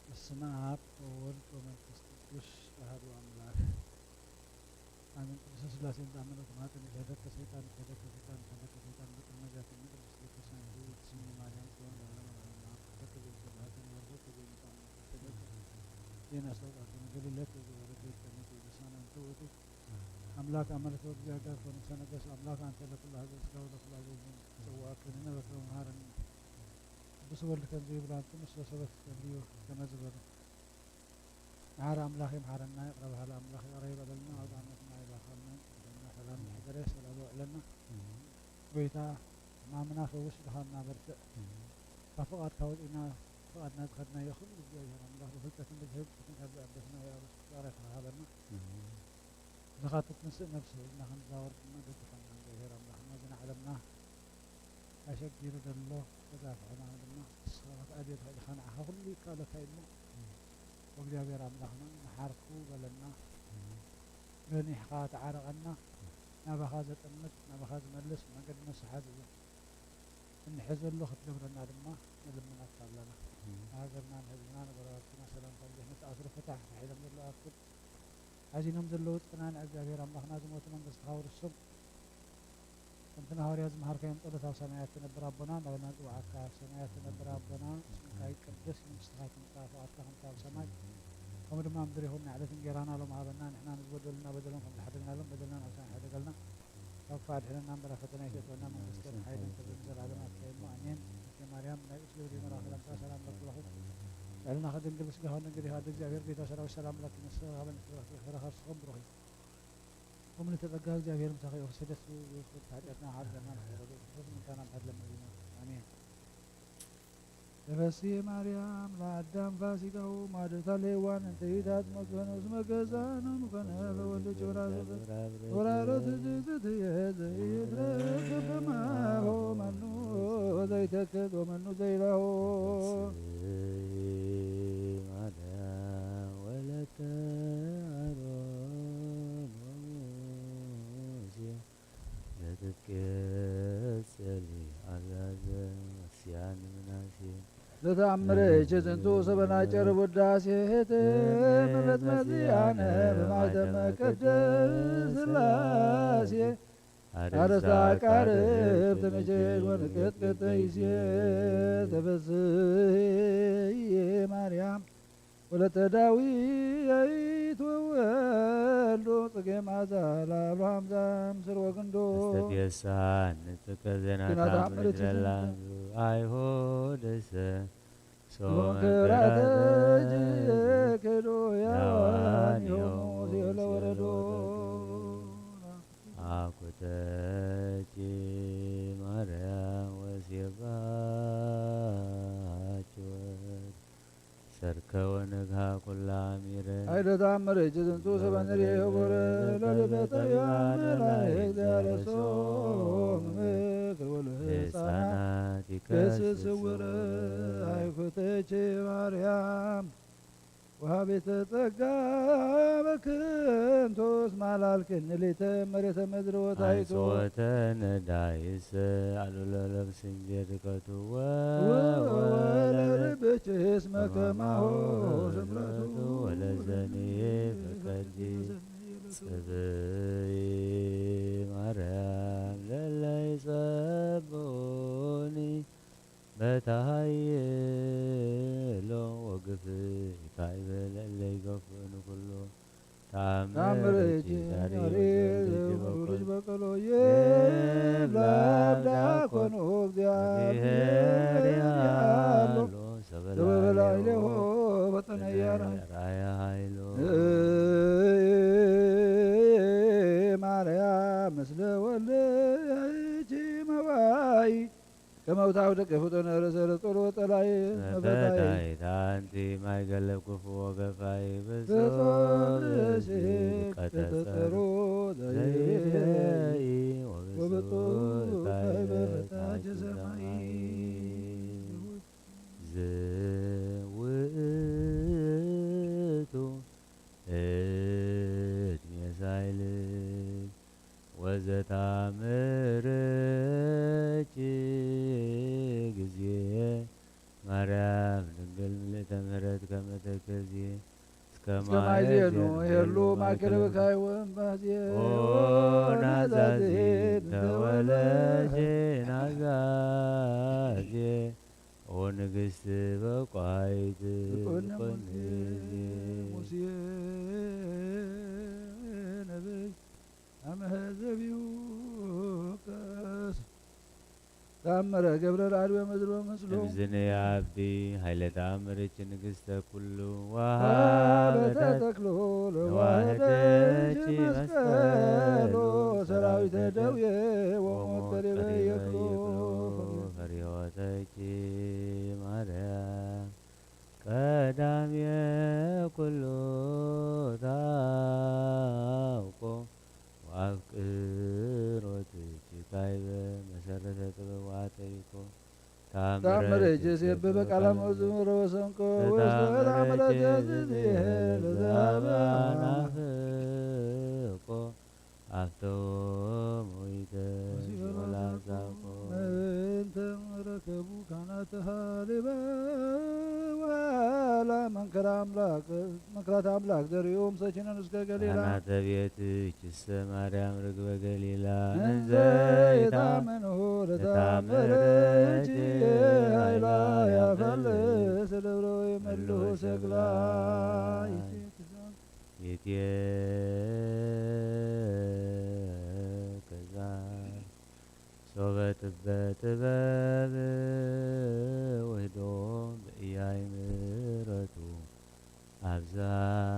በስመ አብ ወወልድ ወመንፈስ ቅዱስ አሐዱ አምላክ አሜን። ቅድስተ ሥላሴን ተአምኖ ተማጠን ይሄደከ ሰይጣን ይሄደከ ሰይጣን ይሄደከ ሰይጣን በቅድመ ዚአኪ ቅድስት ቤተክርስቲያን ይሁን። ስሚ ማርያም ጽዮን ለዓለመ ዓለም አብ ተክል ይዘባከን ወርዶ ተገኝታ ተደግ ዜና አስታውቃከን ገሊለት ወዘወረደ ይቀመጥ ይብሳን አንተ ውእቱ አምላክ አመልክ ወእግዚአብሔር ከመ ተነገስ አምላክ አንተ ለኩሉ ሀገር ስጋ ወለኩሉ ሀገር ይሁን። ጽዋከን ነበከ መሐረን ቅዱስ ወልድ ከምዚ ይብል፣ አንትሙ እስመ ሰበክ ትጸልዩ ከመ ዝበሉ። መሓሪ ኣምላኽ ይምሓረና፣ ይቕረ በሃሊ ኣምላኽ ይቕረ ይበለልና፣ ኣውደ ዓመትና ይባርኸልና፣ ይቕደሰልና፣ ሰላም ይሕደረ፣ ሰላም የውዕለና። ጎይታ ሕማምና ፈውስ፣ ድኻምና በርትዕ። ካብ ፍቓድካ ወፂእና ፍቓድና ዝኸድናዮ ኩሉ እግዚኣብሔር ኣምላኽ ብፍልጠትን ብዝህብ ብትን ካብ ዝኣበስናዮ ኣብ ፍቕረ ተሃበና። ዝኻትት ትንስእ ነብሲ ሒዝና ክንዛወር ድማ ደግፈና እግዚኣብሔር ኣምላኽና። እዚ ንዓለምና ኣሸጊሩ ዘሎ ተጋፍዐና ድማ ንስኻ ክትኣልዮ ትኽእል ኢኻ። ንዓኻ ኩሉ ይከኣለካ እዩ እሞ እግዚኣብሔር ኣምላኽና መሓርኩ በለና። ገኒሕኻ ተዓረቐና። ናባኻ ዘጠምት ናባኻ ዝመልስ መገዲ ንስሓት እዩ። እንሕዘሉ ክትገብረና ድማ ንልምነካ ኣለና። ንሃገርና ንህዝብና ንጎረባብትና ሰላም ካብ ዘይመጽእ ኣስሩ ፍታሕ ተታሒዞም ዘለዉ ኣክል ሓዚኖም ዘለዉ ጽናን እግዚኣብሔር ኣምላኽና ዝሞቱ መንግስትኻ ኣውርሶም። ከምቲ ንሃዋርያት ዝመሃርካዮም ጸሎት ኣብ ሰማያት ትነብር ኣቦና እንዳበልና ንጽውዓካ። ኣብ ሰማያት ትነብር ኣቦና ስምካ ይቀደስ፣ መንግስትኻ ትምጻእ፣ ፍቓድካ ከምቲ ኣብ ሰማይ ከምኡ ድማ ኣብ ምድሪ ይኹን። ንዕለት እንጌራና ሎም ሃበና፣ ንሕና ንዝበደሉና በደሎም ከም ዝሓደግናሎም በደልና ናብ ሰማይ ሓደገልና። ካብ ክፉእ ኣድሕነና እምበር ኣብ ፈተና ኣይተእትወና፣ መንግስትን ሓይልን ክብርን ንዘለዓለም ኣካ እሞ ኣሜን። እቴ ማርያም ናይ ቅዱስ ገብርኤል መልኣክ ሰላምታ ሰላም ለኪ ለኹ። ልዕልና ከደንግል ስጋኸ ደንግል ይሃደ እግዚኣብሔር ቤታ ሰራዊት ሰላም ለኪ ነስኻ በንቲ ረኸብ ስኹም ብሩኺ። ወምልእተ ጸጋ እግዚኣብሔር ምሳኺ ይኹን። ስደት ስደት ሓጢኣትና ሓርቀና ንኽረዱ ክርስቶስ ምንታና ምሕረት ለመሊና ኣሜን። ተፈሲ ማርያም ለአዳም ፋሲካሁ ማደታ ለሔዋን እንተ ኢታትሞት በነፍስ መገዛኑ ምኮነ በወልድ ጭውራቱ ወራረት ትትየ ዘይትረከብ ከማሁ መኑ ዘይተክዝ ወመኑ ዘይላሁ። ማርያም ወለተ አሮን ወሙሴ ዘትትቀጸሊ አዛዘ ወስያን ምናሴ ለተአምረ እቼ ዝንቱ ሰበናጨር ውዳሴ ሄተ መለት መዚያነ በማይተመ ቅድስ ሥላሴ አርእስተ አርእስተ አቃርብ አቃርብ ትምጅድ ወንቅጥቅጥ ይዜ ተበስይ ማርያም ወለተ ዳዊት ወወልዱ ጽጌ ማዛ ለአብርሃም ዛም ስር ወግንዶ። አስተብየሳን ንጥቀ ዜና ዜና ተአምር ተአምር ይትዘላ። አይሁድሰ ሶበ ሶበ እንክራተ እንክራተ እጅ ክዶ ያዋን ያዋን ዮሙ ዮሙ ሲኦለ ሲኦለ ወረዶ። ወረዶ። አኩተኪ ማርያም ወሴባኪ ወልድ ሰርክ ወነግሃ ኩላ አሚረ። ኃይለ መሬት ዝንቱ ሰበ ንርኤ ወረ ለልደተ መላእክት ያለሶም ምክር ወለህፃናት ይከስት ስውር ኣይኩተች ማርያም ወሃቤተ ጸጋ በክንቶስ ማላልክን ሌተ መሬተ ምድር ወታይቶ። ኣይጾተ ነዳይስ ኣሉለ ለብስንጀ ድቀቱ ወ- ወለልብች እስመ ከማሁ ስምረቱ ወለዘኒ ፈቀዲ ጽብይ ማርያም ለለይ ጸብኡኒ በታሃይሎ ወግፍ ካይበ ለለይ ገፍኡኒ ኩሉ ተኣምር ተኣምር እጅ እጅ ዛሬ ዛሬ ወዘልጅ ወልጅ በቆል በቀሎ የብላብ ዳኮኑ እግዚአብሔር ያሉ ሰበላይሌሆ በጠነያራ ራያ ሃይሎ ማርያም ምስለ ወልድ መዋይ ከመውታው ደቂ ፍጡነ ርእሰ ለጦር ወጠላይ መፈታይ መፈታይት ኣንቲ ማይ ገለብ ክፉ ወገፋይ ብጾርሽ ብጾርሽ ከተጸሩ ከተጸሩ ዘይደይ ዘይደይ ወብጹ ወብጹ ካይበ ካይበ ታች ታች ሰማይ ሰማይ። ዝውእቱ እድሜ ሳይል ወዘታምርኪ ግዜ ማርያም ድንግል ምልእተ ምሕረት ከመ ተከዜ እስከ እስከ ማየ ማየ ዜኑ ዜኑ ሄሉ ሄሉ ማእከለ ማእከለ ብካይ ወእምባዜ ኦ ናዛዜ ተወለሽ ናዛዜ ኦ ንግስት በቋይት ብቆነ ብቆነ ሙሴ ዜ ሙሴ ነብይ ኣመ ህዘቢሁ ቀስ ተኣምረ ገብረ ለዓድወ ምድሮ ምስሉ እምዝነ የኣብዲ ኃይለ ተኣምርች ንግሥተ ኩሉ ወሃበተ ተክሎ ለዋህደች መስቀሎ ሰራዊተ ደዌ ወሞት ቀሪበ ይክሎ ፈሪሆተች ማርያም ቀዳሜ ኩሉ ታውቆ ወአፍቅሮትኪ ካይበ መሰረተ ጥበብ ወአጠይቆ ተአምረ ተአምረ ጀሴ በበቃላ መዝሙረ ወሰንቆ ውስተ ተአምረ ተአምረ ጀሴ ለዛበ ናፍቆ አፍተወ ሞይተ ሲኦል አዛቆ ምንተ ረከቡ ካህናተ ሃሌባ ዋላ መንክራ አምላክ መንክራት አምላክ ዘሪኦም ሰኪነን እስከ ገሊላ ካህናተ ቤትኪሰ ማርያም ርግበ ገሊላ እንዘ እንዘ ይታመኑ ይታመኑ ለታምርኪ ለታምርኪ ኃይላ ኃይላ ያፈልስ ያፈልስ ለብረው የመልሁ መልሁ ሸክላ ሸክላ ይትየክዛ ሶበ ጥበ ጥበብ ውህዶ ብእያይ ምረቱ አብዛ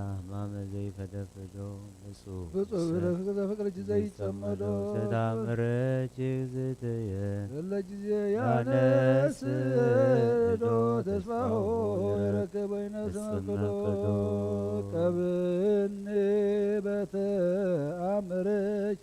ሕማመ ዘይፈደፍዶ ብፁዕ ብፁዕ ብረክ ዘፍቅርኪ ዘይጸመዶ ዘይጸመዶ ተታምረኪ እግዝእትየ ለለ ጊዜ ያነስ ያነስ እዶ እዶ ተስፋሁ ተስፋሁ ይረክብ ወይነ ስመክዶ እጽመክዶ ቀብኒ በተአምረኪ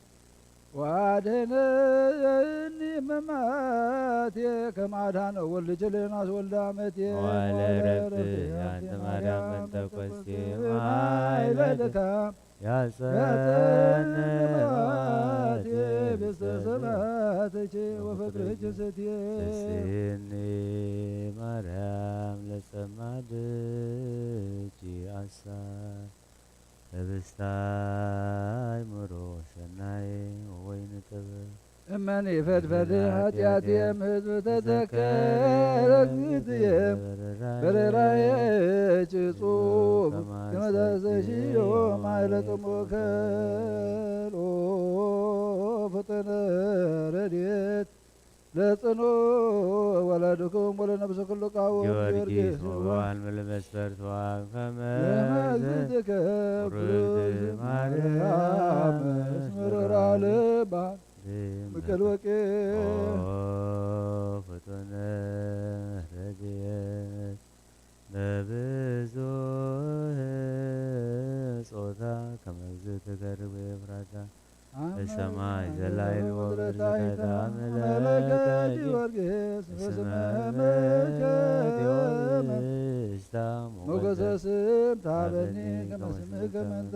ወአድኅነኒ መማቴ ከመ አድኃነ ወልድኪ ለዮናስ ወልደ አመቴ። መዋዕለ ዕረፍት መዋዕለ ዕረፍት ያንተ ያንተ ማርያም ማርያም ጴንጠቆስቴ ጴንጠቆስቴ ማይለ ማይለ ድካም ያጸን ያጸን መዋቴ መዋቴ ቤተ ቤተ ሰማያትኪ ወፍቅርኪ ስትየ። ተስየኒ ማርያም ለጸማድኪ አሳር ህብስተ አእምሮ ሰናየ ወወይን ጥበብ። እመኒ ፈድፈድ ኃጢአትየ እምሕዝብ ተዘከረ እግዝእትየ በረራየ ጭጹብ ከመ ዘስተሽዮ ማይለ ጥሙከ ኦ ፍጥነ ረድኤት ለጽኑ ወለድኩም ወለነፍስ ኩሉ ቃወም ጊዮርጊስ ጊዮርጊስ ወበዓል ምልእ መስፈርት ወአብ ከመ እግዝእትከ ውርድ ውርድ ማርያም ማርያም እስምርራ ልባ ምክል ወቄ ኦ ፍጡነ ረድኤት በብዙህ ከመዝ ትገርብ ኤፍራታ በሰማይ ዘላይል ወምድር ታሕታ መለከ ጊዮርጊስ እስመ መለከ ጊዮርጊስ ሞገሰ ስም ታበኒ ከመ ስምከ መንታ።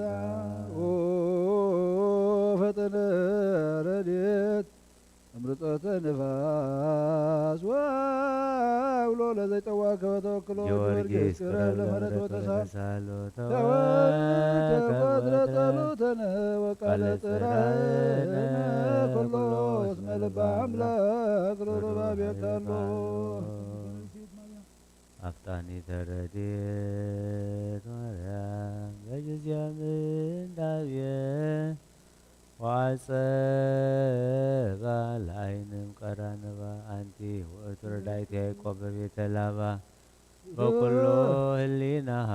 ኦ ፈጠነ ረድኤት እምርጸተ ንፋስ ወአውሎ ለዘይጠዋከ ወተወክሎ ጊዮርጊስ ቅረብ ለምህረት ወተሳል ተወከ ወትረ ጸሎተነ ወቃለ ጽራይነ ኩሎ እስመ ልበ አምላክ ርሩብ አቤከ አሎ። አፍጣኒተ ረድኤት ማርያም በጊዜ ምንዳቤ ወአጸባ ለአይንም ቀራንባ አንቲ ውእቱ ረዳይት ያዕቆብ በቤተ ላባ በኩሉ ህሊናሃ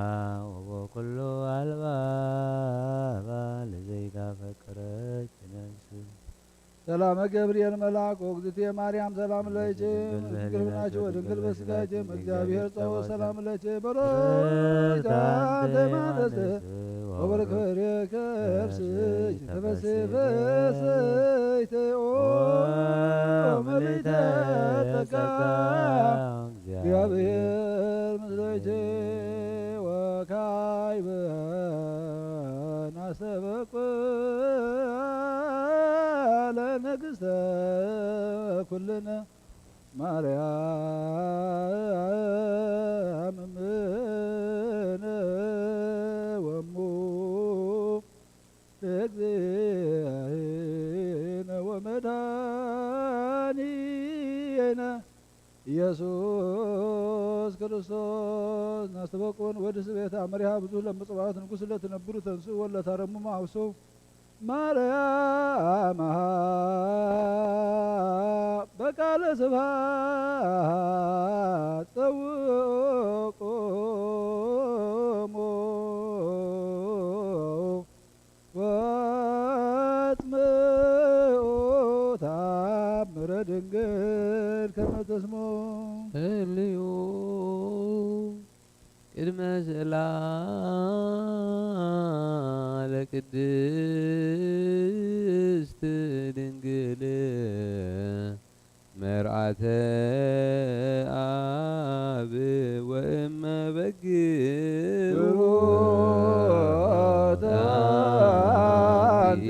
ወበኩሉ አልባባ ለዘይታፈቅረች ነፍስ። ሰላመ ገብርኤል መልአክ ኦግዝእትየ ማርያም ሰላም ለኪ ድንግል ምስለ ህሊናኪ ወድንግል በስጋኪ እግዚአብሔር ጸባኦት ሰላም ለኪ በሮት አንቲ እምአንስት ወበርክ ፍሬ ከርስኪ ተፈሥሒ ፍሥሕት ኦ ምልዕተ ጸጋ እግዚአብሔር ምስሌኪ ወካዕበ ናስተበቁ ለንግሥተ ኩልነ ማርያም እምነ ወሙ ለእግዚእነ ወመድኃኒነ ኢየሱስ ክርስቶስ። ናስተበቁ ወንወድስ ቤተ አመሪሃ ብዙ ለምጽዋት ንጉሥ ለትነብሩ ተንስኡ ወለታረሙ ማውሶ ማርያም በቃለ ስብሐት ጸውቆሙ ወአጽምዑ ተአምረ ድንግል ከመ ተስሞ ህልዩ ቅድመ ስእላ ለቅድስት ድንግል መርዓተ አብ ወእመ በግ ብሩክ አንቲ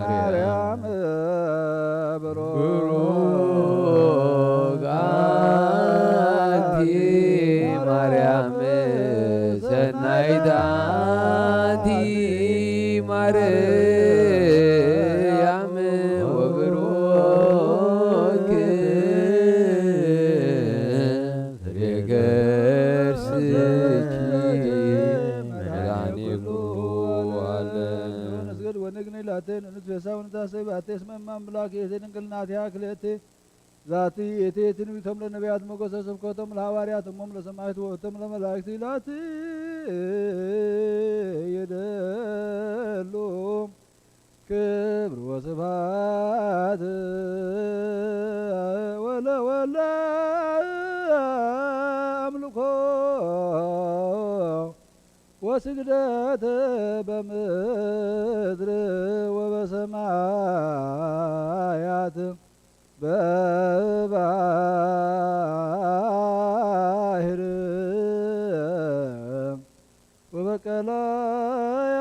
ማርያም ብሩክ አንቲ ማርያም ሰናይት አንቲ ማርያም ወብሩክ ፍሬ ከርስኪ መድኃኒት ኩሉ ዓለም። ንስገድ ወንግኒ ላቴ ንንትፌሳ ወንታሰይ ባቴ እስመ እመ አምላክ የቴ ድንግል ናቲሃ ክልኤቴ ዛቲ የቴ ትንቢቶም ለነቢያት ሞገሰ ስብከቶም ለሐዋርያት እሞም ለሰማዕት ወእቶም ለመላእክት ኢላት የደሉ ክብር ወስብሐት ወለወለ አምልኮ ወስግደት በምድር ወበሰማያት በባህር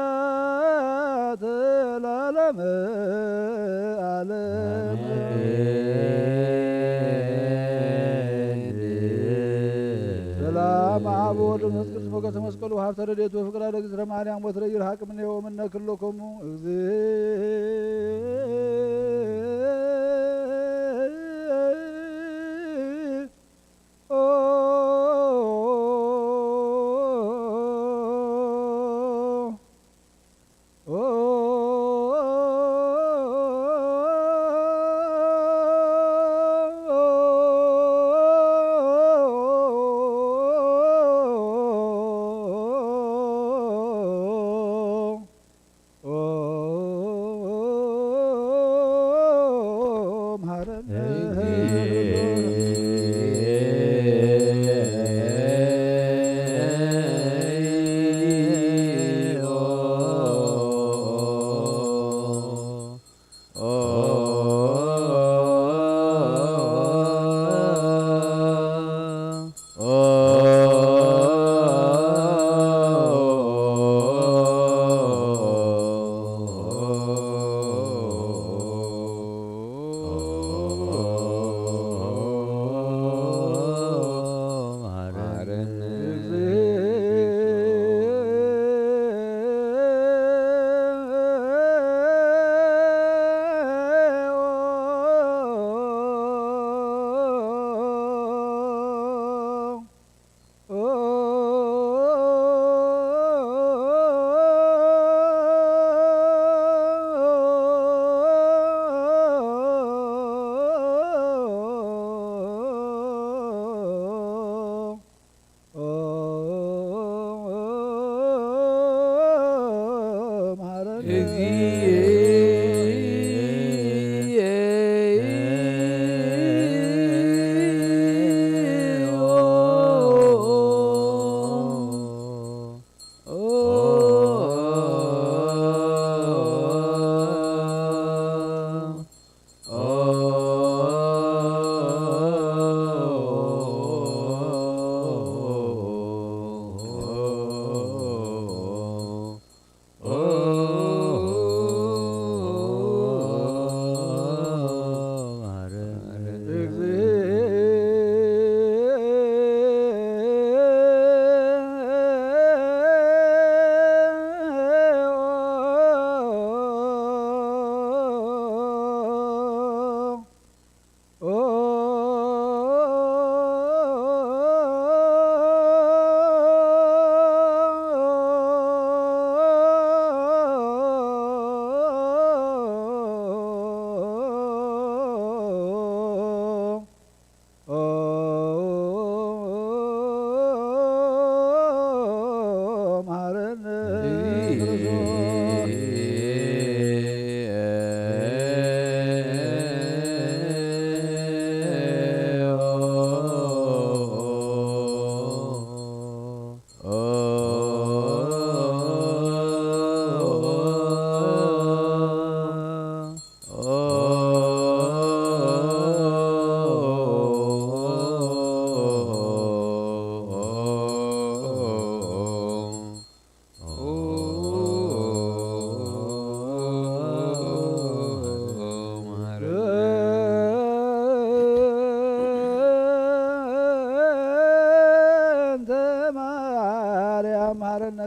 ወበቀላያት ለዓለመ ዓለም። ሰላም አብ ወወልድ ወመንፈስ ቅዱስ ሞገሰ መስቀሉ ሀብተ ረድኤቱ ወፍቅራ ለእግዝእትነ ማርያም ወትረ ይርሃቅ እምኔሁ ወእምነ ኩልክሙ እግዚእ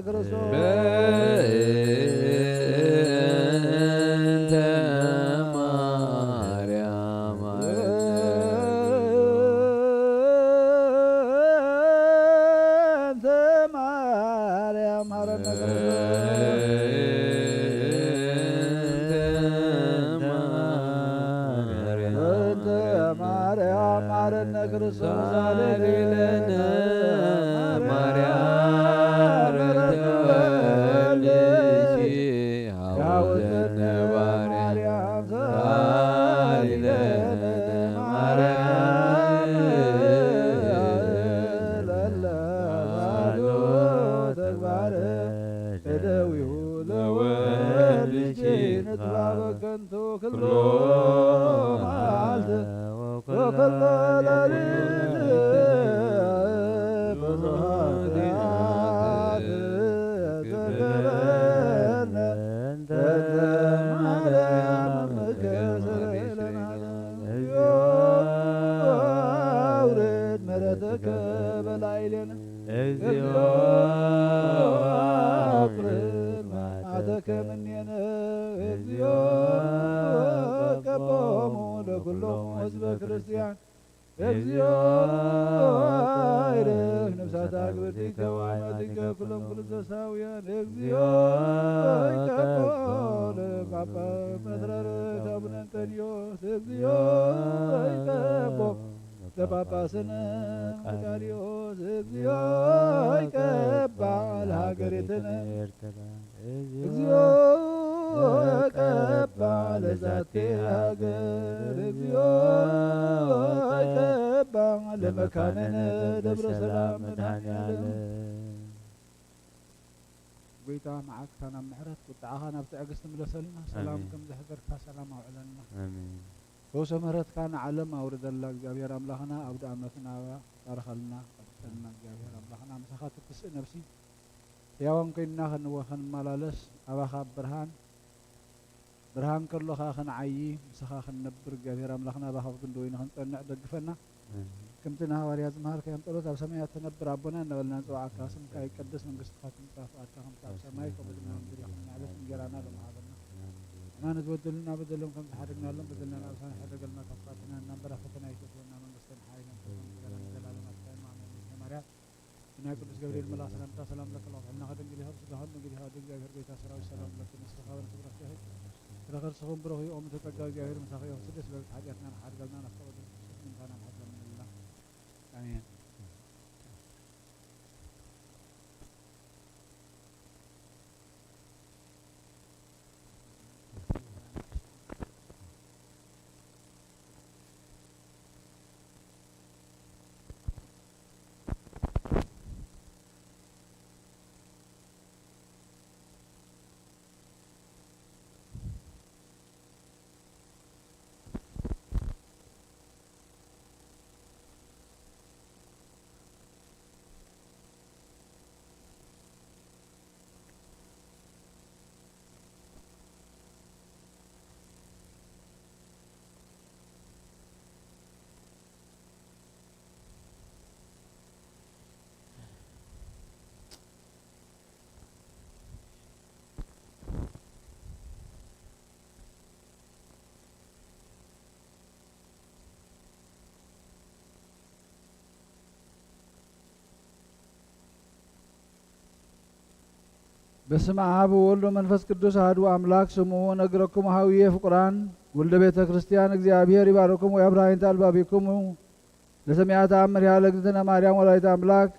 ክርስቶስ። በእንተ ማርያም በእንተ ማርያም ማረነ ክርስቶስ። በእንተ ማርያም ማረነ ክርስቶስ። አሌሉያ። ማርያም ማረነ ተወልድኪ ሐውዘነ ማርያም ሰአሊ ለነ ማርያም ለለ ተግባረ እደዊሁ ለወልድኪ ንጥፋ በከንቱ ኩሎ መዓልት ወኩሎ ሌሊት ብዙሕ ኃጢአት ተገበርነ በእንተ ማርያም እምከ ስረይ ለነ። እግዚኦ አውርድ ምሕረትከ በላዕሌነ። እግዚኦ አውርድ መዓተከ እምኔነ። እግዚኦ ቀቦሙ ለኩሎም ሕዝበ ክርስቲያን። እግዚኦ ይርፍ ነፍሳት አግብርቲከ ወአማቲከ ኩሎም ክልተ ሳውያን። እግዚኦ ይቀቦ ለጳጳስ ፓትርያርክ አቡነ እንጠንዮስ። እግዚኦ ይቀቦ ለጳጳስነ መቃርዮስ። እግዚኦ ይቀባ ለሃገሪትነ። እግዚኦ ቀባ ለዛቲ ሃገር። እግዚኦ ቀባ ለመካነነ ደብረ ሰላም መድኃኔዓለም። ጎይታ መዓልትካ ናብ ምሕረት ቁጥዓኻ ናብ ትዕግስቲ ምለሰልና። ሰላም ኣሜን። ከም ዘሕደርካ ሰላም ኣውዕለልና። ኣሜን። ፈውሰ ምሕረትካ ንዓለም ኣውርደላ። እግዚኣብሔር ኣምላኽና ኣብ ደኣመትና ባርኸልና ቀድሰልና። እግዚኣብሔር ኣምላኽና ምሳኻ ትትስእ ነብሲ ሕያዋን ኮይንና ክንወ-፣ ክንመላለስ ኣባኻ ብርሃን፣ ብርሃን ከሎ ኸኣ ክንዓዪ፣ ምሳኻ ክንነብር፣ እግዚኣብሔር ኣምላኽና ኣባኻ ኣብ ክንዲ ወይኒ ክንጸንዕ ደግፈና። ኣሜን። ከምቲ ንሃዋርያት ዝመሃርካዮም ጸሎት፣ ኣብ ሰማያት ትነብር ኣቦና እናበልና ንጽውዓካ፣ ስምካ ይቀደስ፣ መንግስትኻ ትምጻእ፣ ፍቓድካ ከምቲ ኣብ ሰማይ ከምኡ ድማ ኣብ ምድሪ ይኹን። ንዕለት እንጀራና ሎሚ ሃበና። ንሕና ንዝበደሉና በደሎም ከም ዝሓደግናሎም በደልና ንኣበሳና፣ ኣይትሕደገልና፣ ካብ ክፋእ ኣድሕነና እምበር፣ ኣብ ፈተና ኣይተእትወና፣ መንግስትን ሓይልን ክብርን ምስጋናን ንዘለዓለም ኣትካ ኢኻ። ኣሜን። እግዝእትነ ማርያም ብናይ ቅዱስ ገብርኤል መልኣኽ ሰላምታ ሰላም ለኪ ኣለኹ፣ ጥዕናኺ ድንግል ኢኻ፣ ብስጋኺ እውን ድንግል ኢኻ፣ ወደ እግዚኣብሔር ጎይታ ሰራዊት ሰላም ለኪ፣ ንስኺ ካብ ኣንስቲ ብሩኽቲ ኢኺ፣ ፍረ ከርስኺ እውን ብሩኽ እዩ። ኦ ምልዕተ ጸጋ፣ እግዚኣብሔር ምሳኺ እዩ፣ ስደስ በልኪ፣ ሓጢኣትና ንኽሓድገልና፣ ናፍቆ ወልድ ፍጹም ምንካና ንሓድገልና። ኣሜን። በስመ አብ ወወልድ ወመንፈስ ቅዱስ አሐዱ አምላክ ስሙ። ነግረክሙ ሀውዬ ፍቁራን ውልደ ቤተ ክርስቲያን፣ እግዚአብሔር ይባርክሙ ወያብርሃ አይንተ አልባቢክሙ። ለሰሚዐ ተአምር ያለ እግዝእትነ ማርያም ወላዲተ አምላክ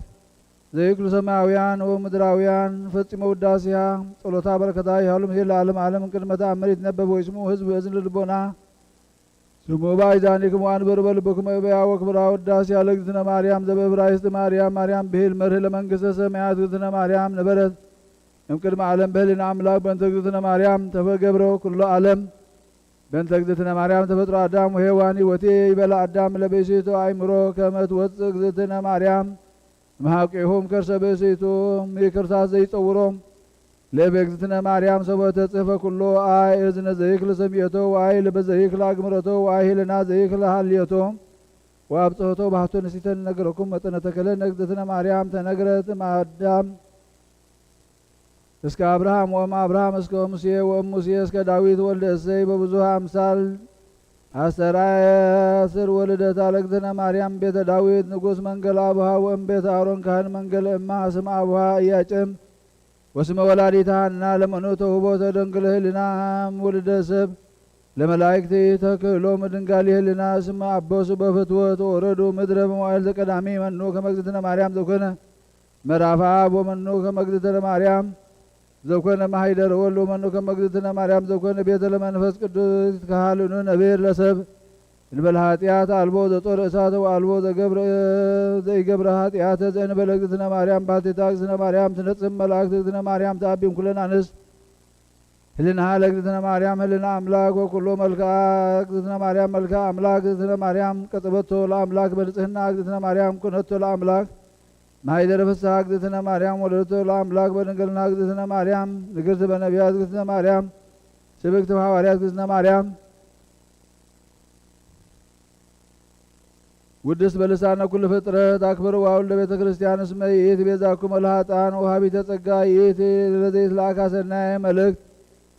ዘይክሉ ሰማያውያን ወምድራውያን ፈጺሞ ውዳሴያ ጸሎታ በረከታ ይሃሉ ምስሌ ለዓለም ዓለም። እንቅድመ ተአምር ይትነበብ ወይስሙ ህዝብ እዝን ልቦና ስሙ ባይዛኒክሙ አንብሩ በልብክሙ እበያ ወክብራ ውዳሴ ለእግዝእትነ ማርያም ዘበዕብራይስጥ ማርያም ማርያም ብሂል መርህ ለመንግስተ ሰማያት። እግዝእትነ ማርያም ነበረት እምቅድመ ዓለም በህሊና አምላክ። በእንተ እግዝእትነ ማርያም ተፈገብረ ኩሎ ዓለም። በእንተ እግዝእትነ ማርያም ተፈጥሮ አዳም ወሔዋን ህይወቴ ይበላ አዳም ለብእሲቶ አእምሮ ከመ ትወፅእ እግዝእትነ ማርያም እምሃቂሆም ከርሰ ብእሲቱ ምክርታት ዘይጸውሮም ለእግዝእትነ ማርያም ሰቦ ተጽሕፈ ኩሎ። አይ እዝነ ዘይክል ሰሚዖቶ፣ ወአይ ልበ ዘይክል አግምረቶ፣ ወአይ ህልና ዘይክል ሃልዮቶ፣ ወአብጽሖቶ ባህቶ ንሲተን ነገረኩም መጠነ ተከለ። እግዝእትነ ማርያም ተነግረት እምአዳም እስከ አብርሃም ወእም አብርሃም እስከ ሙሴ ወእም ሙሴ እስከ ዳዊት ወልደ እሴይ በብዙህ አምሳል አስተርአየ። ስር ወልደታ ለእግዝእትነ ማርያም ቤተ ዳዊት ንጉሥ መንገል አቡሃ ወእም ቤተ አሮን ካህን መንገል እማ ስም አቡሃ ኢያቄም ወስመ ወላዲታ ሐና ለመኑ ተውህቦ ተደንግል ህሊና እም ውልደ ሰብ ለመላእክት ተክህሎም ድንጋሊ ህሊና ስም አቦስ በፍትወ ተወረዱ ምድረ በመዋዕል ዘቀዳሚ መኑ ከመ እግዝእትነ ማርያም ዘኮነ ምዕራፍ አብ ወመኑ ከመ እግዝእትነ ማርያም ዘኮነ ማሂደረ ወልድ ወመኑ ከመ እግዝእትነ ማርያም ዘኮነ ቤተ ለመንፈስ ቅዱስ ይትከሃልኑ ነብር ለሰብ እንበለ ኃጢአት አልቦ ዘጾር እሳተ ወአልቦ ዘገብረ ዘይገብረ ኃጢአተ ዘእንበለ እግዝእትነ ማርያም ባልቴታ እግዝእትነ ማርያም ትነጽም መላእክት እግዝእትነ ማርያም ተአቢም ኩለን አንስት ህልናሃ ለእግዝእትነ ማርያም ህልና አምላክ ወኩሎ መልክዓ እግዝእትነ ማርያም መልክዓ አምላክ እግዝእትነ ማርያም ቀጸበቶ ለአምላክ በንጽህና እግዝእትነ ማርያም ኩነቶ ለአምላክ ማይደረ ፍስሐ እግዝእትነ ማርያም ወለደቶ ለአምላክ በድንግልና እግዝእትነ ማርያም ንግርት በነቢያት እግዝእትነ ማርያም ስብክት ሐዋርያት እግዝእትነ ማርያም ውድስ በልሳነ ኩሉ ፍጥረት አክብርዋ ውልደ ቤተ ክርስቲያን እስመ ይእቲ ቤዛኩም ለኃጥኣን ወሃቢተ ጸጋ ይእቲ ለዘይትለአካ ሰናየ መልእክት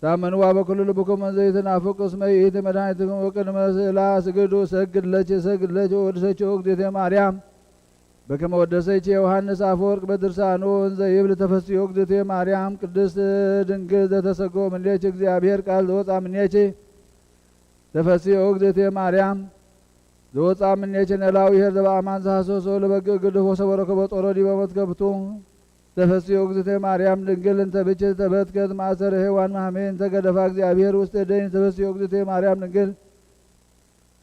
ታመንዋ በኩሉ ልብኩም እንዘ ይትናፍቁ እስመ ይእቲ መድኃኒትኩም ወቅድመ ስእላ ስግዱ ሰግድ ለች ሰግድ ለች ወድሰች እግዝእትየ ማርያም በከመ ወደሰች ዮሐንስ አፈወርቅ በድርሳኑ እንዘ ይብል ተፈስዮ እግዝእትየ ማርያም ቅድስት ድንግል ዘተሰጎ ምኔች እግዚአብሔር ቃል ዘወፃ ምኔች ተፈስዮ እግዝእትየ ማርያም ዘወፃ ምኔች ነላዊ ኄር ዘበአማን ዘሐሰሶ ለበግ ግድፎ ሰበረከቦ ጦሮ ዲበ መትከብቱ ተፈስዮ እግዝእትየ ማርያም ድንግል እንተ ብች ተበትከት ማእሰረ ሔዋን ማህሜ እንተ ገደፋ እግዚአብሔር ውስጥ ደይን ተፈስዮ እግዝእትየ ማርያም ድንግል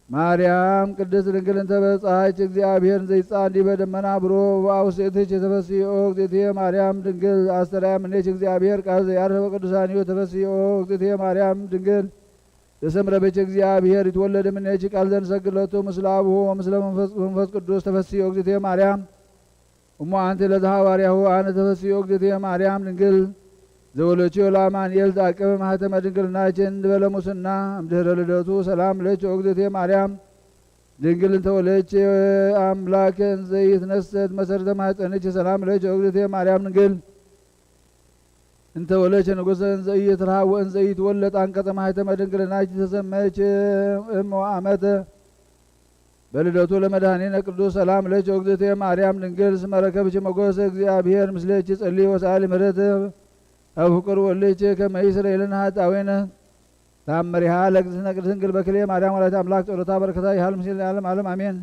ማርያም ቅድስት ድንግል እንተ በጻች እግዚአብሔር ዘይጻን ዲበ ደመና ብሮ ወአውስእትች ተፈስዮ እግዝእትየ ማርያም ድንግል አስተርአያ ምኔች እግዚአብሔር ቃል ዘያርፈ ቅዱሳንዮ ተፈስዮ እግዝእትየ ማርያም ድንግል ተሰምረ ብች እግዚአብሔር ይትወለድ ምኔች ቃል ዘንሰግለቱ ምስለ አቡሁ ወምስለ መንፈስ ቅዱስ ተፈስዮ እግዝእትየ ማርያም እሞ አንቲ ለዘሐዋርያሁ አነ ተፈስዮ እግዝእትየ ማርያም ድንግል ዘወለችዮ ለአማኑኤል ተአቅበ ማህተመ ድንግልናችን እንበለ ሙስና እምድህረ ልደቱ ሰላም ለች እግዝእትየ ማርያም ድንግል እንተወለች አምላክ እንዘይትነሰት መሰረተ ማህፀንች ሰላም ለች እግዝእትየ ማርያም ድንግል እንተወለች ንጉሰ እንዘ ኢይትርሃ ወእንዘ ኢይትወለድ አንቀጸ ማህተመ ድንግልናች ተሰመች እም ወአመተ በልደቱ ለመድኃኒነ ቅዱስ ሰላም ለች እግዝእትየ ማርያም ድንግል እስመ ረከብች ሞገስ እግዚአብሔር ምስሌች ጸሊ ወሰአሊ ምሕረት አብ ፍቁር ወልች ከመ ይስረይ ለነ ኃጣውኢነ ታምሪሃ ለእግዝእትነ ቅድስት ድንግል በክልኤ ማርያም ወላዲተ አምላክ ጸሎታ በረከታ ይሃሉ ምስሌነ ለዓለም ዓለም አሜን።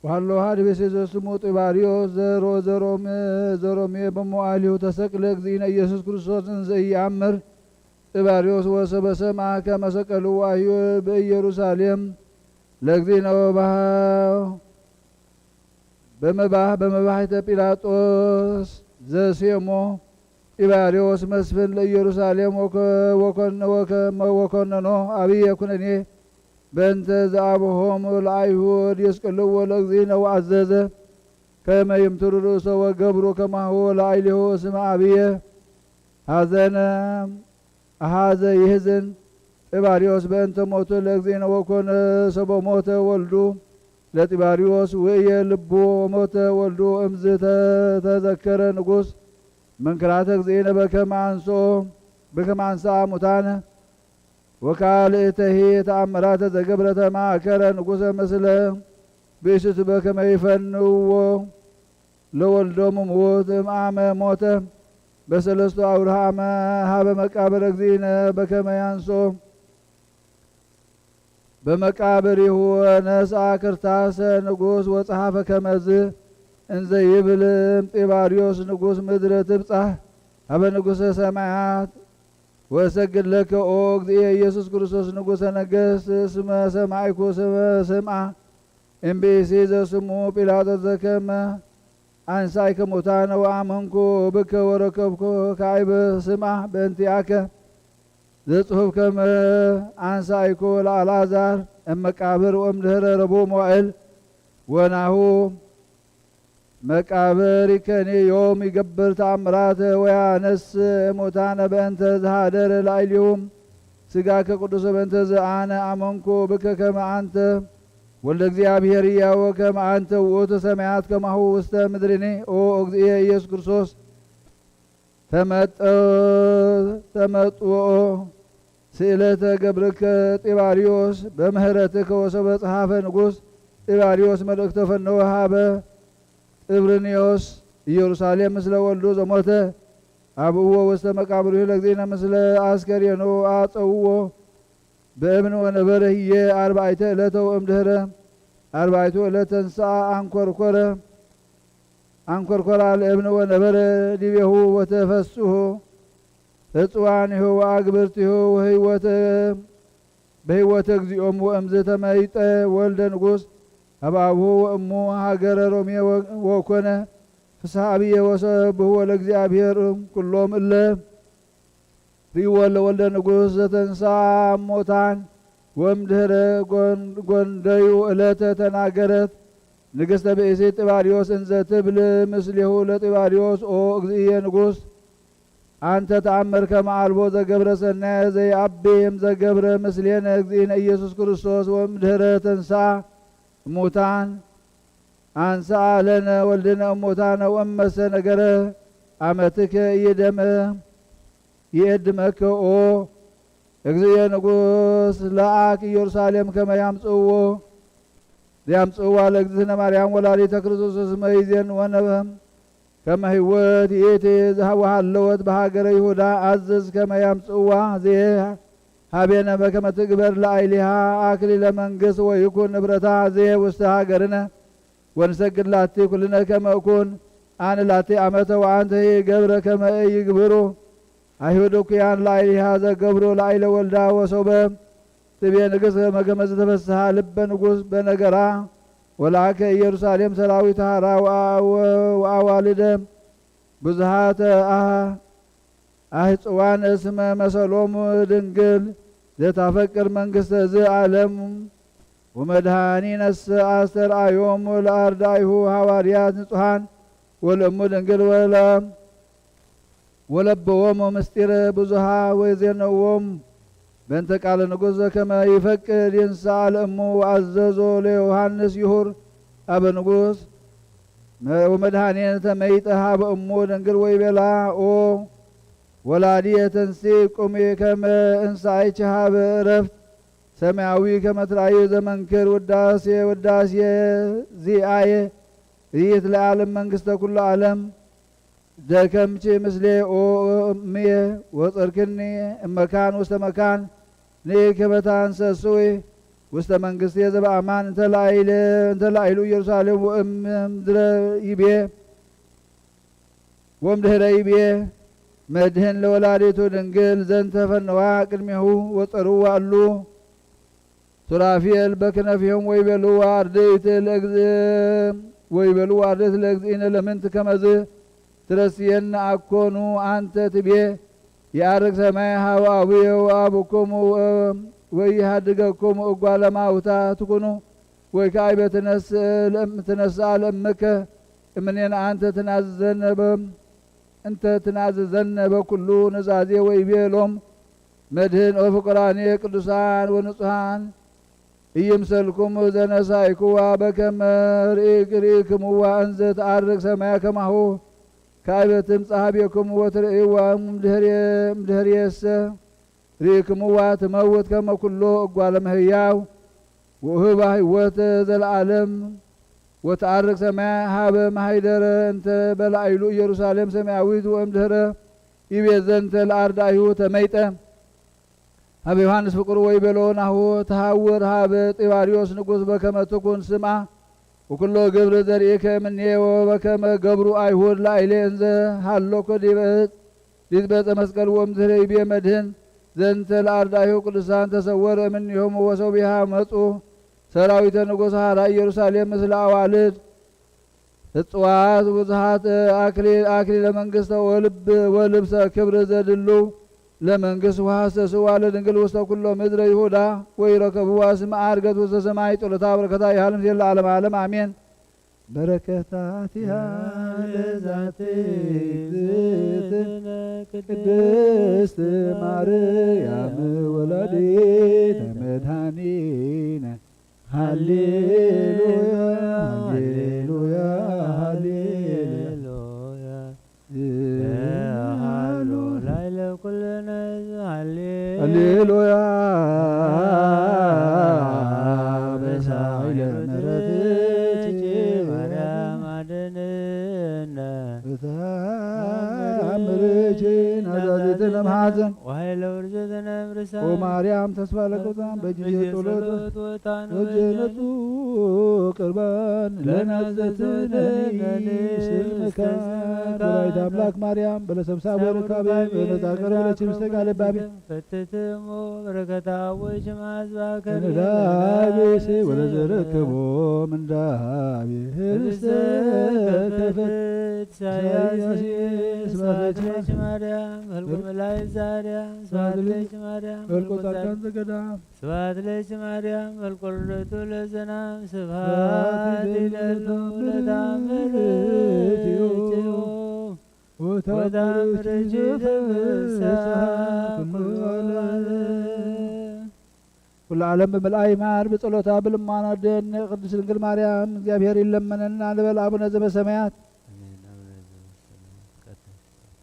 ወሀሎ ሀድ ቤሴ ዘስሙ ጢባርዮስ ዘሮ ዘሮሜ ዘሮሜ በመዋዕሊሁ ተሰቅለ እግዚእነ ኢየሱስ ክርስቶስ እንዘ ኢየአምር ጢባርዮስ ወሰበ ሰምዐ ከመ ሰቀልዎ አህዩ በኢየሩሳሌም ለእግዚእነ ወባህ በመባህ በመባሕተ ጲላጦስ ዘሴሞ ጢባርዮስ መስፍን ለኢየሩሳሌም ወኮነኖ አብየ ኩነኔ በእንተ ዘአብሆሙ ለአይሁድ የስቅልዎ ለእግዚእነ ወአዘዘ ከመ ይምትሩ ርእሶ ወገብሩ ከማሁ ለአይሊሁ እስመ አብየ ሐዘነ አሐዘ ይሕዝን ጢባርዮስ በእንተ ሞቱ ለእግዚእነ ወኮነ ሰቦ ሞተ ወልዱ ለጢባርዮስ ውእየ ልቡ ወሞተ ወልዱ እምዝ ተዘከረ ንጉስ መንክራተ እግዚእነ በከመ አንስኦ በከመ አንስአ ሙታነ ወካልእተሂ ተአምራተ ዘገብረ ተማከረ ንጉሰ ምስለ ብእሲቱ በከመ ይፈንዎ ለወልዶሙ ምዉት እምአመ ሞተ በሰለስቱ አውርሃ አመ ሀበ መቃብር እግዚእነ በከመ ያንሶ በመቃብሪሁ ነስአ ክርታሰ ንጉስ ወጸሐፈ ከመዝ እንዘ ይብል፣ ጢባርዮስ ንጉስ ምድሪ ትብጻሕ፣ ሀበ ንጉሰ ሰማያት ወሰግድ ለከ ኦ እግዚእ ኢየሱስ ክርስቶስ ንጉሰ ነገስት፣ እስመ ሰማይኩ ስመ ስምዓ እምብእሲ ዘስሙ ጲላጦስ ዘከመ አንሳይ ከሙታነ ወአመንኩ ብከ ወረከብኩ ካይበ ስምዓ በእንቲአከ ዘጽሑፍ ከመ አንሳይኮ ለአልዓዛር እመቃብር ወእምድህረ ረቡዕ መዋእል ወናሁ መቃብር ይከኒ ዮም ይገብር ተአምራተ ወያነስ ሙታነ በእንተ ዝሃደረ ላዕሊሁም ስጋከ ቅዱስ በእንተ ዘአነ አመንኩ ብከ ከመ አንተ ወልደ እግዚኣብሔር ህያወ ከመ አንተ ውእቱ ሰማያት ከማሁ ውስተ ምድርኒ ኦ እግዚእየ ኢየሱስ ክርስቶስ ተመጠ ተመጥወኦ ስእለተ ገብርከ ጢባርዮስ በምህረትከ ወሶበ ጸሓፈ ንጉስ ጢባርዮስ መልእክተ ፈነወ ሀበ ጥብርንዮስ ኢየሩሳሌም ምስለ ወልዱ ዘሞተ አብእዎ ውስተ መቃብሩ ለእግዚእነ ምስለ አስከሬኑ አጸውዎ በእብን ወነበረ ህዬ አርባዕተ ዕለተ ወእምድህረ አርባዕቱ ዕለት ተንስአ አንኮርኮረ አንኮርኮራ ለእብን ወነበረ ዲቤሁ ወተፈስሑ ህጽዋኒሁ ወአግብርቲሁ ወህይወተ በህይወተ እግዚኦም ወእምዝ ተመይጠ ወልደ ንጉስ አብ አቡሁ ወእሙ ሀገረ ሮሜ ወ- ወኮነ ፍስሐ አብየ ወሰብህዎ ለእግዚአብሔር ኩሎም እለ ርእይዎ ለወልደ ንጉስ ዘተንሳ እሙታን ወእምድህረ ጎን- ጎንደዩ ዕለተ ተናገረት ንግሥተ ብእሲት ጢባርዮስ እንዘ ትብል ምስሌሁ ለጢባርዮስ ኦ እግዚእየ ንጉስ አንተ ተአምር ከመ አልቦ ዘገብረ ሰናየ ዘይአቢ እምዘገብረ ምስሌነ እግዚእነ ኢየሱስ ክርስቶስ ወእምድህረ ተንሳ እሙታን አንስአ ለነ ወልድነ እሙታነ ወእመሰ ነገረ አመትከ ኢይደመ ይእድመከ ኦ እግዚእየ ንጉስ ለአክ ኢየሩሳሌም ከመ ያምጽእዎ ያምጽእዋ ለእግዝእትነ ማርያም ወላዲተ ክርስቶስ እስመ ይዜንወነ ከመ ህይወት ይእቲ ወሃለወት በሃገረ ይሁዳ አዝዝ ከመ ያምጽእዋ ዜ ሀቤነ በከመ ትግበር ለአይሊሃ አክሊለ መንግስት ወይኩን ንብረታ ዜ ውስተ ሃገርነ ወንሰግድ ላቲ ኩልነ ከመ እኩን አነ ላቲ አመተ ወአንተ ገብረ ከመ ይግብሩ አይሁድ እኩያን ላዕሌሃ ዘገብሩ ላዕለ ወልዳ ወሶበ ትቤ ንግሥት መገመ ዝተፈስሃ ልበ ንጉሥ በነገራ ወለአከ ኢየሩሳሌም ሰራዊት ሃራ ወአዋልደ ብዙሃተ አህፅዋን እስመ መሰሎም ድንግል ዘታፈቅር መንግስተ ዝ ዓለም ወመድኃኒነሰ አስተርአዮም ለአርዳኢሁ ሐዋርያት ንጹሐን ወለእሙ ድንግል ወለ ወለበዎም ምስጢር ብዙሃ ወዜነዎም በእንተ ቃለ ንጉሥ ዘከመ ይፈቅድ ይንሳእ ለእሙ ወአዘዞ ለዮሐንስ ይሁር አበ ንጉሥ ወመድኃኔነ ተመይጠ ሀበ እሙ ድንግል ወይቤላ ኦ ወላዲየ ተንሲ ቁሚ ከመ እንሳይኪ ሀበ ዕረፍት ሰማያዊ ከመ ትራእዩ ዘመንክር ውዳሴ ውዳሴ ዚአየ ይትለዓለም መንግስተ ኩሉ ዓለም ደከምኪ ምስሌ ኦ እምየ ወፀርክኒ እመካን ውስተ መካን ንኢ ከመ ታንሰስዊ ውስተ መንግስቴ ዘበአማን እንተ ላይለ እንተ ላይሉ ኢየሩሳሌም ወእምድረ ይቤ ወእምድህረ ይቤ መድህን ለወላዲቱ ድንግል ዘንተ ፈነዋ ቅድሜሁ ወጸርዋ እሉ ሱራፊኤል በክነፊሆም ወይቤልዋ አርድእት ለእግዝእ ወይቤልዋ አርድእት ለእግዚእነ ለምንት ከመዝ ትረስየን አኮኑ አንተ ትቤ የዐርግ ሰማይ ሀበ አቡየ ወአቡክሙ ወኢሃድገክሙ እጓለ ማውታ ትኩኑ ወይከአይበ ትነስእ ለእም- ትነስአ ለእምከ እምኔነ አንተ ትናዝዘነ በ- እንተ ትናዝዘነ በኩሉ ኑዛዜ ወይቤሎም መድህን ኦ ፍቁራኔ ቅዱሳን ወንጹሃን ኢይምሰልኩም ዘነሳይኩዋ በከመ ርኢክ- ርኢክምዋ እንዘ ተዐርግ ሰማያ ከማሁ ካይበ ትምጻእ ሀቤክሙ ወትርእይዋ እምድህርየ- እምድህርየሰ ርኢክምዋ ትመውት ከመ ኩሎ እጓለ እምሕያው ወውህባ ህይወት ዘለዓለም ወተዐርግ ሰማያ ሀበ ማህይደረ እንተ በላዕሉ ኢየሩሳሌም ሰማያዊት ወእምድህረ ይቤ ዘንተ ለአርዳኢሁ ተመይጠ ሀበ ዮሐንስ ፍቁር ወይቤሎ ናሁ ተሃውር ሀበ ጢባርዮስ ንጉስ በከመ ትኩን ስምዓ ወኩሎ ግብሪ ዘርእከ እምኔ ወበከመ ገብሩ ኣይሁድ ላዕሌ እንዘ ሃሎኮ ዲበ ዲበ ዕፀ መስቀል ወእምድህረ ይቤ መድህን ዘንተ ለአርዳኢሁ ቅዱሳን ተሰወረ እምኔሆሙ ወሰቢሃ መጹ ሰራዊተ ንጉሥ ሀራ ኢየሩሳሌም ምስለ አዋልድ እጽዋት ብዙሃት አክሊል አክሊለ መንግስተ ወልብ ወልብሰ ክብር ዘድሉ ለመንግስት ወሐሰስዋ ለድንግል ውስተ ኩሎ ምድረ ይሁዳ ወይረከብዋ ስም አርገት ውስተ ሰማይ ጸሎታ በረከታ ይሃልም ሴል ለዓለም ዓለም አሜን። በረከታቲሃ ለዛቲ እግዝእትነ ቅድስት ማርያም ወላዲተ መድኃኒነ ሃሌሉያ፣ ሃሌሉያ፣ ሃሌሉያ። ሃሌሉያ። ሃሎ ላዕለ ኩልነ ህዝብ ሃሌ ሃሌሉያ። በሳይለ ምሕረትኪ ማርያም አድንነ። በተአምርኪ ናዛዚትነ ማሕፀን ወኃይለ ውርዙዝነ እምርሳ ኦ ማርያም ተስፋ ለቆታን በጊዜ ጸሎት ወታን ወጀነቱ ቅርባን ለናዘዝነኒ ስልምካ ወላዲተ አምላክ ማርያም በለሰብሳ ወርካቤ በነጻ ቀርብ ለችብስተ ቃለ ባቤ ፈትትሞ በረከታ አቦይ ሽማ ህዝባከ እንዳቤ ሴ ወለዘረከቦ ምንዳቤ ህብስተ ከፈት ኢሳያስ ስብሐት ለኪ ማርያም ፈልቆ መላእክት ዛርያ ስብሐት ለኪ ማርያም ፈልቆ ጻድቃን ዘገዳም ስብሐት ለኪ ማርያም ፈልቆ ርደቱ ለዘናም ስብሐት ይደሉ ለታምርኪ ወታምርኪ ትፍሳ ኩሉ ዓለም። ኩሉ ዓለም ብምልኣ ይማር ብጸሎታ ብልማና ደን ቅድስት ድንግል ማርያም እግዚኣብሔር ይለመነና ንበል። አቡነ ዘበሰማያት አሜን። አቡነ ዘበሰማያት ይትቀደስ ስምከ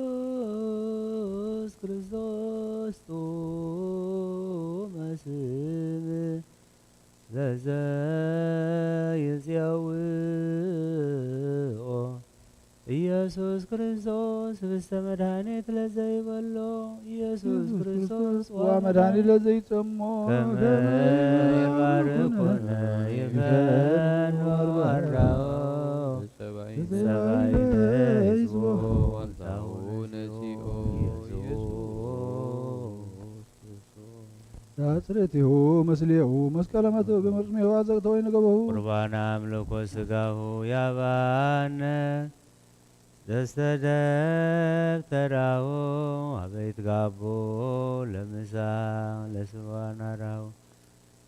ኢየሱስ ክርስቶስ ጥዑመ ስም ለዘይጼውኦ ኢየሱስ ክርስቶስ ህብስተ መድኃኒት ለዘይበሎ ኢየሱስ ክርስቶስ ጽዋ መድኃኒት ለዘይጸሞ ከመ ይባርኩነ ይፈኑ አራው ሰባይነ ህዝቦ ወንታሁ ነሲኦ ኢየሱስ ያጽርቲሁ ምስሌሁ መስቀለ መትኡ ብምርጽሚሁ አዘቅተ ወይን ገበሁ። ቁርባን አምልኮ ስጋሁ ያባነ ዘስተደብተራሁ አበይት ጋቦ ለምሳ ለስባናራሁ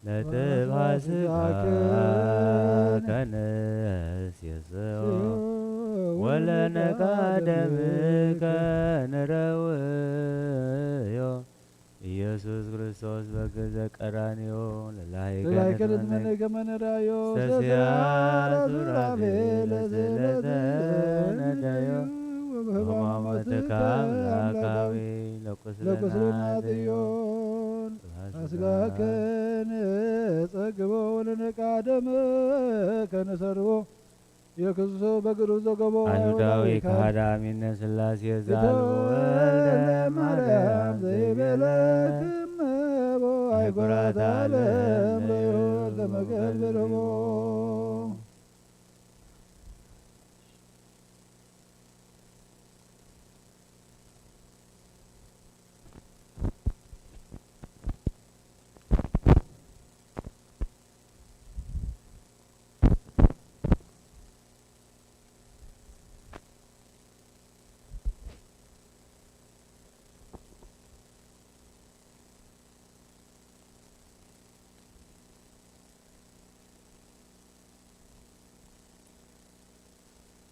ነጥብ ፋሲካ ከነስ የሰው ወለነቃደምከ ንረውዮ ኢየሱስ ክርስቶስ በግ ዘቀራንዮ ለላይከ ለላይከ ንትመነ ንትመነ ከመ ንርአዮ ሰሲያ ሰሲያ ሱራፌል ሱራፌል ለስዕለተ ለስዕለተ ነደዮ ነደዮ ወበሕማመትከ ወበሕማመትከ አምላካዊ አምላካዊ ለቁስልና ለቁስልና ጥዮ ጥዮን ስብሐት አስጋከ ስብሐት ነጸግቦ ወለነቃደምከ ነሰርቦ የክርስቶስ በግሩ ዘገቦ አይሁዳዊ አይሁዳዊ ከሃዲ አሚነ ሥላሴ ዘአልቦ ወልደ ማርያም ዘይቤለ ክመቦ አይኩራት ዓለም ለዮ ከመ ገብርዎ።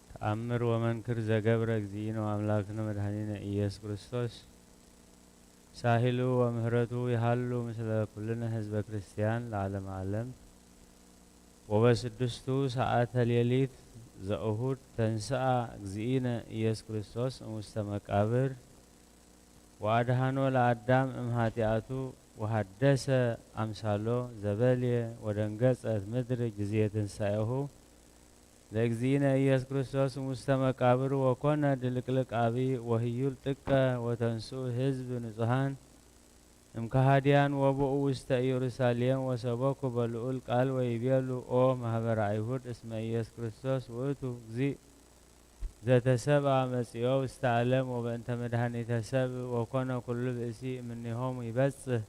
ተአምር ወመንክር ዘገብረ እግዚእነ ወአምላክነ መድኃኒነ ኢየሱስ ክርስቶስ ሳሂሉ ወምህረቱ ይሃሉ ምስለ ኩልነ ህዝበ ክርስቲያን ለዓለመ ዓለም። ወበስድስቱ ሰዓተ ሌሊት ዘእሁድ ተንሥአ እግዚእነ ኢየሱስ ክርስቶስ እምውስተ መቃብር ወአድኃኖ ለአዳም እምኃጢአቱ ወሐደሰ አምሳሎ ዘበልየ ወደንገጸት ምድር ጊዜ ትንሣኤሁ ለእግዚእነ ኢየሱስ ክርስቶስ ውስተ መቃብር ወኮነ ድልቅልቅ አብይ ወህዩል ጥቀ ወተንስኡ ህዝብ ንጹሃን እምከሃድያን ወብኡ ውስተ ኢየሩሳሌም ወሰበኩ በልዑል ቃል ወይቤሉ ኦ ማህበረ አይሁድ እስመ ኢየሱስ ክርስቶስ ውእቱ እግዚእ ዘተሰብአ መጺኦ ውስተ ዓለም ወበእንተ መድኃኒተ ሰብ ወኮነ ኩሉ ብእሲ እምኔሆሙ ይበጽህ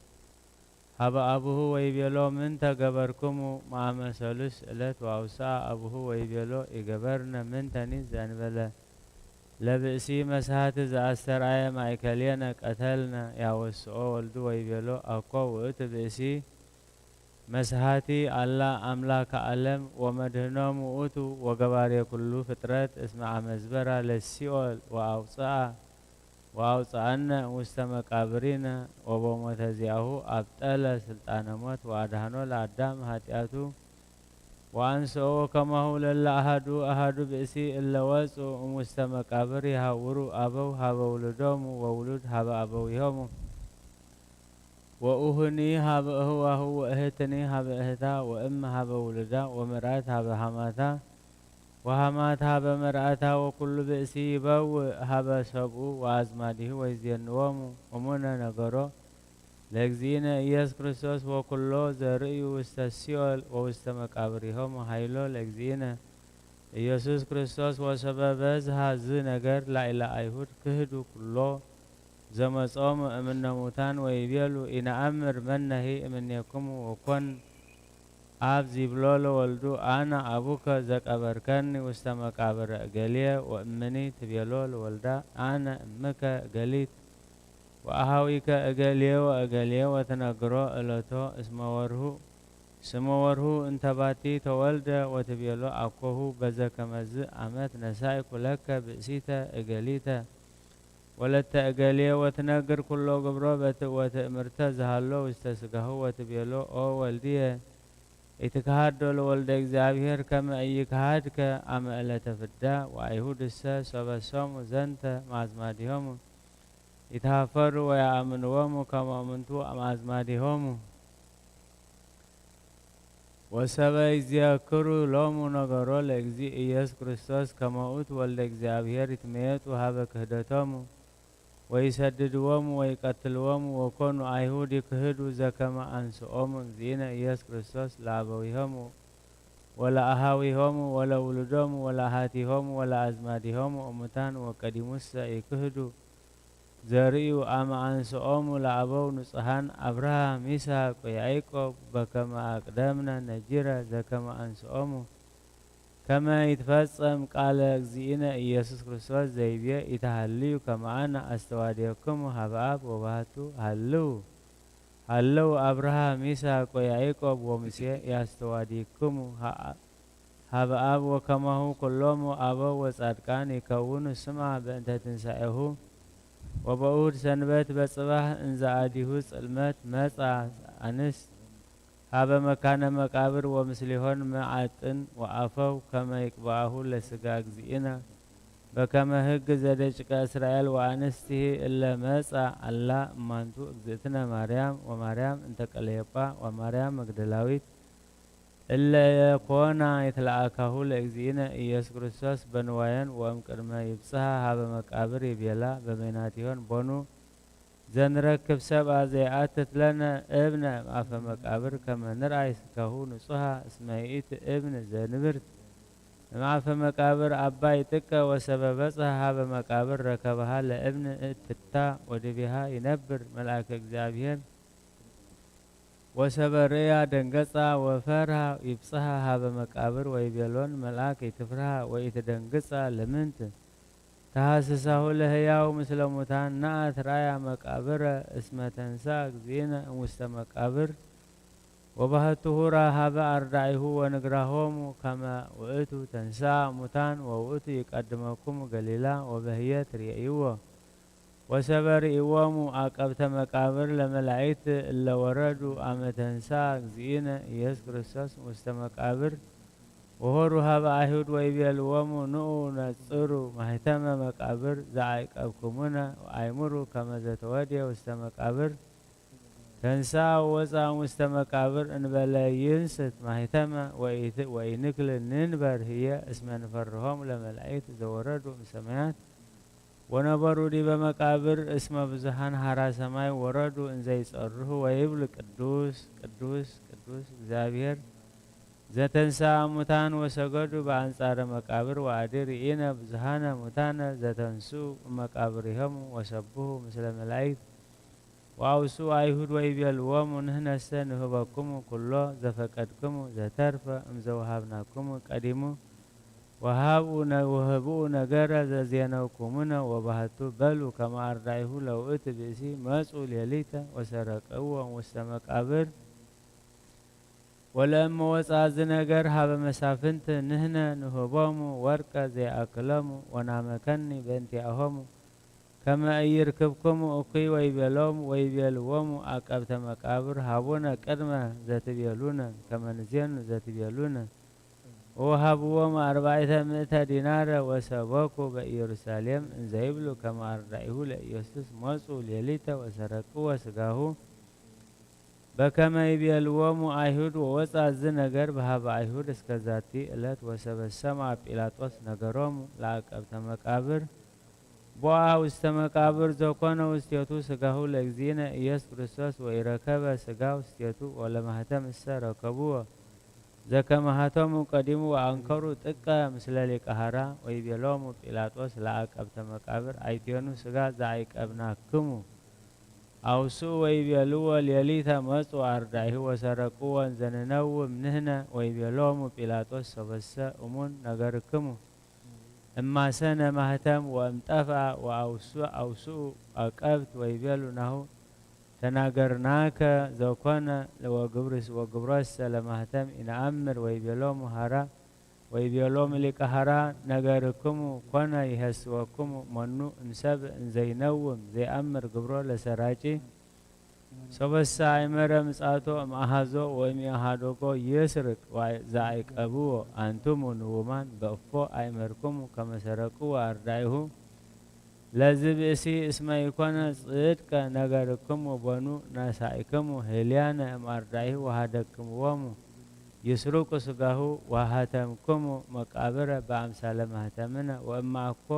ሀበ አቡሁ ወይቤሎ ምንተ ገበርክሙ መአመ ሰሉስ ዕለት ወአውስአ አቡሁ ወይቤሎ ኢገበርነ ምንተኒ ዘእንበለ ለብእሲ መስሐቲ ዘአስተርአየ ማእከሌነ ቀተልነ ያወስኦ ወልዱ ወይቤሎ አኮ ውእቱ ብእሲ መስሐቲ አላ አምላከ ዓለም ወመድህኖሙ ውእቱ ወገባሬ ኩሉ ፍጥረት እስመ አመዝበራ ለሲኦል ወአውፅአ ወአውፅአነ ውስተ መቃብሪነ ወበሞተ ዚአሁ አብጠለ ስልጣነ ሞት ወአድኃኖ ለአዳም ኃጢአቱ ወአንስኦ ወከማሁ ለለ አሃዱ አሃዱ ብእሲ እለ ወፁ እምውስተ መቃብር ይሃውሩ አበው ሀበ ውሉዶሙ ወውሉድ ሀበ አበዊሆሙ ወኡህኒ ሀበ እህዋሁ ወእህትኒ ሀበ እህታ ወእም ሀበ ውሉዳ ወመርአት ሀበ ሀማታ ወሀማት ሀበ መርአታ ወኩሉ ብእሲ ይበውእ ሀበ ሰብኡ ወአዝማዲሁ ወይዜንዎሙ እሙነ ነገሮ ለእግዚእነ ኢየሱስ ክርስቶስ ወኩሎ ዘርእዩ ውስተ ሲኦል ወውስተ መቃብሪሆሙ ሀይሎ ለእግዚእነ ኢየሱስ ክርስቶስ ወሰበ በዝሃ ዝ ነገር ላዕለ አይሁድ ክህዱ ኩሎ ዘመጾሙ እምነ ሙታን ወይቤሉ ኢነአምር መነሂ እምኔክሙ ወኮን አብ ዚብሎ ለወልዱ አነ አቡከ ዘቀበርከኒ ውስተ መቃብረ እገሌየ ወእምኒ ትቤሎ ለወልዳ አነ እምከ እገሊት ወአሃዊከ እገሌ ወእገሌ ወትነግሮ እለቶ እስመ ወርሁ ስመ ወርሁ እንተ ባቲ ተወልደ ወትቤሎ አኮሁ በዘ ከመዝ አመት ነሳእኩ ለከ ብእሲተ እገሊተ ወለተ እገሌ ወትነግር ኩሎ ግብሮ በትእ ወትእምርተ ዝሃሎ ውስተ ስጋሁ ወትቤሎ ኦ ወልድየ ኢትክሃዶ ለወልደ እግዚኣብሔር ከመ ኢይክሃድከ አመ ዕለተ ፍዳ ወአይሁድሰ ሶበ ሰሙ ዘንተ እምአዝማዲሆሙ ይትሃፈሩ ወየአምንዎሙ ከመ እሙንቱ እምአዝማዲሆሙ። ወሰበ ይዜክሩ ሎሙ ነገሮ ለእግዚእ ኢየሱስ ክርስቶስ ከመ ውእቱ ወልደ እግዚኣብሔር ይትመየጡ ሀበ ክህደቶሙ ወይሰድድዎሙ ወይቀትልዎሙ ወኮኑ አይሁድ ይክህዱ ዘከመ አንስኦሙ እግዚእነ ኢየሱስ ክርስቶስ ለአበዊሆሙ ወለአሃዊሆሙ ወለውሉዶሙ ወለአሃቲሆሙ ወለአዝማዲሆሙ እሙታን ወቀዲሙሰ ይክህዱ ዘርእዩ አመ አንስኦሙ ለአበው ንጹሃን አብርሃም ይስሐቅ ወያዕቆብ በከመ አቅደምነ ነጂረ ዘከመ አንስኦሙ ከመ ይትፈጸም ቃለ እግዚእነ ኢየሱስ ክርስቶስ ዘይቤ ኢተሃልዩ ከመ አነ አስተዋድየክሙ ሀበ አብ ወባህቱ ሀልው ሀለው አብርሃም ይስሐቅ ወያዕቆብ ወሙሴ ያስተዋድይክሙ ሀበ አብ ወከማሁ ኩሎሙ አበው ወጻድቃን ይከውኑ ስማ በእንተ ትንሳኤሁ ወበእሁድ ሰንበት በጽባህ እንዘ አዲሁ ጽልመት መጻ አንስት ሀበ መካነ መቃብር ወምስሊሆን መዓጥን ወአፈው ከመ ይቅብአሁ ለስጋ እግዚእነ በከመ ህግ ዘደጭቀ እስራኤል ወአንስቲሂ እለ መጻ አላ እማንቱ እግዝእትነ ማርያም ወማርያም እንተ ቀለዮጳ ወማርያም መግደላዊት እለ ኮና ይትለአካሁ ለእግዚእነ ኢየሱስ ክርስቶስ በንዋየን ወእምቅድመ ይብጽሃ ሀበ መቃብር ይቤላ በበይናቲሆን ቦኑ ዘንረክብ ሰብአ ዘይአትት ለነ እብነ እምአፈ መቃብር ከመ ንርአይ ስጋሁ ንጹሃ እስመ ይእቲ እብን ዘንብርት እምአፈ መቃብር አባይ ጥቀ ወሰበ በጽሐ ሀበ መቃብር ረከብሃ ለእብን እትታ ወድቤሃ ይነብር መልአከ እግዚኣብሔር ወሰበ ርእያ ደንገጻ ወፈርሃ ይብጽሃ ሀበ መቃብር ወይቤሎን መልአክ ኢትፍርሃ ወኢትደንግጻ ለምንት ተሃስሳሁ ለህያው ምስለ ሙታን ነአት ራያ መቃብረ እስመ ተንሳ እግዚእነ እምውስተ መቃብር ወባህቱ ሁራ ሀበ አርዳኢሁ ወንግራሆሙ ከመ ውእቱ ተንሳ ሙታን ወውእቱ ይቀድመኩም ገሊላ ወበህየ ትርእይዎ ወሰበ ርእይዎሙ አቀብተ መቃብር ለመላእክት እለ ወረዱ አመ ተንሳ እግዚእነ ኢየሱስ ክርስቶስ ውስተ መቃብር ወሆሩ ሀበ አይሁድ ወይቤልዎሙ ንዑ ነጽሩ ማህተመ መቃብር ዘአይቀብኩሙነ ወአይምሩ ከመ ዘተወድየ ውስተ መቃብር ተንሳ ወወፃ ውስተ መቃብር እንበለ ይንስት ማህተመ ወኢንክል ንንበር ህየ እስመ ንፈርሆም ለመላእክት ዘወረዱ እምሰማያት ወነበሩ ዲበ መቃብር እስመ ብዙሃን ሀራ ሰማይ ወረዱ እንዘይጸርሁ ወይብሉ ቅዱስ ቅዱስ ቅዱስ እግዚኣብሔር ዘተንሳ ሙታን ወሰገዱ በአንጻረ መቃብር ወአዲ ርኢነ ብዙሃነ ሙታነ ዘተንሱ እመቃብሪሆሙ ወሰብሁ ምስለ መላእክት ወአውስኡ አይሁድ ወይቤልዎሙ ንህነሰ ንህበኩሙ ኩሎ ዘፈቀድክሙ ዘተርፈ እምዘወሃብናክሙ ቀዲሙ ወሃብኡ ነ- ወህብኡ ነገረ ዘዜነውኩሙነ ወባህቱ በሉ ከመ አርዳኢሁ ለውእቱ ብእሲ መጹ ሌሊተ ወሰረቅዎ ውስተ መቃብር ወለእመ ወፅኣ እዚ ነገር ሀበ መሳፍንት ንህነ ንህቦሙ ወርቀ ዘይኣክሎሙ ወናመከኒ በእንቲአሆሙ ከመ ኢይርክብክሙ እኩይ ወይቤሎሙ ወይቤልዎሙ አቀብተ መቃብር ሀቡነ ቅድመ ዘትቤሉነ ከመ ንዜኑ ዘትቤሉነ ወወሀብዎሙ አርባዕተ ምእተ ዲናረ ወሰበኩ በኢየሩሳሌም እንዘይብሉ ከመ አርዳኢሁ ለኢየሱስ መጹ ሌሊተ ወሰረቅዎ ስጋሁ በከመ ይቤልዎሙ አይሁድ ወወፃ እዚ ነገር በሀበ አይሁድ እስከ ዛቲ እለት ወሰበ ሰምዐ ጲላጦስ ነገሮሙ ለአቀብተ መቃብር ቦአ ውስተ መቃብር ዘኮነ ውስቴቱ ስጋሁ ለእግዚእነ ኢየሱስ ክርስቶስ ወኢረከበ ስጋ ውስቴቱ ወለማህተም እሰ ረከብዎ ዘከመ ሀተሙ ቀዲሙ ወአንከሩ ጥቀ ምስለ ሊቀ ሀራ ወይቤሎሙ ጲላጦስ ለአቀብተ መቃብር አይቴኑ ስጋ ዘአይቀብናክሙ አውስኡ ወይቤልዎ ሌሊተ መጹ አርዳኢሁ ወሰረቅዎ እንዘ ንነውም ንህነ ወይቤሎሙ ጲላጦስ ሰበሰ እሙን ነገርክሙ እማሰነ ማህተም ወእምጠፍአ ወአውስኡ አውስኡ አቀብት ወይቤሉ ናሁ ተናገርናከ ዘኮነ ወግብርስ ወግብሮሰ ለማህተም ኢነአምር ወይቤሎሙ ሀራ ወይቤሎሙ ሊቀ ሀራ ነገርክሙ ኮነ ይሀስወክሙ መኑ እምሰብ እንዘይነውም ዘይአምር ግብሮ ለሰራቂ ሶበሰ አይመረ ምጽአቶ እምአሃዞ ወእምኢሃደጎ ይስርቅ ዘአይቀብዎ አንትሙ ንውማን በእፎ አይመርክሙ ከመ ሰረቅዎ አርዳኢሁ ለዝብእሲ እስመ ኢኮነ ጽድቀ ነገርክሙ በኑ ነሳኢክሙ ህልያነ እምአርዳኢሁ ወሃደክምዎሙ ይስርቁ ስጋሁ ወሃተምክሙ መቃብረ በአምሳለ ማህተምነ ወእመ አኮ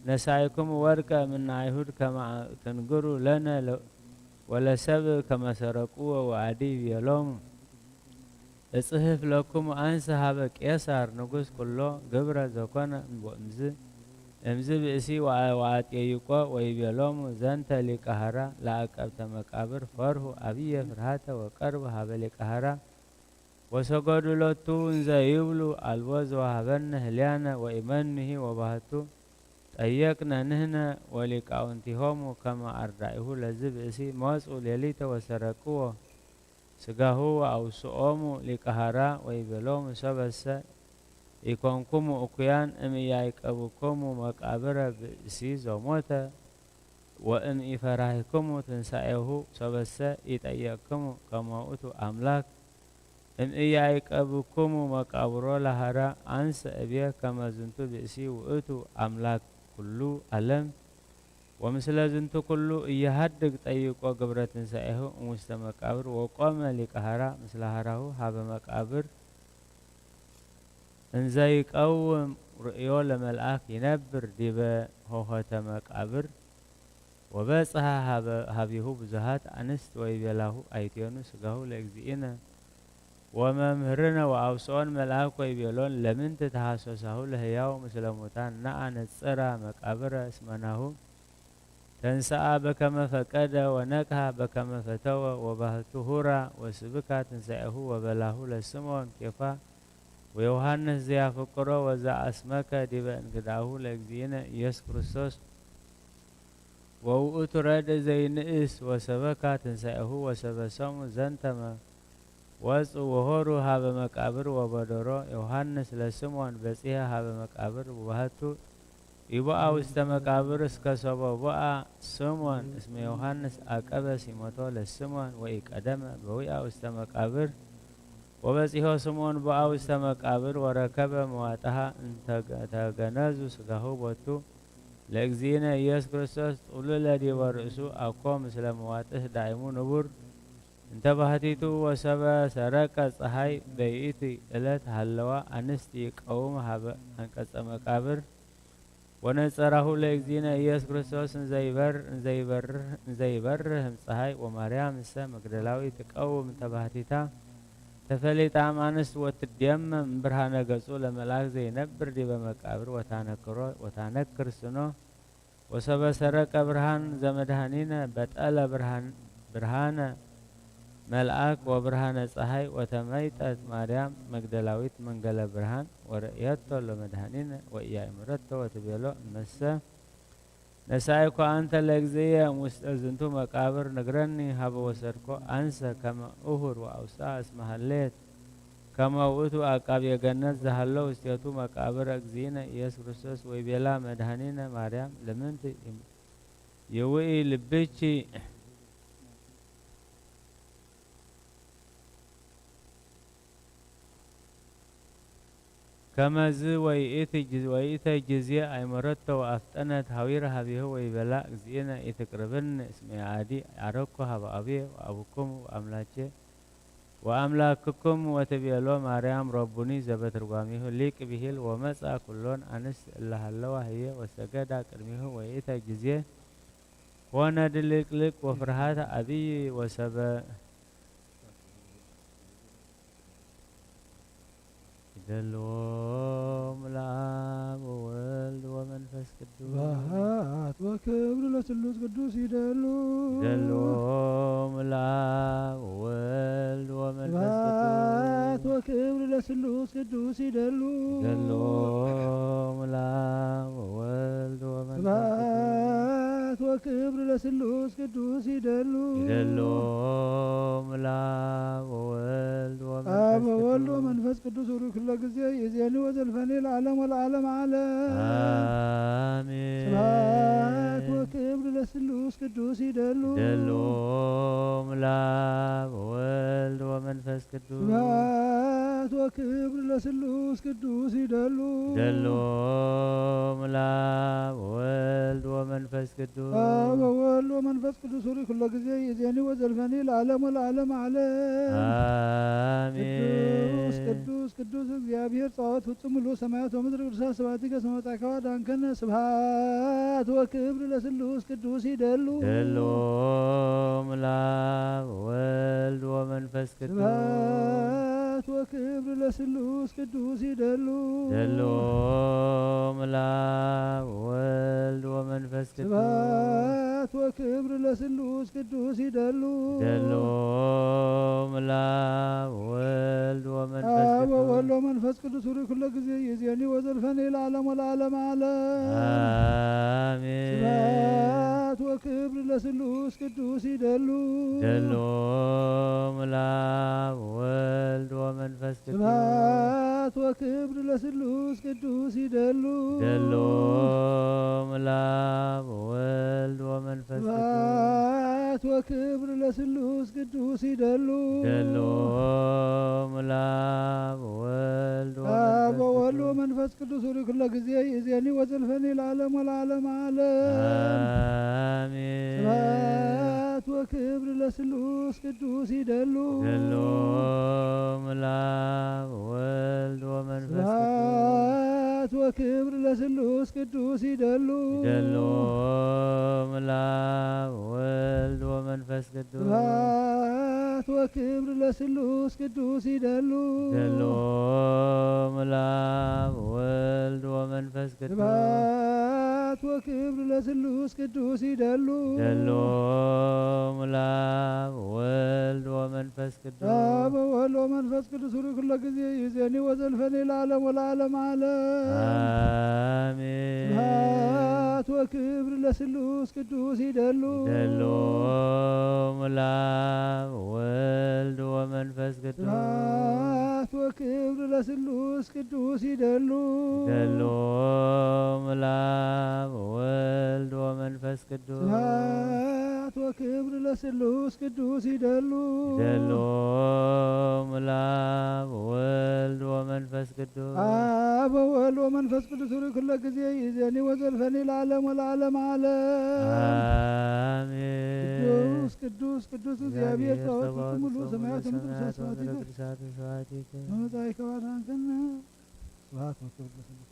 ነሳኢክሙ ወርቀ እምነ አይሁድ ከመ ትንግሩ ለነ ወለሰብእ ከመ ሰረቅዎ ወአዲ ይቤሎሙ እጽህፍ ለክሙ አንሰ ሀበ ቄሳር ንጉስ ኩሎ ግብረ ዘኮነ እምዝ እምዝ ብእሲ ወአጠይቆ ወይቤሎሙ ዘንተ ሊቀ ሀራ ለአቀብተ መቃብር ፈርሁ አብየ ፍርሃተ ወቀርቡ ሀበ ሊቀ ሀራ ወሰገዱ ሎቱ እንዘ ይብሉ አልቦ ዘወሀበነ ህልያነ ወኢመኑሂ ወባህቱ ጠየቅነ ንህነ ወሊቃውንቲሆሙ ከመ አርዳኢሁ ለዝ ብእሲ መጹ ሌሊተ ወሰረቅዎ ስጋሁ ወአውስኦሙ ሊቀ ሀራ ወይቤሎሙ ሰበሰ ኢኮንኩሙ እኩያን እምኢያይቀብኩሙ መቃብረ ብእሲ ዘሞተ ወእምኢፈራህክሙ ትንሳኤሁ ሰበሰ ኢጠየቅክሙ ከመ ውእቱ አምላክ እምኢያይቀብኩሙ መቃብሮ ለሀራ አንሰ እቤ ከመ ዝንቱ ብእሲ ውእቱ አምላክ ኩሉ አለም ወምስለ ዝንቱ ኩሉ እየሀድግ ጠይቆ ግብረ ትንሳኤሁ እምውስተ መቃብር ወቆመ ሊቀ ሀራ ምስለ ሀራሁ ሀበ መቃብር እንዘይቀውም ርእዮ ለመልአክ ይነብር ዲበ ሆኸተ መቃብር ወበጽሐ ሀቢሁ ብዙሃት አንስት ወይቤላሁ አይቴኑ ስጋሁ ለእግዚእነ ወመምህርነ ወአውስኦን መልአክ ወይቤሎን ለምንት ተሐሰሳሁ ለህያው ምስለ ሙታን ነአ ነጽራ መቃብረ እስመናሁ ተንሰአ በከመ ፈቀደ ወነቅሃ በከመ ፈተወ ወባህቱ ሁራ ወስብካ ትንሳኤሁ ወበላሁ ለስምዖን ኬፋ ወዮሐንስ ዘያፍቅሮ ወዘአስመከ ዲበ እንግዳሁ ለእግዚእነ ኢየሱስ ክርስቶስ ወውእቱ ረድእ ዘይንእስ ወሰበካ ትንሳኤሁ ወሰበሰሙ ዘንተመ ወፁ ወሆሩ ሀበ መቃብር ወበደሮ ዮሐንስ ለስምዖን በጺሐ ሀበ መቃብር ወባህቱ ኢቦኣ ውስተ መቃብር እስከ ሶበ ቦኣ ስሞን እስመ ዮሃንስ አቀበ ሲሞቶ ለስሞን ወኢቀደመ በዊኣ ውስተ መቃብር። ወበጺሖ ስምዖን ቦኣ ውስተ መቃብር ወረከበ መዋጥሃ እንተ ተገነዙ ስጋሁ ቦቱ ለእግዚእነ ኢየሱስ ክርስቶስ ጥሉለ ዲበ ርእሱ አኮ ምስለ መዋጥህ ዳይሙ ንቡር እንተ ባህቲቱ። ወሰበ ሰረቀ ፀሐይ በይእቲ ዕለት ሃለዋ አንስት ይቀውም ሃበ አንቀጸ መቃብር። ወነጸራሁ ለእግዚእነ ኢየሱስ ክርስቶስ እንዘይበር እንዘይበርህ እንዘይበርህ እምፀሐይ ወማርያም እሰ መግደላዊት ትቀውም ተባህቲታ ተፈሊጣ እምአንስት ወትድየመም እምብርሃነ ገጹ ለመልአክ ዘይነብር ዲበ መቃብር ወታነክሮ ወታነክር ስኖ። ወሰበ ሰረቀ ብርሃን ዘመድኃኒነ በጠለ ብርሃን ብርሃነ መልአክ ወብርሃነ ፀሐይ። ወተመይጠት ማርያም መግደላዊት መንገለ ብርሃን ወርእየቶ ለመድኃኒነ ወኢያእመረቶ ወትቤሎ እመሰ ነሳይኮ አንተ ለእግዚእየ እምውስጠ ዝንቱ መቃብር ንግረኒ ሀበ ወሰድኮ አንሰ ከመ እሁር ወአውስአ እስመ ሀሌት ከመ ውእቱ አቃቤ ገነት ዘሀሎ ውስቴቱ መቃብር እግዚእነ ኢየሱስ ክርስቶስ። ወይቤላ መድኃኒነ ማርያም ለምንት ይውኢ ልብኪ ከመዝ ወይእቲ ጊ- ወይእተ ጊዜ አይመረቶ ወአፍጠነት ሀዊረ ሀቤሁ ወይቤላ እግዚእነ ኢትቅርብኒ እስመ አዲ አረኩ ሀበ አቡየ ወአቡክሙ ወአምላኬ ወአምላክኩም። ወትቤሎ ማርያም ረቡኒ ዘበትርጓሜሁ ሊቅ ብሂል። ወመጻ ኩሎን አንስት እለ ሀለዋ ህዬ ወሰገዳ ቅድሜሁ ወይእተ ጊዜ ኮነ ድልቅልቅ ወፍርሃት አብይ ወሰበ ይደልዎም ለአብ ወወልድ ወመንፈስ ቅዱስ። ስብሐት ወክብር ለስሉስ ቅዱስ ይደሉ። ይደልዎም ለአብ ወወልድ ወመንፈስ ቅዱስ። ስብሐት ወክብር ለስሉስ ቅዱስ ይደሉ። ይደልዎም ለአብ ወወልድ ወመንፈስ ቅዱስ። ስብሐት ወክብር ለስሉስ ቅዱስ ይደሉ። ይደልዎም ለአብ ወወልድ ወመንፈስ አብ ወወልድ ቅዱስ። ወመንፈስ ቅዱስ ውሩይ ኩሎ ጊዜ ይእዜኒ ወዘልፈኒ ለዓለም ወለዓለም ዓለም። አሜን። ስብሐት ወክብር ለስሉስ ቅዱስ ይደሉ። ይደልዎም ለአብ ወወልድ ወመንፈስ ቅዱስ። ስብሐት ወክብር ለስሉስ ቅዱስ ይደሉ። ይደልዎም ለአብ ወወልድ ወመንፈስ ቅዱስ። አብ ወወልድ ወመንፈስ ቅዱስ ውሩይ ኩሎ ጊዜ ይእዜኒ ወዘልፈኒ ለዓለም ወለዓለም ዓለም። አሜን። ቅዱስ ቅዱስ ቅዱስ እግዚአብሔር ጸባኦት ፍጹም ምሉእ ሰማያት ወምድር ቅዱሳት ስብሐቲከ እስመ መጻእከ ወአድኃንከነ። ስብሐት ወክብር ለስሉስ ቅዱስ ይደሉ። ይደልዎም ለአብ ወወልድ ወመንፈስ ቅዱስ። ስብሐት ወክብር ለስሉስ ቅዱስ ይደሉ። ይደልዎም ለአብ ወወልድ ወመንፈስ ቅዱስ። ስብሐት ወክብር ለስሉስ ቅዱስ ይደሉ። ይደልዎም ለአብ ወወልድ ወመንፈስ አብ ቅዱስ። ወወልድ ወመንፈስ ቅዱስ ውሩይ ኩሎ ጊዜ ይእዜኒ ወዘልፈኒ ለዓለም ወለዓለም ዓለም። አሜን። ስብሐት ወክብር ለስሉስ ቅዱስ ይደሉ። ይደልዎም ለአብ ወወልድ ወመንፈስ ቅዱስ። ስብሐት ወክብር ለስሉስ ቅዱስ ይደሉ። ይደልዎም ለአብ ወወልድ ወመንፈስ ቅዱስ። ስብሐት ወክብር ለስሉስ ቅዱስ ይደሉ። ይደልዎም ለአብ ወወልድ አብ ወወልድ ወመንፈስ ቅዱስ። ወመንፈስ ቅዱስ ውሩይ ኩሎ ጊዜ ይእዜኒ ወዘልፈኒ ለዓለም ወለዓለም ዓለም። አሜን። ስብሐት ወክብር ለስሉስ ቅዱስ ይደሉ። ይደልዎም ለአብ ወወልድ ወመንፈስ ቅዱስ። ስብሐት ወክብር ለስሉስ ቅዱስ ይደሉ። ይደልዎም ለአብ ወወልድ ወመንፈስ ቅዱስ። ስብሐት ወክብር ለስሉስ ቅዱስ ይደሉ። ይደልዎም ለአብ ወወልድ ወመንፈስ ቅዱስ። ስብሐት ወክብር ለስሉስ ቅዱስ ይደሉ። ይደልዎም ለአብ ወወልድ ወመንፈስ ቅዱስ። አብ ወወልድ ወመንፈስ ቅዱስ ውሩይ ኩሎ ጊዜ ይእዜኒ ወዘልፈኒ ለዓለም ወለዓለም ዓለም። አሜን። ስብሐት ወክብር ለስሉስ ቅዱስ ይደሉ። ይደልዎም ለአብ ወወልድ ወመንፈስ ቅዱስ። ስብሐት ወክብር ለስሉስ ቅዱስ ይደሉ። ይደልዎም ለአብ ቅዱስ ስብሐት ወክብር ለስሉስ ቅዱስ ይደሉ። ይደሉ እም ለአብ ወወልድ ወመንፈስ ቅዱስ። አብ ወወልድ ወመንፈስ ቅዱስ ሩይ ኩለ ጊዜ ይእዜኒ ወዘልፈኒ ለዓለም ወለዓለም ዓለም። አሜን። ቅዱስ ቅዱስ ቅዱስ እግዚአብሔር ጸባኦት ፍጹም ሙሉ ሰማያት ወምድር ስብሐት ይከ መጻኢከ ባርካነ። ስብሐት ወክብር ለስሉስ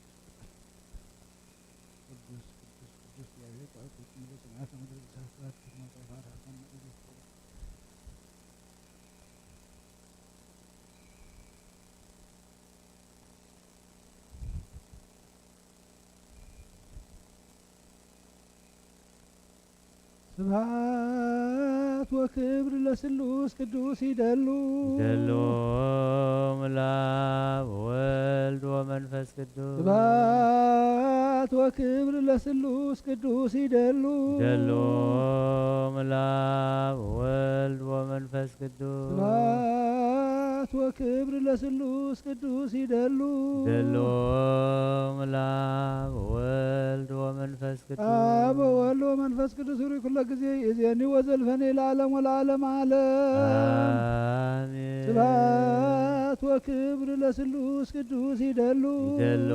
ቅዱስ ቅዱስ ቅዱስ እግዚአብሔር ጸባኦት ፍጹም ሙሉ ሰማያት ወምድር ስብሐት ይከ መጻኢከ ባርካነ። ስብሐት ወክብር ለስሉስ ቅዱስ ይደሉ። ይደሉ እም ለአብ ወወልድ ወመንፈስ ቅዱስ። ስብሐት ወክብር ለስሉስ ቅዱስ ይደሉ። ይደሉ እም ለአብ ወወልድ ወመንፈስ ቅዱስ። ስብሐት ወክብር ለስሉስ ቅዱስ ይደሉ። ይደሉ እም ለአብ ወወልድ ወመንፈስ ቅዱስ። አብ ወወልድ ወመንፈስ ቅዱስ ሩይ ኩለ ጊዜ ይእዜኒ ወዘልፈኒ ለዓለም ወለዓለም ዓለም። አሜን። ስብሐት ወክብር ለስሉስ ቅዱስ ይደሉ። ይደሉ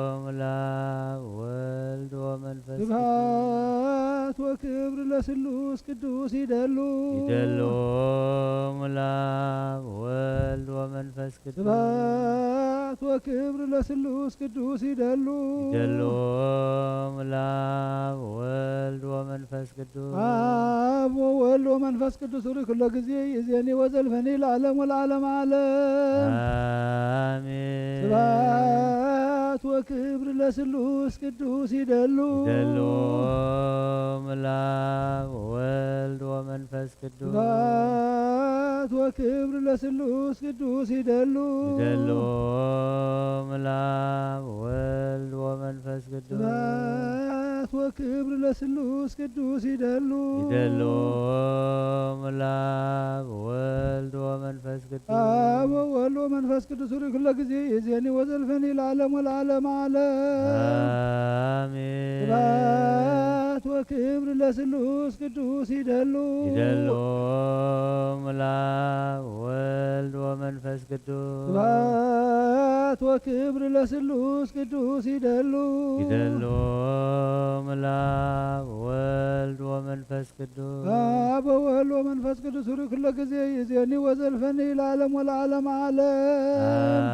እም ለአብ ወወልድ ወመንፈስ ቅዱስ። ስብሐት ወክብር ለስሉስ ቅዱስ ይደሉ። ይደሉ እም ለአብ ወወልድ ወመንፈስ ቅዱስ። ስብሐት ወክብር ለስሉስ ቅዱስ ይደሉ። ይደሉ እም ለአብ ወወልድ ወመንፈስ ቅዱስ። አብ ወወልድ ወመንፈስ ቅዱስ ሩይ ኩሎ ጊዜ ይእዜኒ ወዘልፈኒ ለዓለም ወለዓለም ዓለም። አሜን። ስብሐት ወክብር ለስሉስ ቅዱስ ይደሉ። ይደሉ እም ለአብ ወወልድ ወመንፈስ ቅዱስ። ስብሐት ወክብር ለስሉስ ቅዱስ ይደሉ። ይደሉ እም ለአብ ወወልድ ወመንፈስ ቅዱስ። ስብሐት ወክብር ለስሉስ ቅዱስ ይደሉ። ይደሉ እም ለአብ ወወልድ ወመንፈስ ቅዱስ። አብ ወወልድ ወመንፈስ ቅዱስ ሩይ ኩሎ ጊዜ ይእዜኒ ወዘልፈኒ ለዓለም ወለዓለም ዓለም። አሜን። ስብሐት ወክብር ለስሉስ ቅዱስ ይደሉ። ይደሉ እም ለአብ ወወልድ ወመንፈስ ቅዱስ። ስብሐት ወክብር ለስሉስ ቅዱስ ይደሉ። ይደሉ እም ለአብ ወወልድ ወመንፈስ ቅዱስ። አብ ወወልድ ወመንፈስ ቅዱስ ሩይ ኩሎ ጊዜ ይእዜኒ ወዘልፈኒ ለዓለም ወለዓለም ዓለም።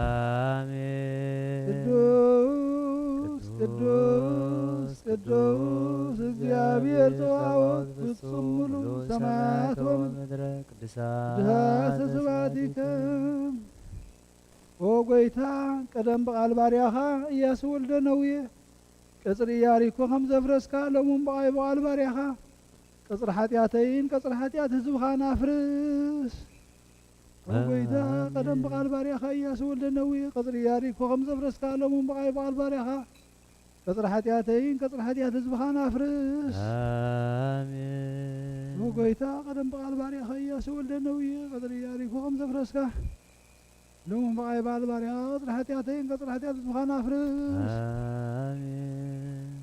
አሜን። ቅዱስ ቅዱስ ቅዱስ ቅዱስ እግዚአብሔር ጸባኦት ፍጹም ሙሉ ሰማያት ወምድር ቅዱሳን ቅዱሳን ስብሐቲከ። ስብሐቲከ። ኦ ጐይታ፣ ቀደም ብቓል ባርያኻ ኢያሱ ወልደ ነውየ ቅጽሪ ኢያሪኮ ከም ዘፍረስካ፣ ሎሚ ብቓይ ብቓል ባርያኻ ቅጽሪ ሓጢኣተይን ቅጽሪ ሓጢኣት ህዝብኻን ኣፍርስ። ኦ ጐይታ፣ ቀደም ብቓል ባርያኻ ኢያሱ ወልደ ነውየ ቅጽሪ ኢያሪኮ ከም ዘፍረስካ፣ ሎሚ ብቓይ ብቓል ባርያኻ ቅጽሪ ሓጢኣተይን ቅጽሪ ሓጢኣት ህዝብኻን ኣፍርስ። ኣሜን። ኦ ጐይታ፣ ቀደም ብቓል ባርያኻ ኢያሱ ወልደ ነውየ ቅጽሪ ኢያሪኮ ከም ዘፍረስካ፣ ሎሚ ብቓይ ብቓል ባርያኻ ቅጽሪ ሓጢኣተይን ቅጽሪ ሓጢኣት ህዝብኻን ኣፍርስ። ኣሜን።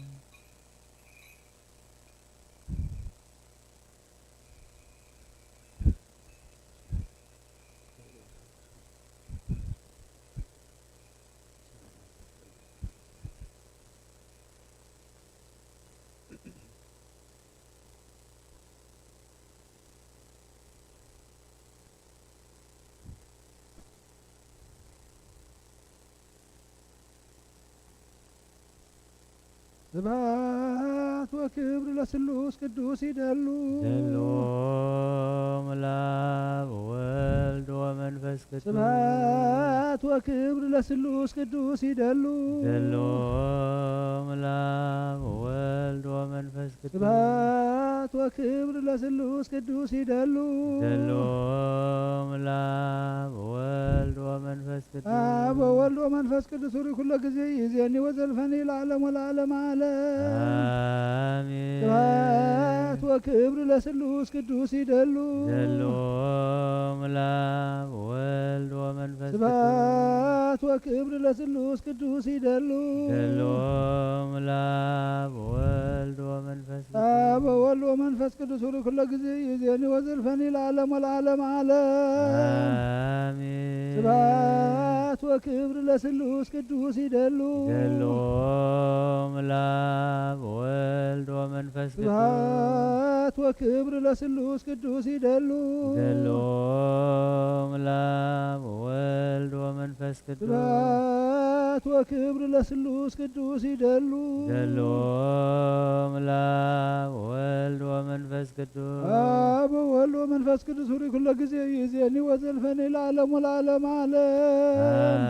ስብሐት ወክብር ለስሉስ ቅዱስ ይደሉ። ይደሉ እም ለአብ ወወልድ ወመንፈስ ቅዱስ። ስብሐት ወክብር ለስሉስ ቅዱስ ይደሉ። ይደሉ እም ለአብ ወወልድ ወመንፈስ ቅዱስ። ስብሐት ወክብር ለስሉስ ቅዱስ ይደሉ። ይደሉ እም ለአብ ወወልድ ወመንፈስ ቅዱስ። አብ ወወልድ ወመንፈስ ቅዱስ ሩይ ኩሎ ጊዜ ይእዜኒ ወዘልፈኒ ለዓለም ወለዓለም ዓለም። አሜን። ስብሐት ወክብር ለስሉስ ቅዱስ ይደሉ። ይደሉ እም ለአብ ወወልድ ወመንፈስ ቅዱስ። ስብሐት ወክብር ለስሉስ ቅዱስ ይደሉ። ይደሉ እም ለአብ ወወልድ ወመንፈስ መንፈስ ቅዱስ ሩይ ኩሎ ጊዜ ይዜኒ ወዘልፈኒ ለዓለም ወለዓለም ዓለም። አሜን። ስብሐት ወክብር ለስሉስ ቅዱስ ይደሉ። ይደሎም ለአብ ወወልድ ወመንፈስ ቅዱስ። ስብሐት ወክብር ለስሉስ ቅዱስ ይደሉ። ይደሎም ለአብ ወወልድ ወመንፈስ ቅዱስ። ስብሐት ወክብር ለስሉስ ቅዱስ ይደሉ። ይደሎም ለአብ ወወልድ ወመንፈስ ቅዱስ። አብ ወወልድ ወመንፈስ ቅዱስ ሩይ ኩሎ ጊዜ ይዜኒ ወዘልፈኒ ለዓለም ወለዓለም ዓለም።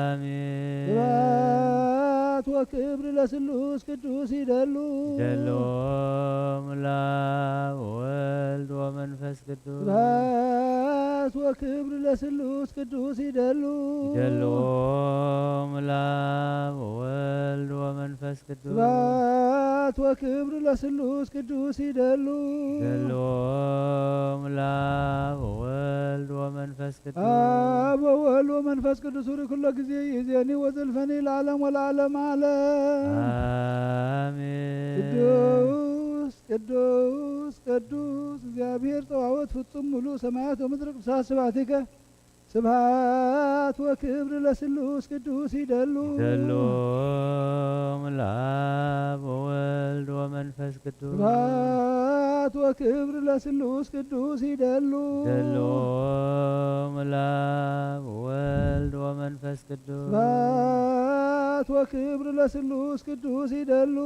አሜን። ስብሐት ወክብር ለስሉስ ቅዱስ ይደሉ። ይደሎም ለአብ ወወልድ ወመንፈስ ቅዱስ። ስብሐት ወክብር ለስሉስ ቅዱስ ይደሉ። ይደሎም ለአብ ወወልድ ወመንፈስ ቅዱስ። ስብሐት ወክብር ለስሉስ ቅዱስ ይደሉ። ይደሎም ለአብ ወወልድ ወመንፈስ ቅዱስ። አብ ወወልድ ወመንፈስ ቅዱስ ሩይ ኩሎ ጊዜ ይዜኒ ወዘልፈኒ ለዓለም ወለዓለም ዓለም። አሜን። ቅዱስ ቅዱስ ቅዱስ እግዚአብሔር ጸባኦት ፍጹም ሙሉ ሰማያት ወምድር ቅዱሳት ስብሐቲከ። ስብሐት ወክብር ለስሉስ ቅዱስ ይደሉ። ይደሎም ለአብ ወወልድ ወመንፈስ ቅዱስ። ስብሐት ወክብር ለስሉስ ቅዱስ ይደሉ። ይደሎም ለአብ ወወልድ ወመንፈስ ቅዱስ። ስብሐት ወክብር ለስሉስ ቅዱስ ይደሉ።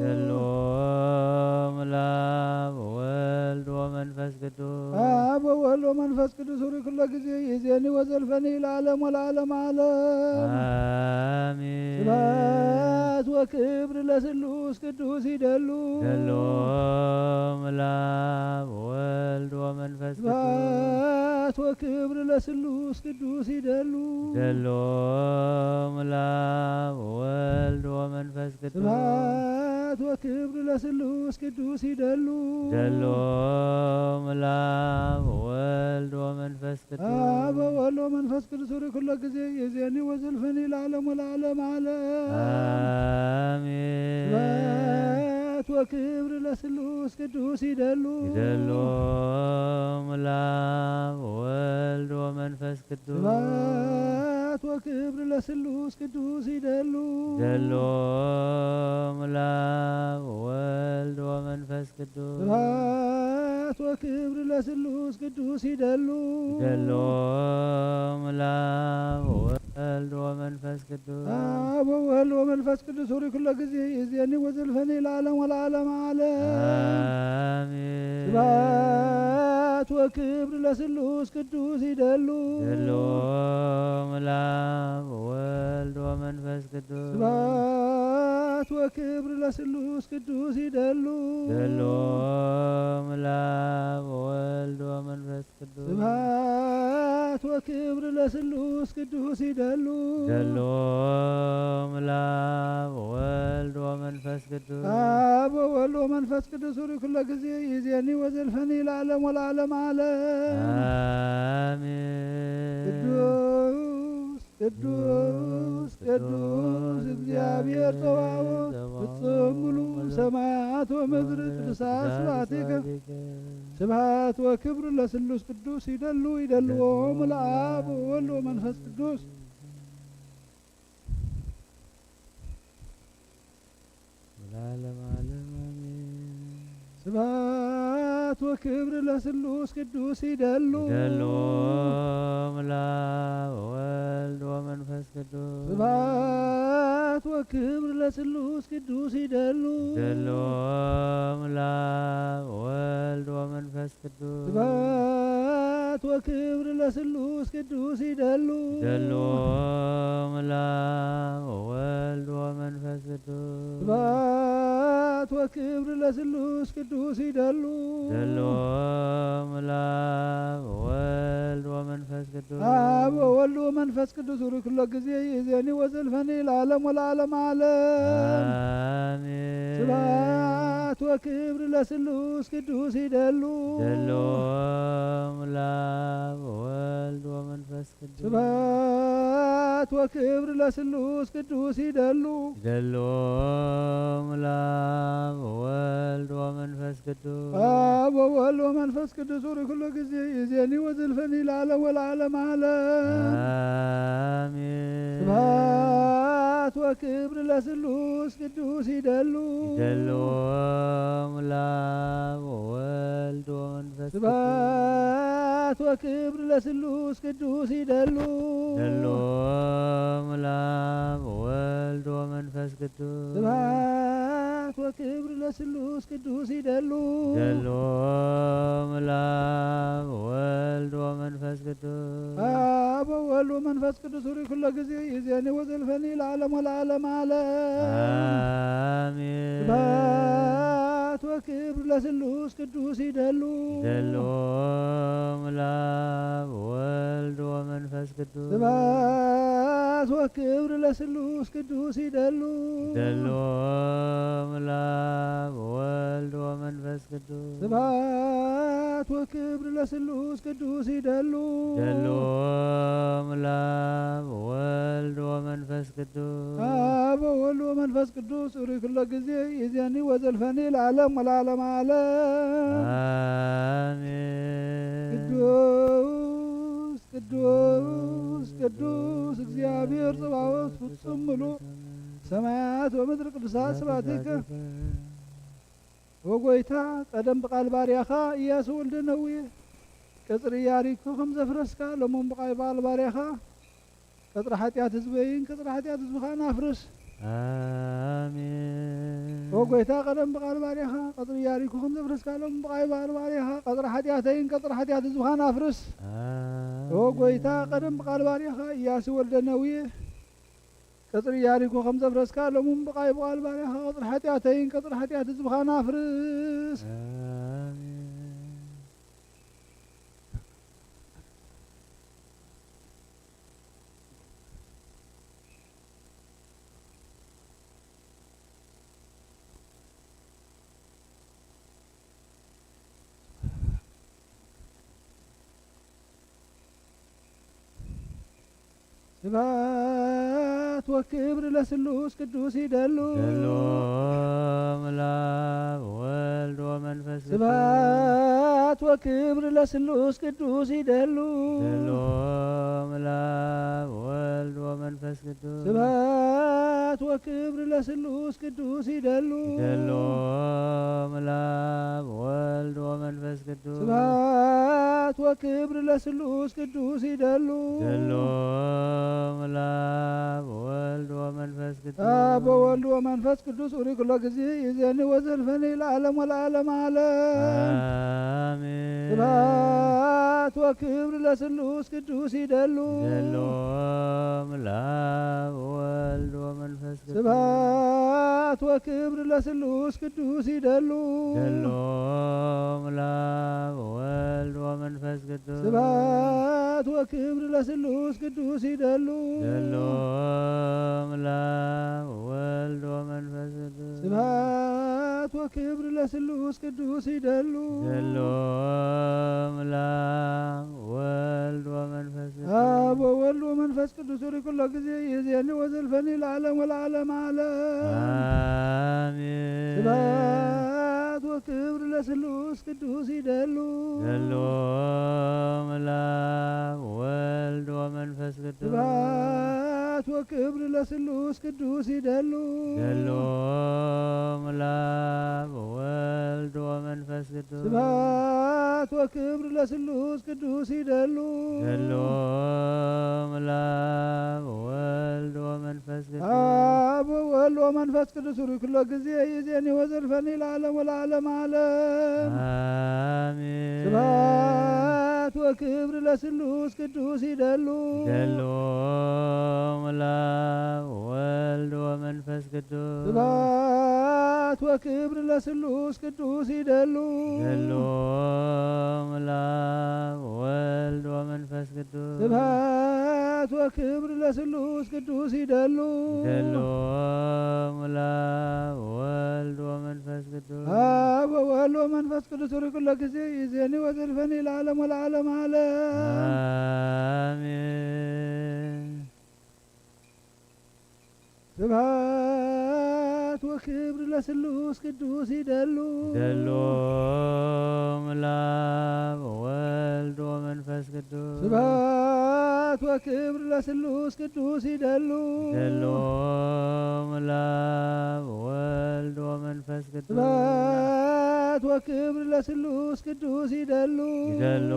ይደሎም ለአብ ወወልድ ወመንፈስ ቅዱስ። አብ ወወልድ ወመንፈስ ቅዱስ ሩይ ኩሎ ጊዜ ይዜኒ ወዘልፈኒ ለዓለም ወለዓለም ዓለም። አሜን። ስብሐት ወክብር ለስሉስ ቅዱስ ይደሉ። ይደሎም ለአብ ወወልድ ወመንፈስ ቅዱስ። ስብሐት ወክብር ለስሉስ ቅዱስ ይደሉ። ይደሎም ለአብ ወወልድ ወመንፈስ ቅዱስ። ስብሐት ወክብር ለስሉስ ቅዱስ ይደሉ። ይደሎም ለአብ ወወልድ ወመንፈስ ቅዱስ። አብ ወወልድ ወመንፈስ ቅዱስ ሩይ ኩሎ ጊዜ ይዜኒ ወዘልፈኒ ለዓለም ወለዓለም ዓለም። አሜን። ስብሐት ወክብር ለስሉስ ቅዱስ ይደሉ። ይደሎም ለአብ ወወልድ ወመንፈስ ቅዱስ። ስብሐት ወክብር ለስሉስ ቅዱስ ይደሉ። ይደሎም ለአብ ወወልድ ወመንፈስ ቅዱስ። ስብሐት ወክብር ለስሉስ ቅዱስ ይደሉ። ይደሎም ለአብ ወወልድ ወመንፈስ ቅዱስ። አብ ወወልድ ወመንፈስ ቅዱስ ሩይ ኩሎ ጊዜ ይዜኒ ወዘልፈኒ ለዓለም ወለዓለም ዓለም። አሜን። ስብሐት ወክብር ለስሉስ ቅዱስ ይደሉ። ይደሎም ለአብ ወወልድ ወመንፈስ ቅዱስ። ስብሐት ወክብር ለስሉስ ቅዱስ ይደሉ። ይደሎም ለአብ ወወልድ ወመንፈስ ቅዱስ። ስብሐት ወክብር ለስሉስ ቅዱስ ይደሉ። ይደሎም ለአብ ወወልድ ወመንፈስ ቅዱስ። አብ ወወልድ ወመንፈስ ቅዱስ ሩይ ኩሎ ጊዜ ይዜኒ ወዘልፈኒ ለዓለም ወለዓለም ዓለም። አሜን። ቅዱስ ቅዱስ ቅዱስ እግዚአብሔር ጸባኦት ፍጹም ሙሉ ሰማያት ወምድር ቅዱሳት ስብሐቲከ። ስብሐት ወክብር ለስሉስ ቅዱስ ይደሉ ይደልዎም ለአብ ወወልድ ወመንፈስ ቅዱስ። ለዓለም ዓለም አሜን። ስብሐት ወክብር ለስሉስ ቅዱስ ይደሉ። ይደሎም ለአብ ወወልድ ወመንፈስ ቅዱስ። ስብሐት ወክብር ለስሉስ ቅዱስ ይደሉ። ይደሎም ለአብ ወወልድ ወመንፈስ ቅዱስ። ስብሐት ወክብር ለስሉስ ቅዱስ ይደሉ። ይደሎም ለአብ ወወልድ ወመንፈስ ቅዱስ። ስብሐት ወክብር ለስሉስ ቅዱስ ይደሉ። ይደሎም ለአብ ወወልድ ወመንፈስ ቅዱስ። አብ ወወልድ ወመንፈስ ቅዱስ ሩይ ኩሎ ጊዜ ይዜኒ ወዘልፈኒ ለዓለም ወለዓለም ዓለም። አሜን። ስብሐት ወክብር ለስሉስ ቅዱስ ይደሉ። ይደሎም ለአብ ወወልድ ወመንፈስ ቅዱስ። ስብሐት ወክብር ለስሉስ ቅዱስ ይደሉ። ይደሎም ለአብ ወወልድ ወመንፈስ ቅዱስ። ወወልድ ወመንፈስ ቅዱስ ሩይ ኩሎ ጊዜ ይዜኒ ወዘልፈኒ ለዓለም ወለዓለም ዓለም። አሜን። ስብሐት ወክብር ለስሉስ ቅዱስ ይደሉ። ይደሉ ለአብ ወወልድ ወመንፈስ ቅዱስ። ስብሐት ወክብር ለስሉስ ቅዱስ ይደሉ። ይደሉ ለአብ ወወልድ ወመንፈስ ቅዱስ። ስብሐት ወክብር ለስሉስ ቅዱስ ይደሉ። ይደሉ ለአብ ወወልድ ወመንፈስ ቅዱስ። አብ ወወልድ ወመንፈስ ቅዱስ ሩይ ኩሎ ጊዜ ይዜኒ ወዘልፈኒ ለዓለም ወለዓለም ዓለም። አሜን። ስብሐት ወክብር ለስሉስ ቅዱስ ይደሉ። ይደሉ ለአብ ወወልድ ወመንፈስ ቅዱስ። ስብሐት ወክብር ለስሉስ ቅዱስ ይደሉ። ይደሉ ለአብ ወወልድ ወመንፈስ ቅዱስ። ስብሐት ወክብር ለስሉስ ቅዱስ ይደሉ። ይደሉ ለአብ ወወልድ ወመንፈስ ቅዱስ። አብ ወወልድ ወመንፈስ ቅዱስ ሩይ ኩሎ ጊዜ ይዜኒ ወዘልፈኒ ለዓለም ወለዓለም ዓለም። አሜን። ቅዱስ ቅዱስ ቅዱስ እግዚአብሔር ጸባኦት ፍጹም ምሉእ ሰማያት ወምድር ቅዱሳት ስብሐቲከ። ወጎይታ ቀደም ብቃል ባርያኻ ኢያሱ ወልደ ነዌ ቀጽሪ ኢያሪኮ ከም ዘፍረስካ፣ ሎሞም ብቃል ባርያኻ ቀጽሪ ሓጢኣት ህዝበይን ቀጽሪ ሓጢኣት ህዝብኻን ኣፍርስ። አሜን። ኦ ጎይታ፣ ቀደም ብቃል ባርያኻ ቀጽሪ ኢያሪኮ ከም ዘፍረስካ፣ ሎም ብቃል ባርያኻ ቀጽሪ ሓጢኣተይን ቀጽሪ ሓጢኣት ህዝብኻን ኣፍርስ። አሜን። ኦ ጎይታ፣ ቀደም ብቃል ባርያኻ ኢያሱ ወልደ ነዌ ቀጽሪ ኢያሪኮ ከም ዘፍረስካ፣ ሎምም ብቃይ ብቃል ባርያኻ ቀጽሪ ሓጢኣተይን ቀጽሪ ሓጢኣት ህዝብኻን ኣፍርስ። አሜን። ስብሐት ወክብር ለስሉስ ቅዱስ ይደሉ። ይደሉ ለአብ ወወልድ ወመንፈስ ቅዱስ። ስብሐት ወክብር ለስሉስ ቅዱስ ይደሉ። ይደሉ ለአብ ወወልድ ወመንፈስ ቅዱስ። ስብሐት ወክብር ለስሉስ ቅዱስ ይደሉ። ይደሉ ለአብ ወወልድ ወመንፈስ ቅዱስ። ስብሐት ወክብር ለስሉስ ቅዱስ ይደሉ። ይደሉ ለአብ ወወልድ ወመንፈስ ቅዱስ። አብ ወወልድ ወመንፈስ ቅዱስ ኡሪ ኩሎ ጊዜ ይዜኒ ወዘልፈኒ ለዓለም ወለዓለም ዓለም። አሜን። ስብሐት ወክብር ለስሉስ ቅዱስ ይደሉ። ይደሉ ለአብ ወወልድ ወመንፈስ ቅዱስ። ስብሐት ወክብር ለስሉስ ቅዱስ ይደሉ። ይደሉ ለአብ ወወልድ ወመንፈስ ቅዱስ። ስብሐት ወክብር ለስሉስ ቅዱስ ይደሉ። ይደሉ ለአብ ወወልድ ወመንፈስ ቅዱስ። ስብሐት ወክብር ለስሉስ ቅዱስ ይደሉ። ይደሉ ለአብ ወወልድ ወመንፈስ ቅዱስ። አብ ወወልድ ወመንፈስ ቅዱስ ኡሪ ኩሎ ጊዜ ይዜኒ ወዘልፈኒ ለዓለም ወለዓለም ዓለም። አሜን። ስብሐት ወክብር ለስሉስ ቅዱስ ይደሉ። ይደሉ ለአብ ወወልድ ወመንፈስ ቅዱስ። ስብሐት ወክብር ለስሉስ ቅዱስ ይደሉ። ይደሉ ለአብ ወወልድ ወመንፈስ ቅዱስ። ስብሐት ወክብር ለስሉስ ቅዱስ ይደሉ። ይደሉ ለአብ ወወልድ ወመንፈስ ቅዱስ። አብ ወወልድ ወመንፈስ ቅዱስ ኡሪ ኩሎ ጊዜ ይዜኒ ወዘልፈኒ ለዓለም ወለዓለም ዓለም። አሜን። ስብሐት ወክብር ለስሉስ ቅዱስ ይደሉ። ይደሉ ለአብ ወወልድ ወመንፈስ ቅዱስ። ስብሐት ወክብር ለስሉስ ቅዱስ ይደሉ። ይደሉ ለአብ ወወልድ ወመንፈስ ቅዱስ። ስብሐት ወክብር ለስሉስ ቅዱስ ይደሉ። ይደሉ ለአብ ወወልድ ወመንፈስ ቅዱስ። አብ ወወልድ ወመንፈስ ቅዱስ ኡሪ ኩሎ ጊዜ ይዜኒ ወዘልፈኒ ለዓለም ወለዓለም ዓለም። አሜን። ስብሐት ወክብር ለስሉስ ቅዱስ ይደሉ። ይደሉ እም ለአብ ወወልድ ወመንፈስ ቅዱስ። ስብሐት ወክብር ለስሉስ ቅዱስ ይደሉ። ይደሉ እም ለአብ ወወልድ ወመንፈስ ቅዱስ። ስብሐት ወክብር ለስሉስ ቅዱስ ይደሉ። ይደሉ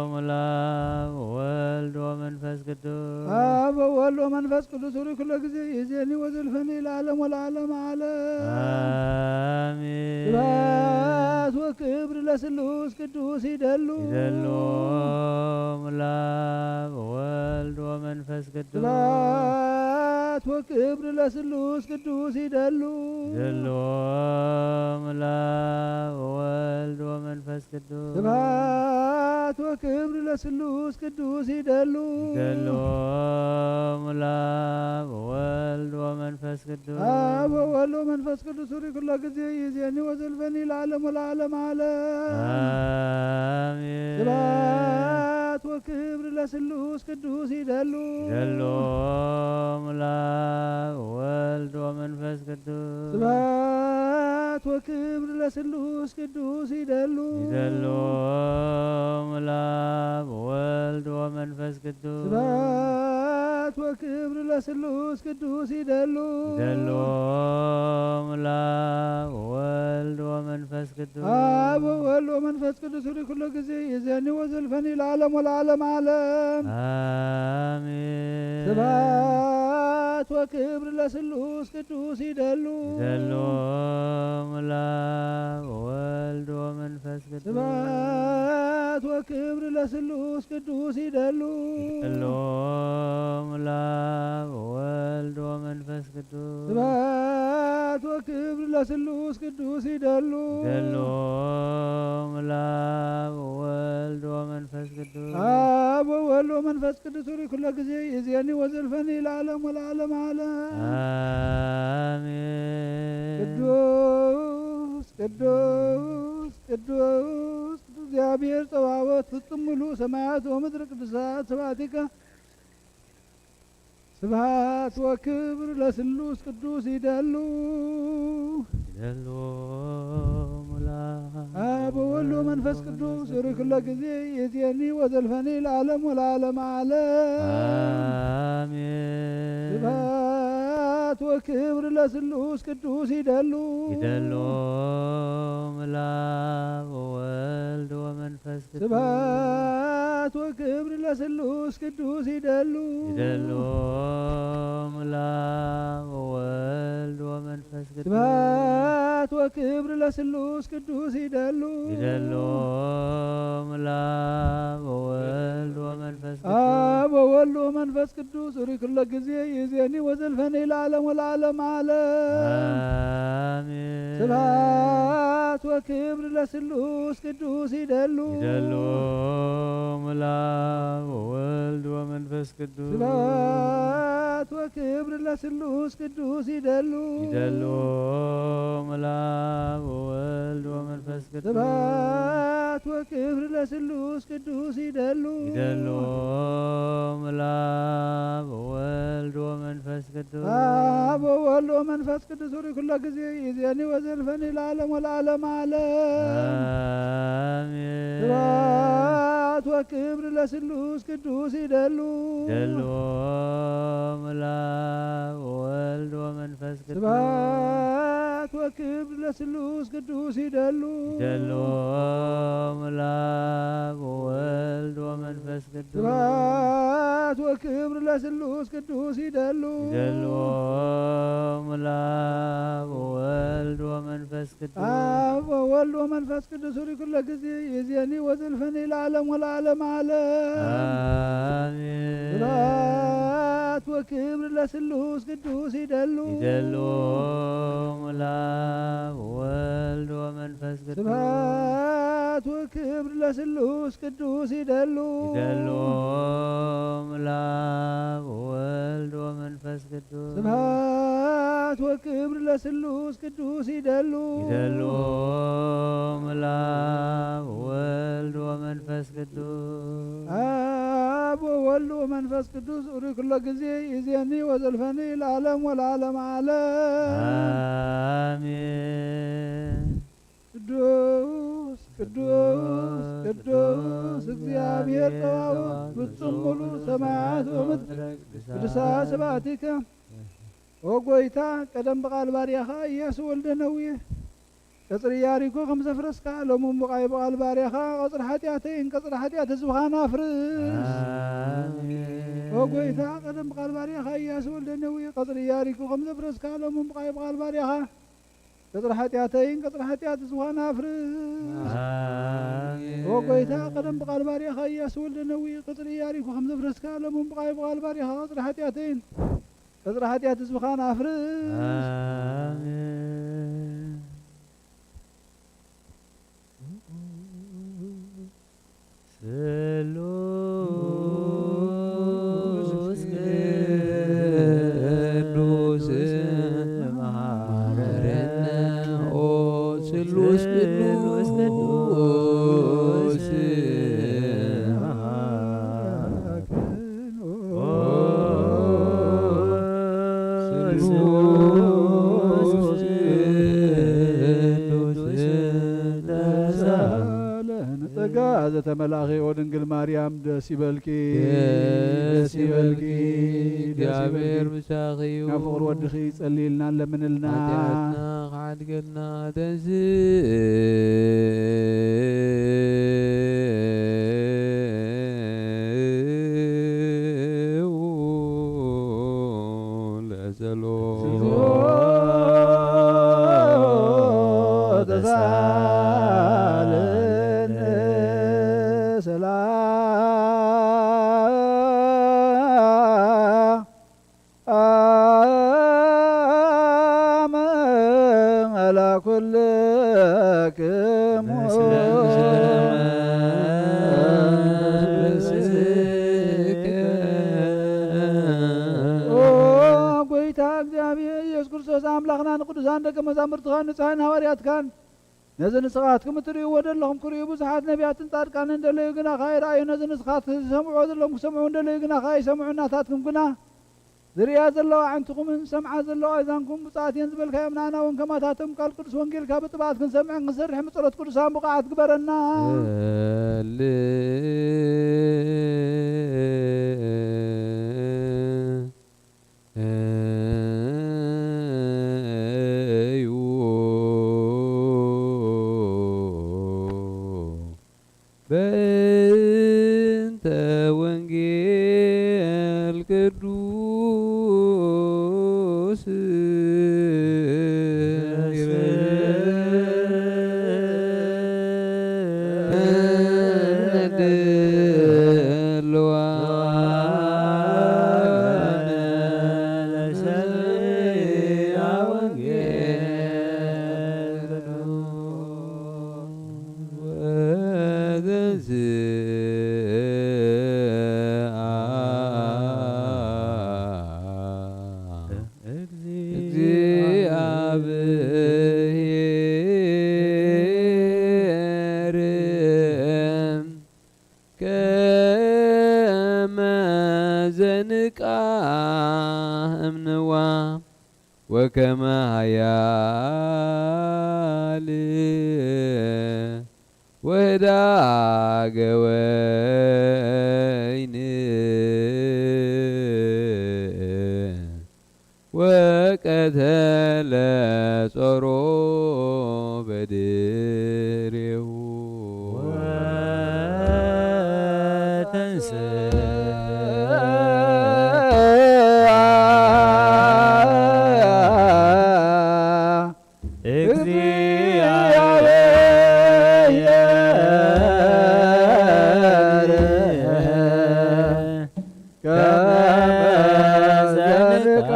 እም ለአብ ወወልድ ወመንፈስ ቅዱስ። አብ ወወልድ ወመንፈስ ቅዱስ ሩይ ኩሎ ጊዜ ይዜኒ ወዘልፈኒ ለዓለም ወለዓለም ዓለም። አሜን። ስብሐት ወክብር ለስሉስ ቅዱስ ይደሉ። ይደሉ እም ለአብ ወወልድ ወመንፈስ ቅዱስ። ስብሐት ወክብር ለስሉስ ቅዱስ ይደሉ። ይደሉ እም ለአብ ወወልድ ወመንፈስ ቅዱስ። ስብሐት ወክብር ለስሉስ ቅዱስ ይደሉ። ይደሉ እም ለአብ ወወልድ ወመንፈስ ቅዱስ። አብ ወወልድ ወመንፈስ ቅዱስ ሩይ ኩሎ ጊዜ ይዜኒ ወዘልፈኒ ለዓለም ወለዓለም ዓለም። አሜን። ስብሐት ወክብር ለስሉስ ቅዱስ ይደሉ። ይደሉ እም ለአብ ወወልድ ወመንፈስ ቅዱስ። ስብሐት ወክብር ለስሉስ ቅዱስ ይደሉ። ይደሉ እም ለአብ ወወልድ ወመንፈስ ቅዱስ። ስብሐት ወክብር ለስሉስ ቅዱስ ይደሉ። ይደሉ እም ለአብ ወወልድ ወመንፈስ ቅዱስ። አብ ወወልድ ወመንፈስ ቅዱስ ሩይ ኩሎ ጊዜ ይዜኒ ወዘልፈኒ ለዓለም ወለዓለም ዓለም። አሜን። ስብሐት ወክብር ለስሉስ ቅዱስ ይደሉ። ይደሉ እም ለአብ ወወልድ ወመንፈስ ቅዱስ። ስብሐት ወክብር ለስሉስ ቅዱስ ይደሉ። ይደሉ እም ለአብ ወወልድ ወመንፈስ ቅዱስ። ስብሐት ወክብር ለስሉስ ቅዱስ ይደሉ። ይደሉ እም ለአብ ወወልድ ወመንፈስ ቅዱስ። አብ ወወልድ ወመንፈስ ቅዱስ ሩይ ኩሎ ጊዜ ይዜኒ ወዘልፈኒ ለዓለም ወለዓለም ዓለም። አሜን። ቅዱስ ቅዱስ ቅዱስ ቅዱስ እግዚአብሔር ጸባኦት ፍጹም ሙሉ ሰማያት ወምድር ቅዱሳት ስብሐቲከ። ስብሐት ወክብር ለስሉስ ቅዱስ ይደሉ። ይደሉ እም ለአብ አብ ወወልድ ወመንፈስ ቅዱስ ሩይ ኩሎ ጊዜ ይዜኒ ወዘልፈኒ ለዓለም ወለዓለም ዓለም። አሜን። ስብሐት ወክብር ለስሉስ ቅዱስ ይደሉ። ይደሉ እም ለአብ ወወልድ ወመንፈስ ቅዱስ። ስብሐት ወክብር ለስሉስ ቅዱስ ይደሉ። ይደሉ እም ለአብ ወወልድ ወመንፈስ ቅዱስ። ስብሐት ወክብር ለስሉስ ቅዱስ ይደሉ። ይደሉ እም ለአብ ወወልድ ወመንፈስ ቅዱስ። አብ ወወልድ ወመንፈስ ቅዱስ ሩይ ኩሎ ጊዜ ይዜኒ ወዘልፈኒ ለዓለም ወለዓለም ዓለም። አሜን። ስብሐት ወክብር ለስሉስ ቅዱስ ይደሉ። ይደሉ እም ለአብ ወወልድ ወመንፈስ ቅዱስ። ስብሐት ወክብር ለስሉስ ቅዱስ ይደሉ። ይደሉ እም ለአብ ወወልድ ወመንፈስ ቅዱስ። ስብሐት ወክብር ለስሉስ ቅዱስ ይደሉ። ይደሉ እም ለአብ ወወልድ ወመንፈስ ቅዱስ። አብ ወወልድ ወመንፈስ ቅዱስ ሩይ ኩሎ ጊዜ ይዜኒ ወዘልፈኒ ለዓለም ወለዓለም ዓለም። አሜን። ስብሐት ወክብር ለስሉስ ቅዱስ ይደሉ። ይደሉ እም ለአብ ወወልድ ወመንፈስ ቅዱስ። ስብሐት ወክብር ለስሉስ ቅዱስ ይደሉ። ይደሉ እም ለአብ ወወልድ ወመንፈስ ቅዱስ። ስብሐት ወክብር ለስሉስ ቅዱስ ይደሉ። ይደሉ እም ለአብ ወወልድ ወመንፈስ ቅዱስ። አብ ወወልድ ወመንፈስ ቅዱስ ሩይ ኩሎ ጊዜ ይዜኒ ወዘልፈኒ ለዓለም ወለዓለም ዓለም። አሜን። ስብሐት ወክብር ለስሉስ ቅዱስ ይደሉ። ይደሉ እም ለአብ ወወልድ ወመንፈስ ቅዱስ። ስብሐት ወክብር ለስሉስ ቅዱስ ይደሉ። ይደሉ እም ለአብ ወወልድ ወመንፈስ ቅዱስ። ስብሐት ወክብር ለስሉስ ቅዱስ ይደሉ። ይደሉ እም ለአብ ወወልድ ወመንፈስ ቅዱስ። አብ ወወልድ ወመንፈስ ቅዱስ ሩይ ኩሎ ጊዜ ይዜኒ ወዘልፈኒ ለዓለም ወለዓለም ዓለም። ብሔር ጸባኦት፣ ፍጹም ሙሉ ሰማያት ወምድር ቅዱሳ ስብሐቲከ። ኦ ጎይታ፣ ቀደም ብቓል ባርያኻ ኢያሱ ወልደ ነዌ፣ ቀጽሪ ኢያሪኮ ከም ዘፍረስካ፣ ሎሚ እምብቓይ ብቓል ባርያኻ ቀጽሪ ሓጢኣተይን ቀጽሪ ሓጢኣት ህዝብኻን ኣፍርስ። ኣሜን። ኦ ጎይታ፣ ቀደም ብቓል ባርያኻ ኢያሱ ወልደ ነዌ፣ ቀጽሪ ኢያሪኮ ከም ዘፍረስካ፣ ሎሚ እምብቓይ ብቓል ባርያኻ ቀጽሪ ሓጢኣተይን ቀጽሪ ሓጢኣት ህዝብኻን ኣፍርስ። ኣሜን። ኦ ጎይታ፣ ቀደም ብቓል ባርያኻ ኢያሱ ወልደ ነዌ፣ ቀጽሪ ኢያሪኮ ከም ዘፍረስካ፣ ሎሚ እምብቓይ ብቓል ባርያኻ ቀጽሪ ሓጢኣተይን ቀጽሪ ሓጢኣት ህዝብኻን ኣፍርስ። ኣሜን። ስሉስ ቅዱስ መሐረነ ኦ ስሉስ ቅዱስ መሐረነ ኦ ስሉስ ቅዱስ ተሳለን ጸጋ ዘተመላኺ ኦ ድንግል ማርያም ደስ ይበልኪ፣ ደስ ይበልኪ፣ ደስ ይበልኪ። እግዚኣብሔር ምሳኺ እዩ። ናብ ፍቕሪ ወድኺ ጸልይልና፣ ለምንልና። ሓጢኣትና ክሓድገልና ተንስእ ለጸሎት። ተሳለን ሰላም አመ አላ ኩልክሙ። ኦ ጎይታ እግዚኣብሔር ኢየሱስ ክርስቶስ ኣምላኽና ንቅዱሳን ደቀ መዛሙርትኻን ንጹሓን ሃዋርያትካን ነዚ ንስኻትኩም እትርእይዎ ዘለኹም ክርእዩ ብዙሓት ነቢያትን ጻድቃንን እንደለዩ ግና ከኣ ይረኣዩ። ነዚ ንስኻትኩም ዝሰምዕዎ ዘለኹም ክሰምዑ እንደለዩ ግና ከኣ ይሰምዑ። ናታትኩም ግና ዝርእያ ዘለዋ ኣዕንትኹምን ዝሰምዓ ዘለዋ ኣእዛንኩም ብፅዓት እየን ዝበልካዮም ንኣና እውን ከማታቶም ቃል ቅዱስ ወንጌልካ ብጥብዓት ክንሰምዕን ክንሰርሕን ብጸሎት ቅዱሳን ብቑዓት ግበረና። በእንተ ወንጌል ቅዱስ እግዚአብሔር ከመ ዘንቃህ እምንዋ ወከመ ኃያል ወህዳገ ወይን ወቀተለ ጾሮ በድሬሁ ወተንሥአ እግዚአብሔር ከመ ዘንቃ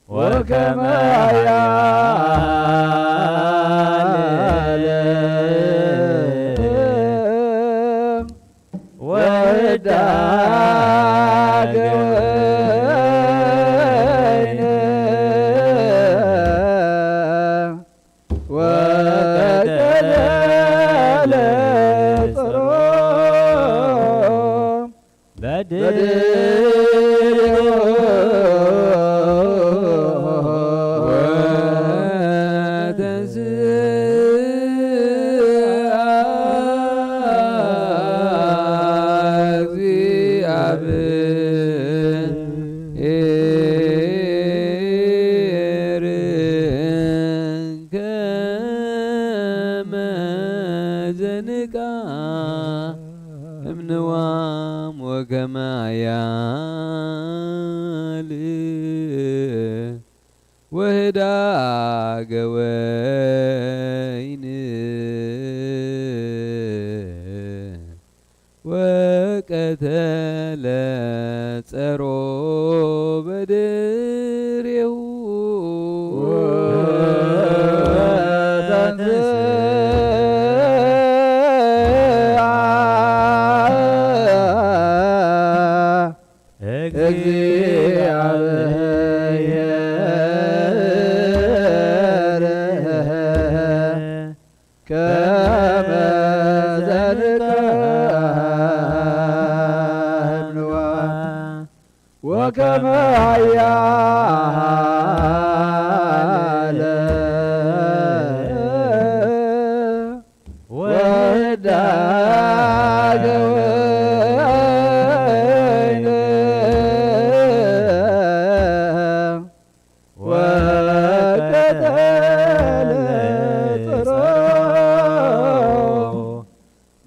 ወከመ ኃያል ወዳገ ወይን ወቀተለ ጾሮ በድሎ ወህዳገ ወይን ወቀተለ ጸሮ በድሬሁ ወተንሥአ እግዚአብሔር ከመ ዘልቀ ህምንዋ ወከመ ኃያለ ወዳገ ወይን ወቀተለ ጸሮ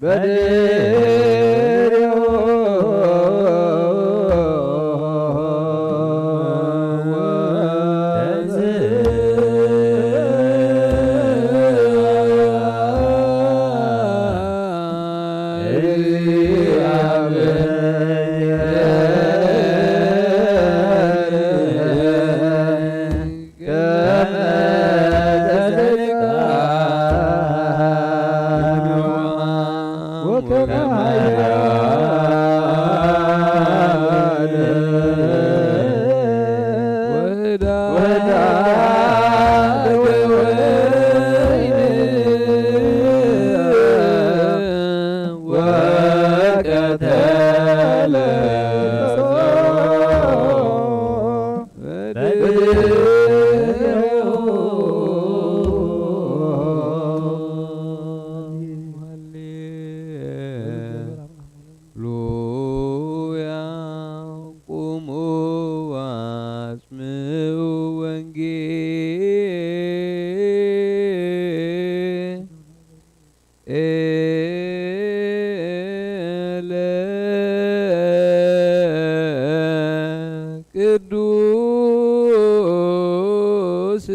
በድሬሁ ሉያ ቁሙ ወአስምዑ ወንጌለ ቅዱስ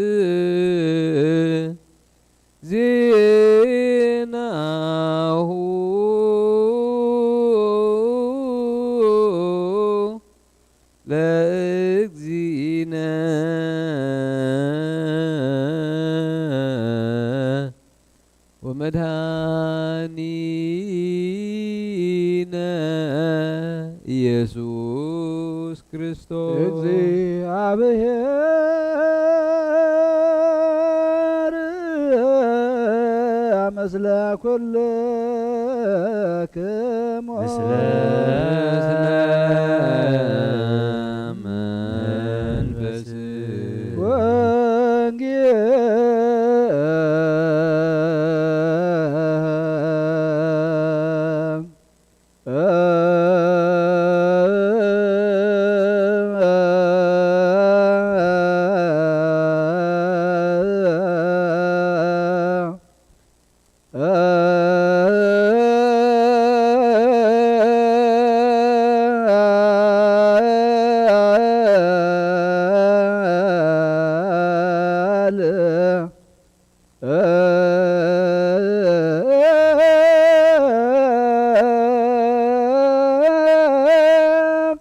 ዜናሁ ለእግዚእነ ወመድኃኒነ ኢየሱስ ክርስቶስ። እግዚአብሔር ምስለ ኩልክሙ። ምስለ መንፈስ ወንጌል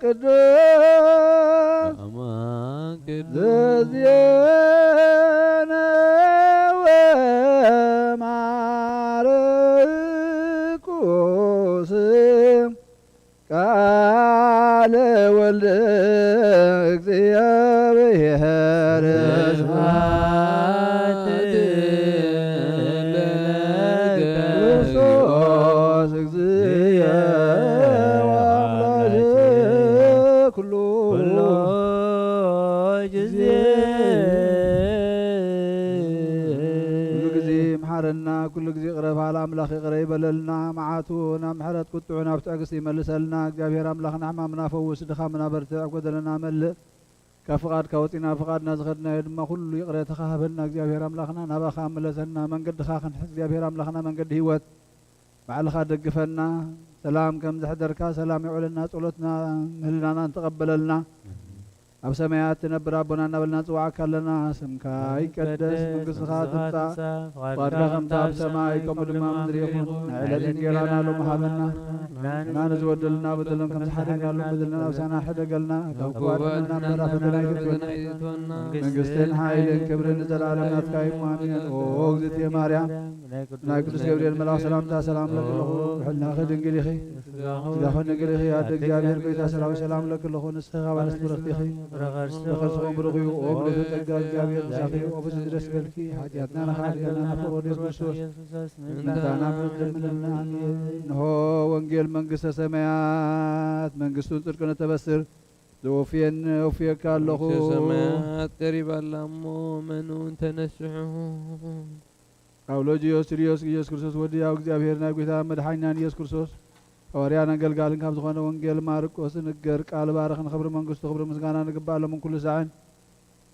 ቅዱስ ዘዜነ ወማርቆስ ቃለ ወልድ እግዚአብሔር ስብሐት ለከ ክርስቶስ እግዚእ ወአምላክ ኩሉ ኩሉ ጊዜ። ኩሉ ጊዜ ምሓረና፣ ኩሉ ጊዜ ይቕረ በል ኣምላኽ ይቕረ ይበለልና። መዓቱ ናብ ምሕረት፣ ቁጥዑ ናብ ትዕግስቲ ይመልሰልና። እግዚኣብሔር ኣምላኽና ሕማምና ፈውስ፣ ድኻምና በርትዕ፣ ጎደለና መልእ። ካብ ፍቓድካ ወፂና ፍቓድና ዝኸድናዮ ድማ ኩሉ ይቕሬታኻ ሃበና። እግዚኣብሔር ኣምላኽና ናባኻ ምለሰና፣ መንገድኻ ክንሕዝ እግዚኣብሔር ኣምላኽና መንገዲ ህይወት ባዕልኻ ደግፈና። ሰላም ከም ዘሕደርካ ሰላም የውዕለና። ጸሎትና ምህልናና እንተቐበለልና ኣብ ሰማያት ትነብር ኣቦና እናበልና ንጽውዓካ ኣለና። ስምካ ይቀደስ፣ መንግስትኻ ትምጻእ፣ ፍቓድካ ከምታ ኣብ ሰማይ ከምኡ ድማ ኣብ ምድሪ ይኹን። ናይ ዕለት እንጌራና ሎሚ ሃበና። ንሕና ንዝበደሉና በደሎም ከም ዝሓደግናሎም በደልና ኣሳና ሕደገልና። ካብ ክፉእ ኣድሕነና እምበር ኣብ ፈተና ኣይተእትወና። መንግስትን ሓይልን ክብርን ንዘለኣለም ናትካ እዩ። ኣሜን። ኦ እግዝእትየ ማርያም፣ ናይ ቅዱስ ገብርኤል መልኣኽ ሰላምታ ሰላም ለኪ ኣለኹ። ብሕልናኺ ድንግል ኢኺ፣ ስጋኺ ድንግል ኢኺ። ኣደ እግዚኣብሔር ጎይታ ሰራዊት ሰላም ለኪ ኣለኹ። ንስኺ ካብ ኣንስቲ ብርኽቲ ኢኺ፣ ፍረ ከርስኺ እውን ብሩኽ እዩ። ኦ ምልእተ ጸጋ እግዚኣብሔር ምሳኺ እዩ። ኦ ብዝሒ ደስ ይበልኪ፣ ሓጢኣትና ንኽሓድገልና ናብ ፍቕሪ ወዲ የሱስ ክርስቶስ ምእንታና ምሕረት ለምንልና። ኣሜን። እንሆ ወንጌል መንግስተ ሰማያት መንግስቱን ጽድቅን እተበስር ዘወፍየኒ ወፍየካ ኣለኹ። መንግስተ ሰማያት ቀሪባ ኣላ እሞ መኑ እንተነስሑ። ካብ ሎጅዮስ ችርዮስ ኢየሱስ ክርስቶስ ወዲ ያው እግዚኣብሔር ናይ ጎይታ መድሓኒናን ኢየሱስ ክርስቶስ ሃዋርያን ኣገልጋልን ካብ ዝኾነ ወንጌል ማርቆስ ንገር ቃል ባርኽ ንኽብሪ መንግስቱ ክብሪ ምስጋና ንግባእ ሎምን ኩሉ ሳዕን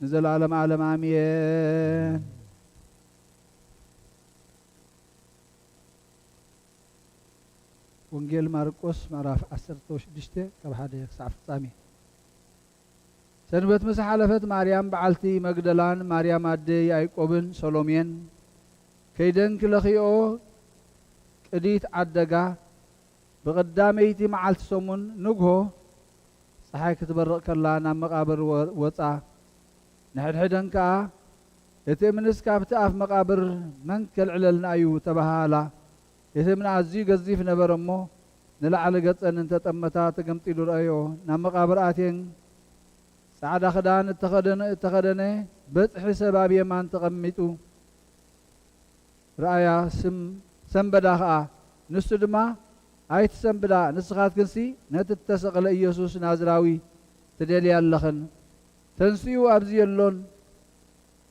ንዘለዓለም ዓለም ኣሜን። ወንጌል ማርቆስ ምዕራፍ ዓሰርተ ሽዱሽተ ካብ ሓደ ክሳዕ ፍጻሜ። ሰንበት ምስ ሓለፈት ማርያም በዓልቲ መግደላን ማርያም ኣደ ያዕቆብን ሰሎሜን ከይደን ክለኽይኦ ቅዲት ዓደጋ። ብቐዳመይቲ መዓልቲ ሰሙን ንግሆ ጸሓይ ክትበርቕ ከላ ናብ መቓብር ወ-፣ ወጻ። ንሕድሕደን ከኣ፣ "እቲ እምንስ ካብቲ ኣፍ መቓብር መን ከልዕለልና እዩ?" ተባሃላ። እቲ እምኒ ኣዝዩ ገዚፍ ነበረ እሞ፣ ንላዕሊ ገጸን እንተጠመታ ተገምጢሉ ረኣዮ። ናብ መቓብር ኣትየን ጻዕዳ ክዳን እተኸደነ፣ እተኸደነ በጽሒ ሰብ ኣብ የማን ተቐሚጡ ረኣያ። ስም-፣ ሰንበዳ ኸኣ። ንሱ ድማ፣ "ኣይትሰንብዳ፣ ንስኻትክንሲ ነቲ እተሰቕለ ኢየሱስ ናዝራዊ ትደልያ ኣለኽን። ተንሲኡ ኣብዚ የሎን።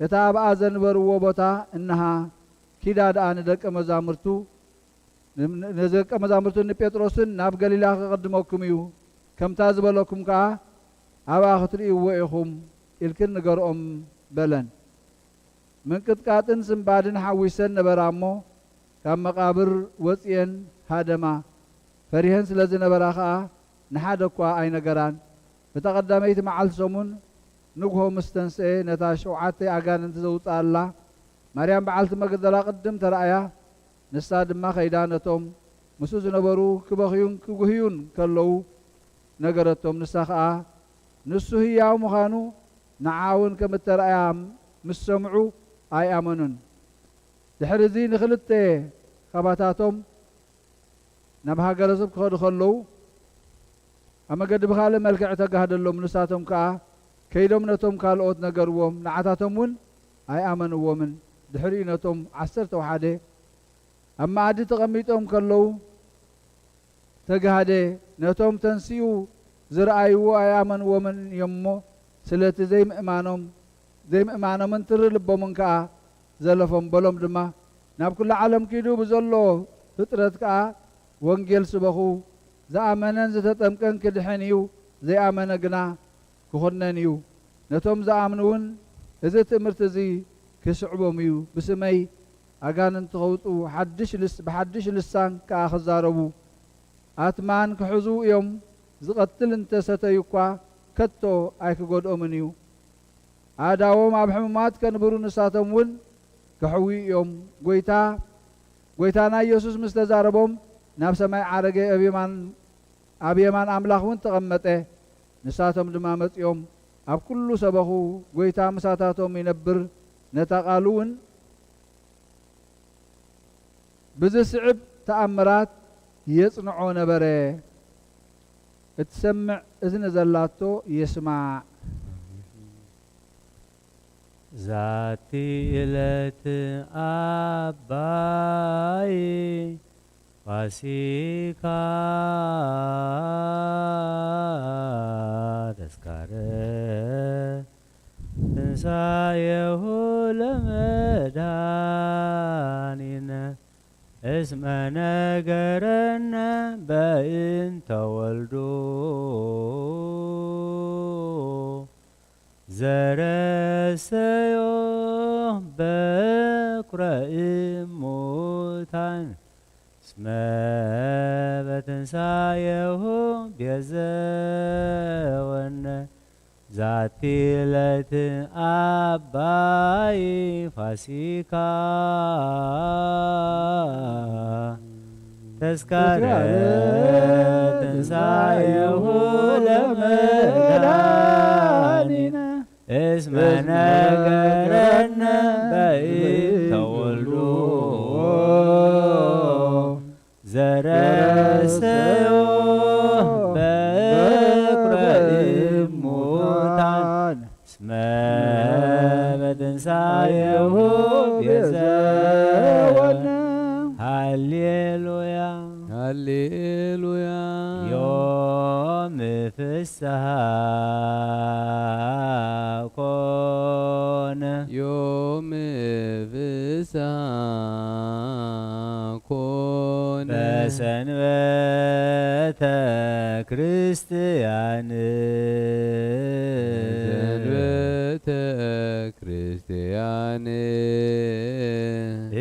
እታ ኣብኣ ዘንበርዎ ቦታ እንሃ፣ ኪዳ ደኣ ንደቀ መዛሙርቱ፣ ን-፣ ንደቀ መዛሙርቱን ንጴጥሮስን ናብ ገሊላ ክቕድመኩም እዩ። ከምታ ዝበለኩም ከኣ ኣብኣ ክትርእይዎ ኢኹም" ኢልክን ንገርኦም በለን። ምንቅጥቃጥን ስንባድን ሓዊሰን ነበራ እሞ፣ ካብ መቓብር ወጺኤን ሃደማ። ፈሪሀን ስለ ዝነበራ ኸኣ ንሓደ እኳ ኣይነገራን። እታ ቀዳመይቲ መዓልቲ ሰሙን ንግሆ ምስ ተንስኤ፣ ነታ ሸውዓተ ኣጋንንቲ ዘውጽኣላ ማርያም በዓልቲ መግደላ ቅድም ተራእያ። ንሳ ድማ ከይዳ ነቶም ምስኡ ዝነበሩ ክበኽዩን ክጉህዩን ከለዉ ነገረቶም። ንሳ ኸኣ ንሱ ህያው ምዃኑ ንዓኣ እውን ከም እተራእያ ምስ ሰምዑ ኣይኣመኑን። ድሕሪ እዚ ንኽልተ ካባታቶም ናብ ሃገረ ሰብ ክኸዱ ከለዉ ኣብ መገዲ ብኻልእ መልክዕ ተጋህደሎም። ንሳቶም ከኣ ከይዶም ነቶም ካልኦት ነገርዎም። ንዓታቶም እውን ኣይኣመንዎምን። ድሕሪኡ ነቶም ዓሰርተ ወሓደ ኣብ መኣዲ ተቐሚጦም ከለዉ ተጋህደ። ነቶም ተንሲኡ ዝረኣይዎ ኣይኣመንዎምን እዮም እሞ፣ ስለቲ ዘይምእማኖም፣ ዘይምእማኖምን ትሪ ልቦምን ከኣ ዘለፎም። በሎም ድማ፣ "ናብ ኩሉ ዓለም ኪዱ፣ ብዘሎ ፍጥረት ከኣ ወንጌል ስበኹ። ዝኣመነን ዝተጠምቀን ክድሕን እዩ፣ ዘይኣመነ ግና ክኹነን እዩ። ነቶም ዝኣምኑ እውን እዚ ትእምርቲ እዚ ክስዕቦም እዩ። ብስመይ ኣጋንንቲ ከውጽኡ፣ ሓድሽ ልስ-፣ ብሓድሽ ልሳን ከኣ ክዛረቡ፣ ኣትማን ክሕዙ እዮም። ዝቐትል እንተ ሰተዩ እኳ ከቶ ኣይክጎድኦምን እዩ። ኣእዳዎም ኣብ ሕሙማት ከንብሩ፣ ንሳቶም እውን ክሕውዩ እዮም።" ጐይታ፣ ጐይታና ኢየሱስ ምስ ተዛረቦም፣ ናብ ሰማይ ዓረገ፣ ኣብ የማን፣ ኣብ የማን ኣምላኽ እውን ተቐመጠ። ንሳቶም ድማ መጺኦም፣ ኣብ ኩሉ ሰበኹ። ጐይታ ምሳታቶም ይነብር፣ ነታ ቃሉ እውን ብዝስዕብ ተኣምራት የጽንዖ ነበረ። እትሰምዕ እዝኒ ዘላቶ ይስማዕ። ዛቲ ዕለት ዓባይ ፋሲካ ተስካረ ትንሳኤሁ ለመድኃኒነ እስመ ነገረነ በእንተ ወልዱ ዘረሰዮ በኩረ እሙታን እስመ በትንሳኤሁ ቤዘወነ ዛቲ ዕለት ዓባይ ፋሲካ ተስካረ ትንሳኤሁ ለመድኃኒነ እስመ ነገረነ በይን ተወልዶ ዘረስተዮ በኩረ እሙታን እስመ በትንሳኤሁ ቤዘወነ። ሃሌሉያ። ሃሌሉያ። ዮም ፍስሐ ኮነ። ዮም ፍስሐ ኮነ። በሰንበተ ክርስቲያን። በሰንበተ ክርስቲያን።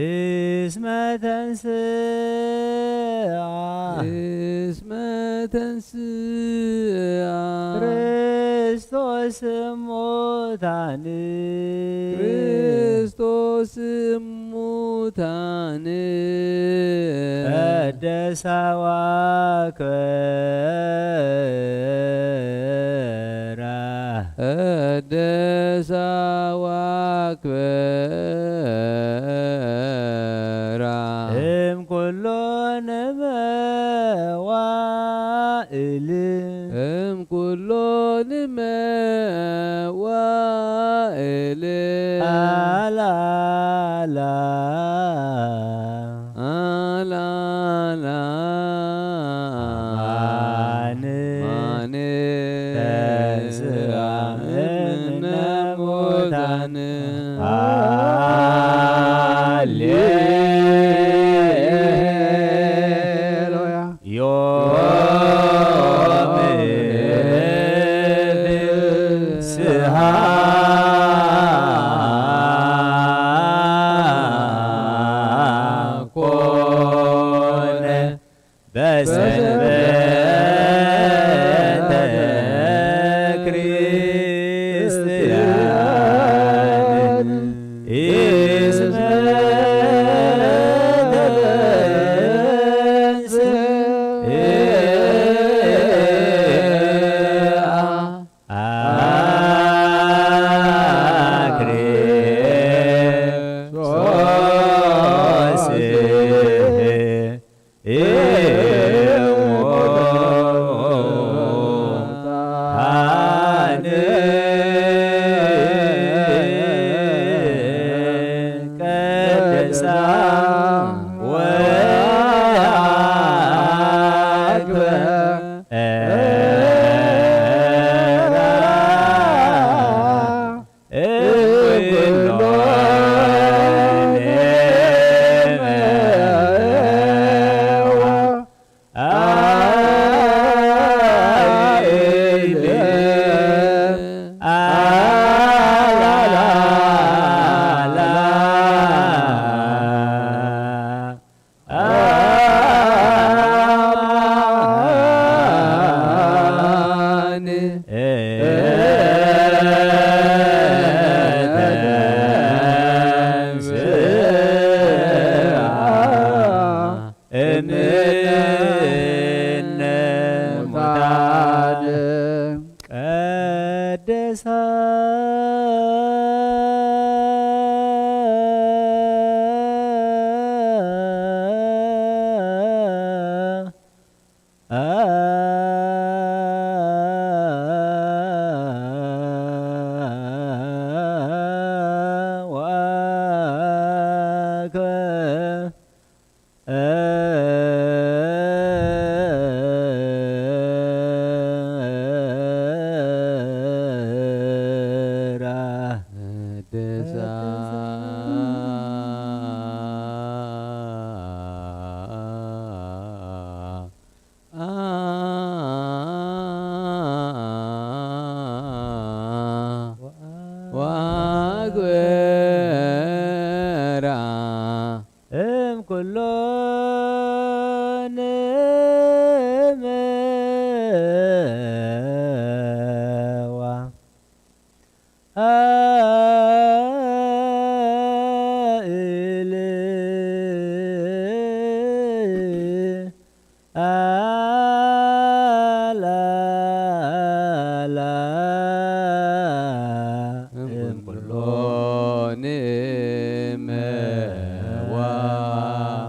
እስመ ተንስአ። እስመ ተንስአ። ክርስቶስ እሙታን። ክርስቶስ እሙታን። ቀደሳ ወአክበራ። ቀደሳ ወአክበራ። እም ኩሎን መዋእል። እም ኩሎን መዋእል። አላላ። አላላ። አማን። አማን። ተንሥአ እምነ ሙታን። ሃሌሉያ። ዮም ፍስሐ ኮነ በሰንበተ ክርስቲያን እስመ ተንሥአ ክርስቶስ እሙታን። ቀደሳ ወአክበራ። እምነ ሙታን። ቀደሳ ወአክበ ወአክበራ እም ኩሎን እምዋ። ላእሊ ኣላላ እምኩሎ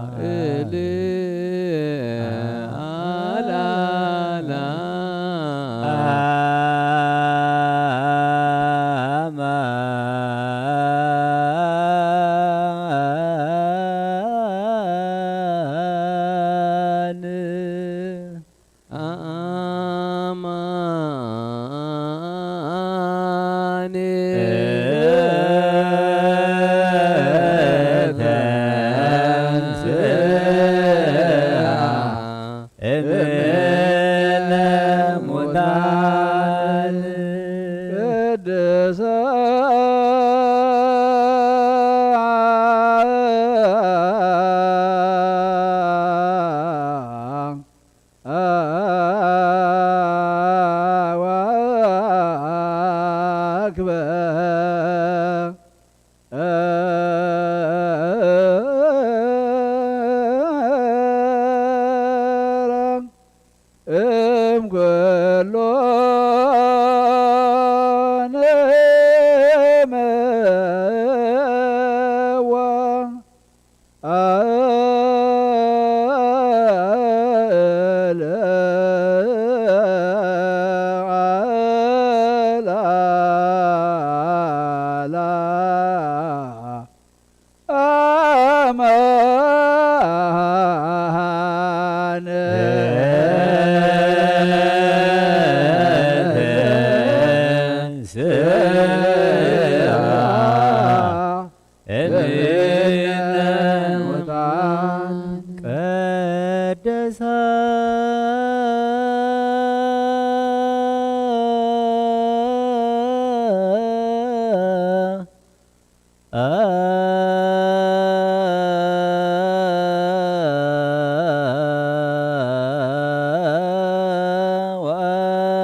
ንመዋእል ኣላላ ኣማን ኣማን ተንሥአ እምነ ሙታን ቅድስተ አዋክበ እምኩሎ ንመዋ እምነ ሙታን ቀደሳ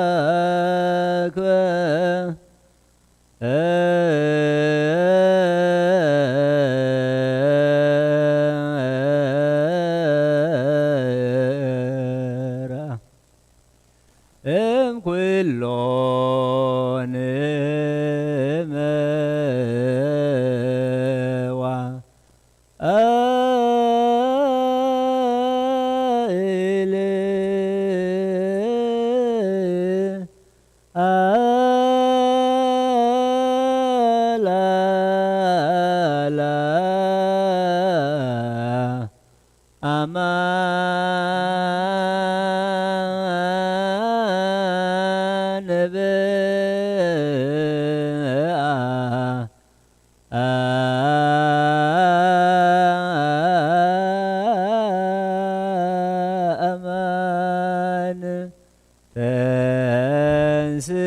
ወአክበ እምኩሎ ንመዋ እሊ ኣላላ ኣማን ብኣ ኣማን ተንስኣ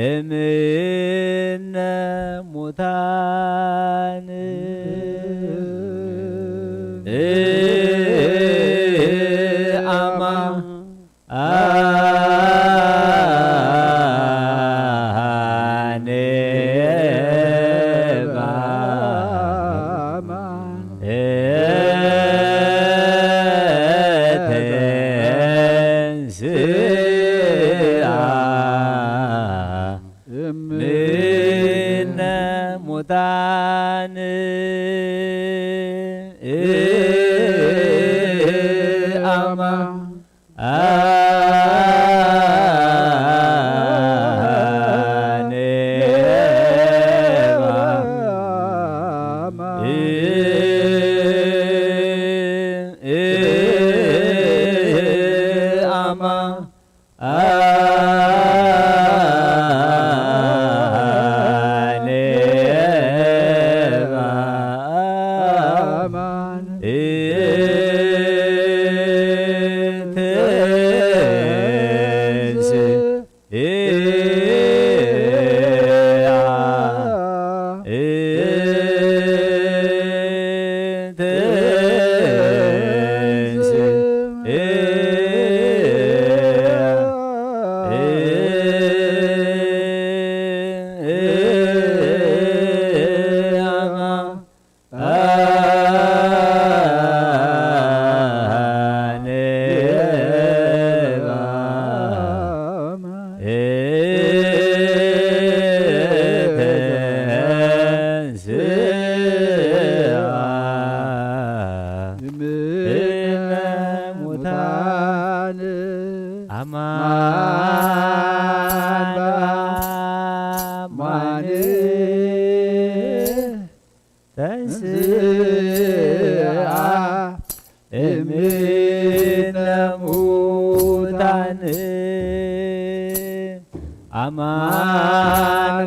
እምነ ሙታን ኣማ ኣኔ ባማ ተንስኣ እምነ ሙታን ኣማ ኣኔ ባማ ኣማ እምነ ሙታን አማን በአማን ተንሥአ እምነ ሙታን አማን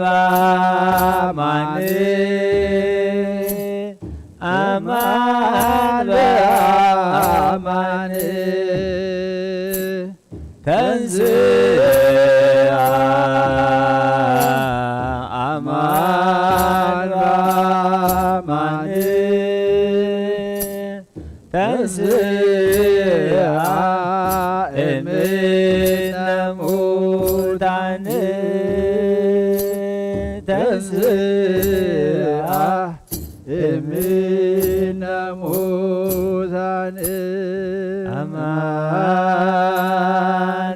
በአማን አማን በአማን ተንሥአ አማን በአማን ተንሥአ እምነ ሙታን ተንሥአ እምነ ሙታን አማን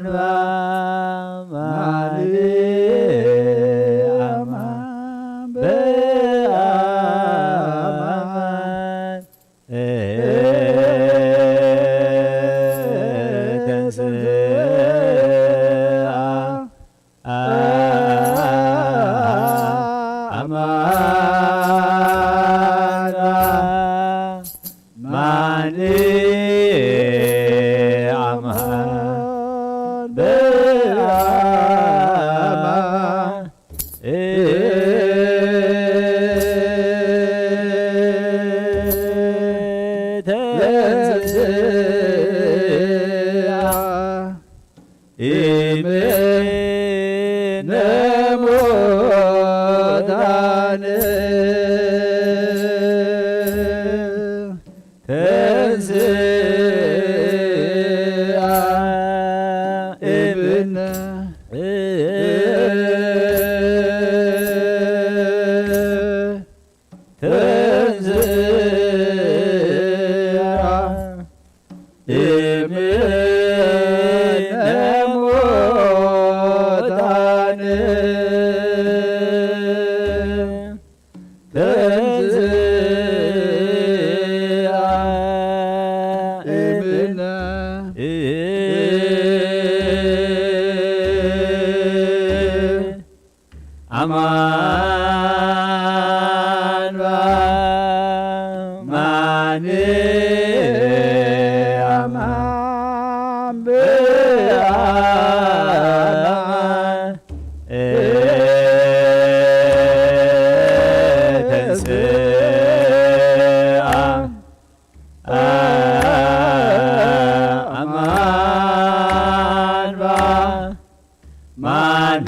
በአማን አማን በአማን ተንሥአ አማን በአማን በአማን ተንሥአ እምነ ሙታን ተንሥአ እምነ ተንሥአ እምነ ሙታን ተንሥአ እምነ አማን በአማን አማን በአማን ተንሥአ አማን በአማን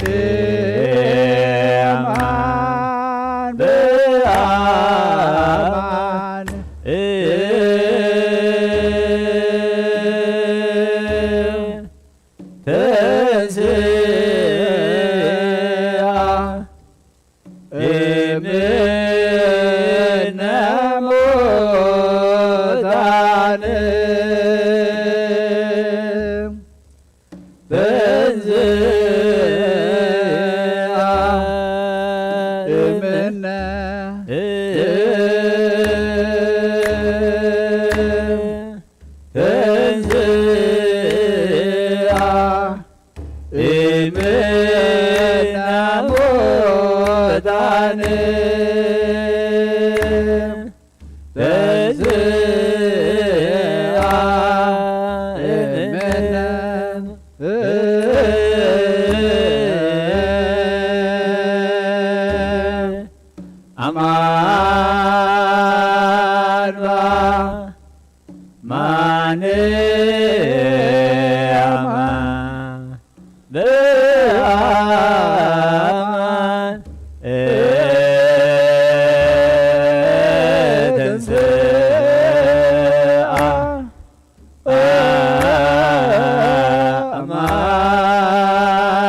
አማን በአማን ተንሥአ እምነ ሙታን ተንሥአ እምነ ተንሥአ እምነ ሙታን ተንሥአ እምነ አማን በአማን አማን በአማን ተንሥአ አማን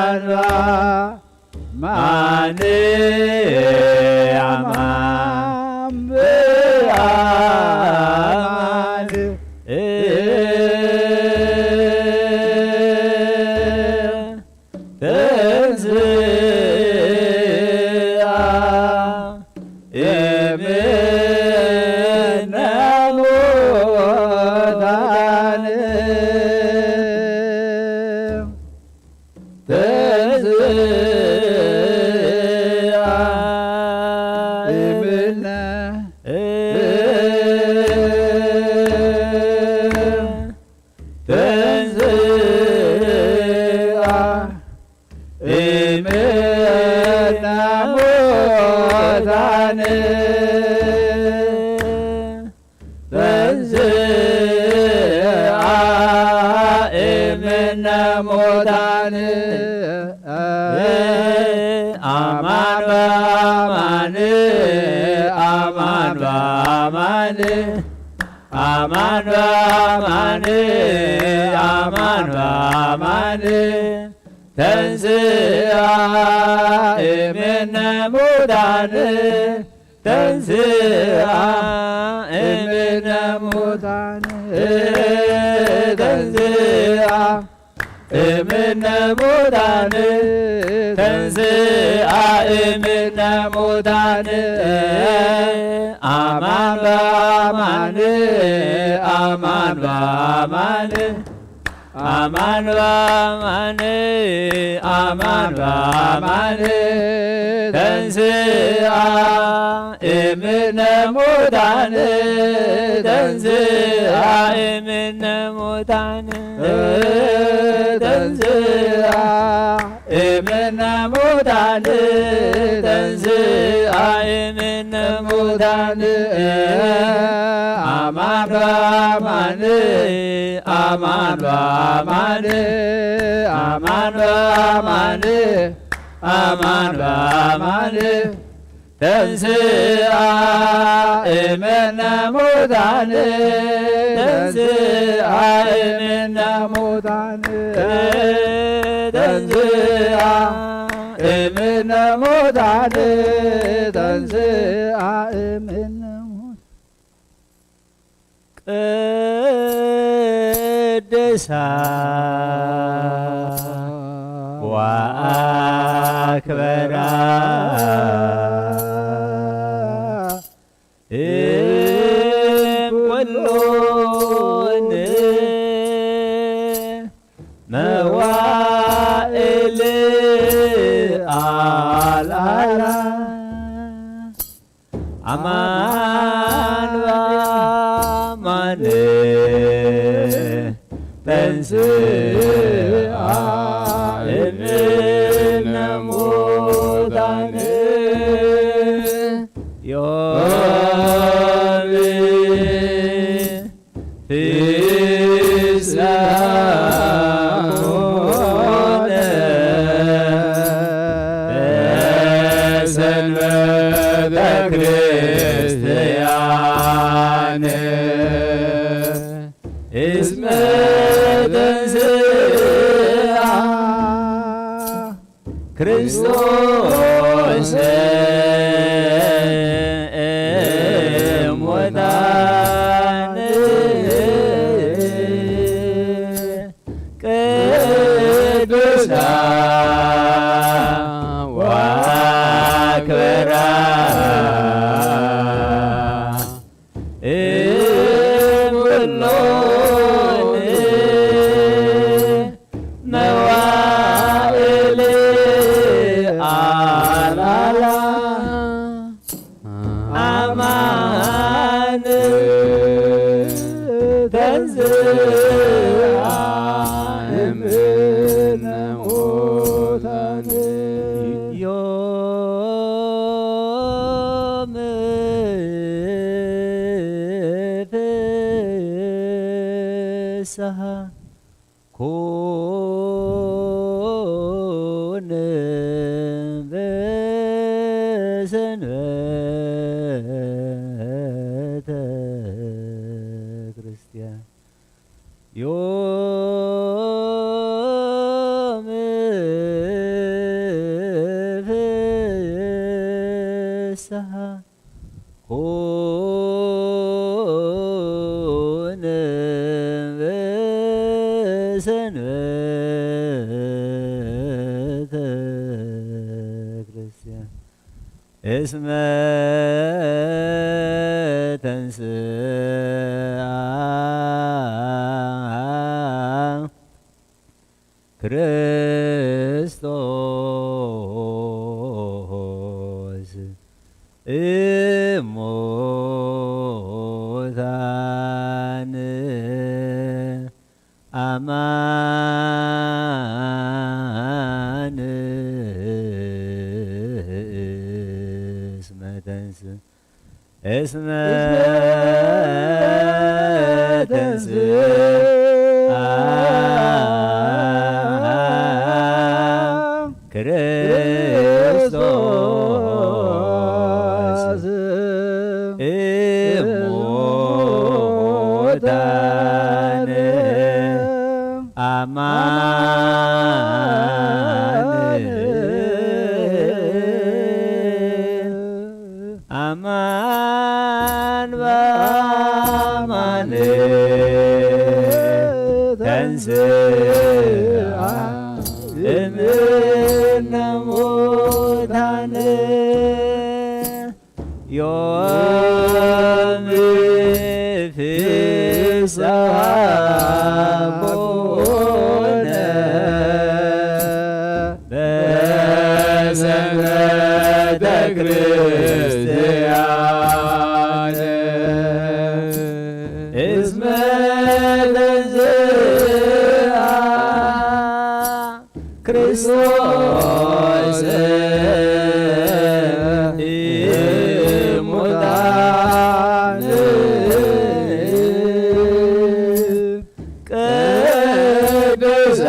አማን በአማን ተንሥአ እምነ ሙታን። ተንሥአ እምነ ተንሥአ እምነ ሙታን። ተንሥአ እምነ ሙታን። አማን በአማን፣ አማን በአማን፣ አማን በአማን፣ አማን በአማን። ተንሥአ እምነ ሙታን። ተንሥአ እምነ ሙታን። ተንሥአ እምነ ሙታን። ተንሥአ እምነ ሙታን። አማን በአማን፣ አማን በአማን፣ አማን በአማን፣ አማን በአማን። ተንሥአ እምነ ሙታን። ተንሥአ እምነ ሙታን። ተንሥአ እምነ ሙታን። ተንሥአ እምነ ሙታን። አማን በአማን፣ አማን በአማን፣ አማን በአማን፣ አማን በአማን። ተንሥአ እምነ ሙታን። ተንሥአ እምነ ሙታን። ተንሥአ እምነ ሙታን። ተንሥአ እምነ ሙታን። ቅድሳ ወአክበራ እምኩሎን መዋእል አልዓላ። አማን በአማን ተንሥአ እምነ ሙታን። ዮም ፍስሐ ኮነ በሰንበተ ክርስቲያን እስመ ተንሥአ ክርስቶስ እሙታን። ቅድሳ ወአክበራ እምኩሎን መዋእል አልዓላ። አማን ተንሥአ እምነ ሙታን። ዮም ፍስሐ ኩን በሰንበተ ክርስቲያን ዮም ኩን በሰንበተ ክርስቲያን እስመ ተንሥአ ክርስቶስ እሙታን አማን እስመ ተንስ እስመ ተንሥአ ክርስቶስ እሙታን አማን አማን በአማን ተንሥአ እምነ ሙታን ዮም ፍስሐ ኮነ በሰንበተ ክርስቲያን እስመ ተንሥአ ክርስቶስ እሙታን ቅዱሳ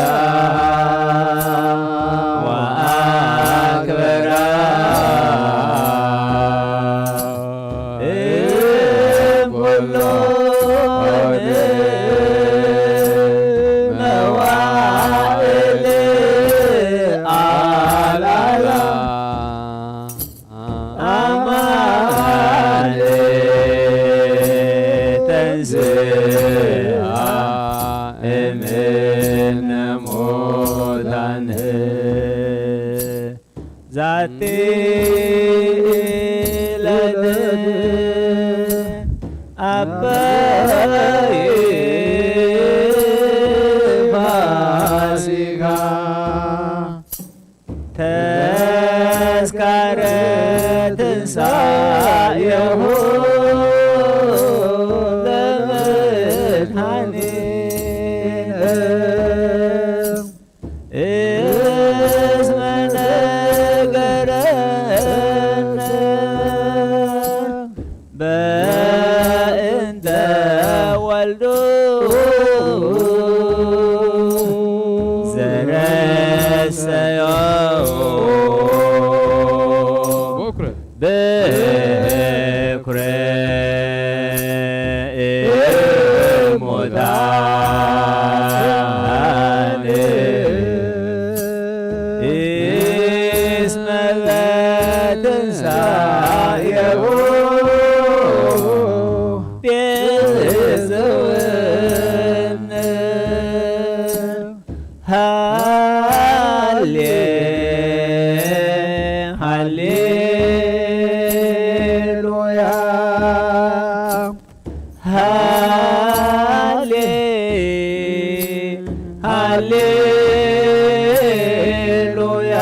ወአክበራ እምኩሎን መዋዕል አላላ አማን ተንሥአ እምነ ሙታን ዛቲ ዕለት አበይ ፋሲካ ተስካረ ትንሳኤሁ ለመድኃኒነ እስመ ነገረነ በእንተ ወልዱ ዘረሰዮ በኩረ በኩረ እሙታን እስመ በትንሳኤሁ ቤዝወነ። ሃሌ ሃሌሉያ ሃሌ ሃሌሉያ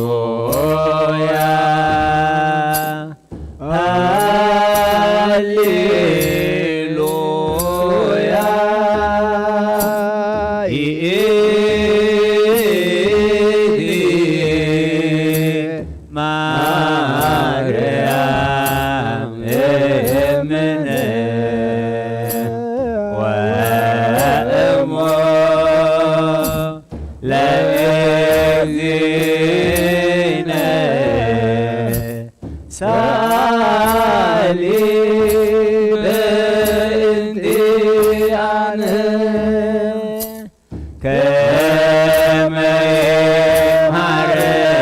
ሃሌሉያ ሃሌሉያ ይእቲ ማርያም እምነ ወእሞ ለእግዚእነ ሳሊ በእንቲአነ ከመ ይምሃረነ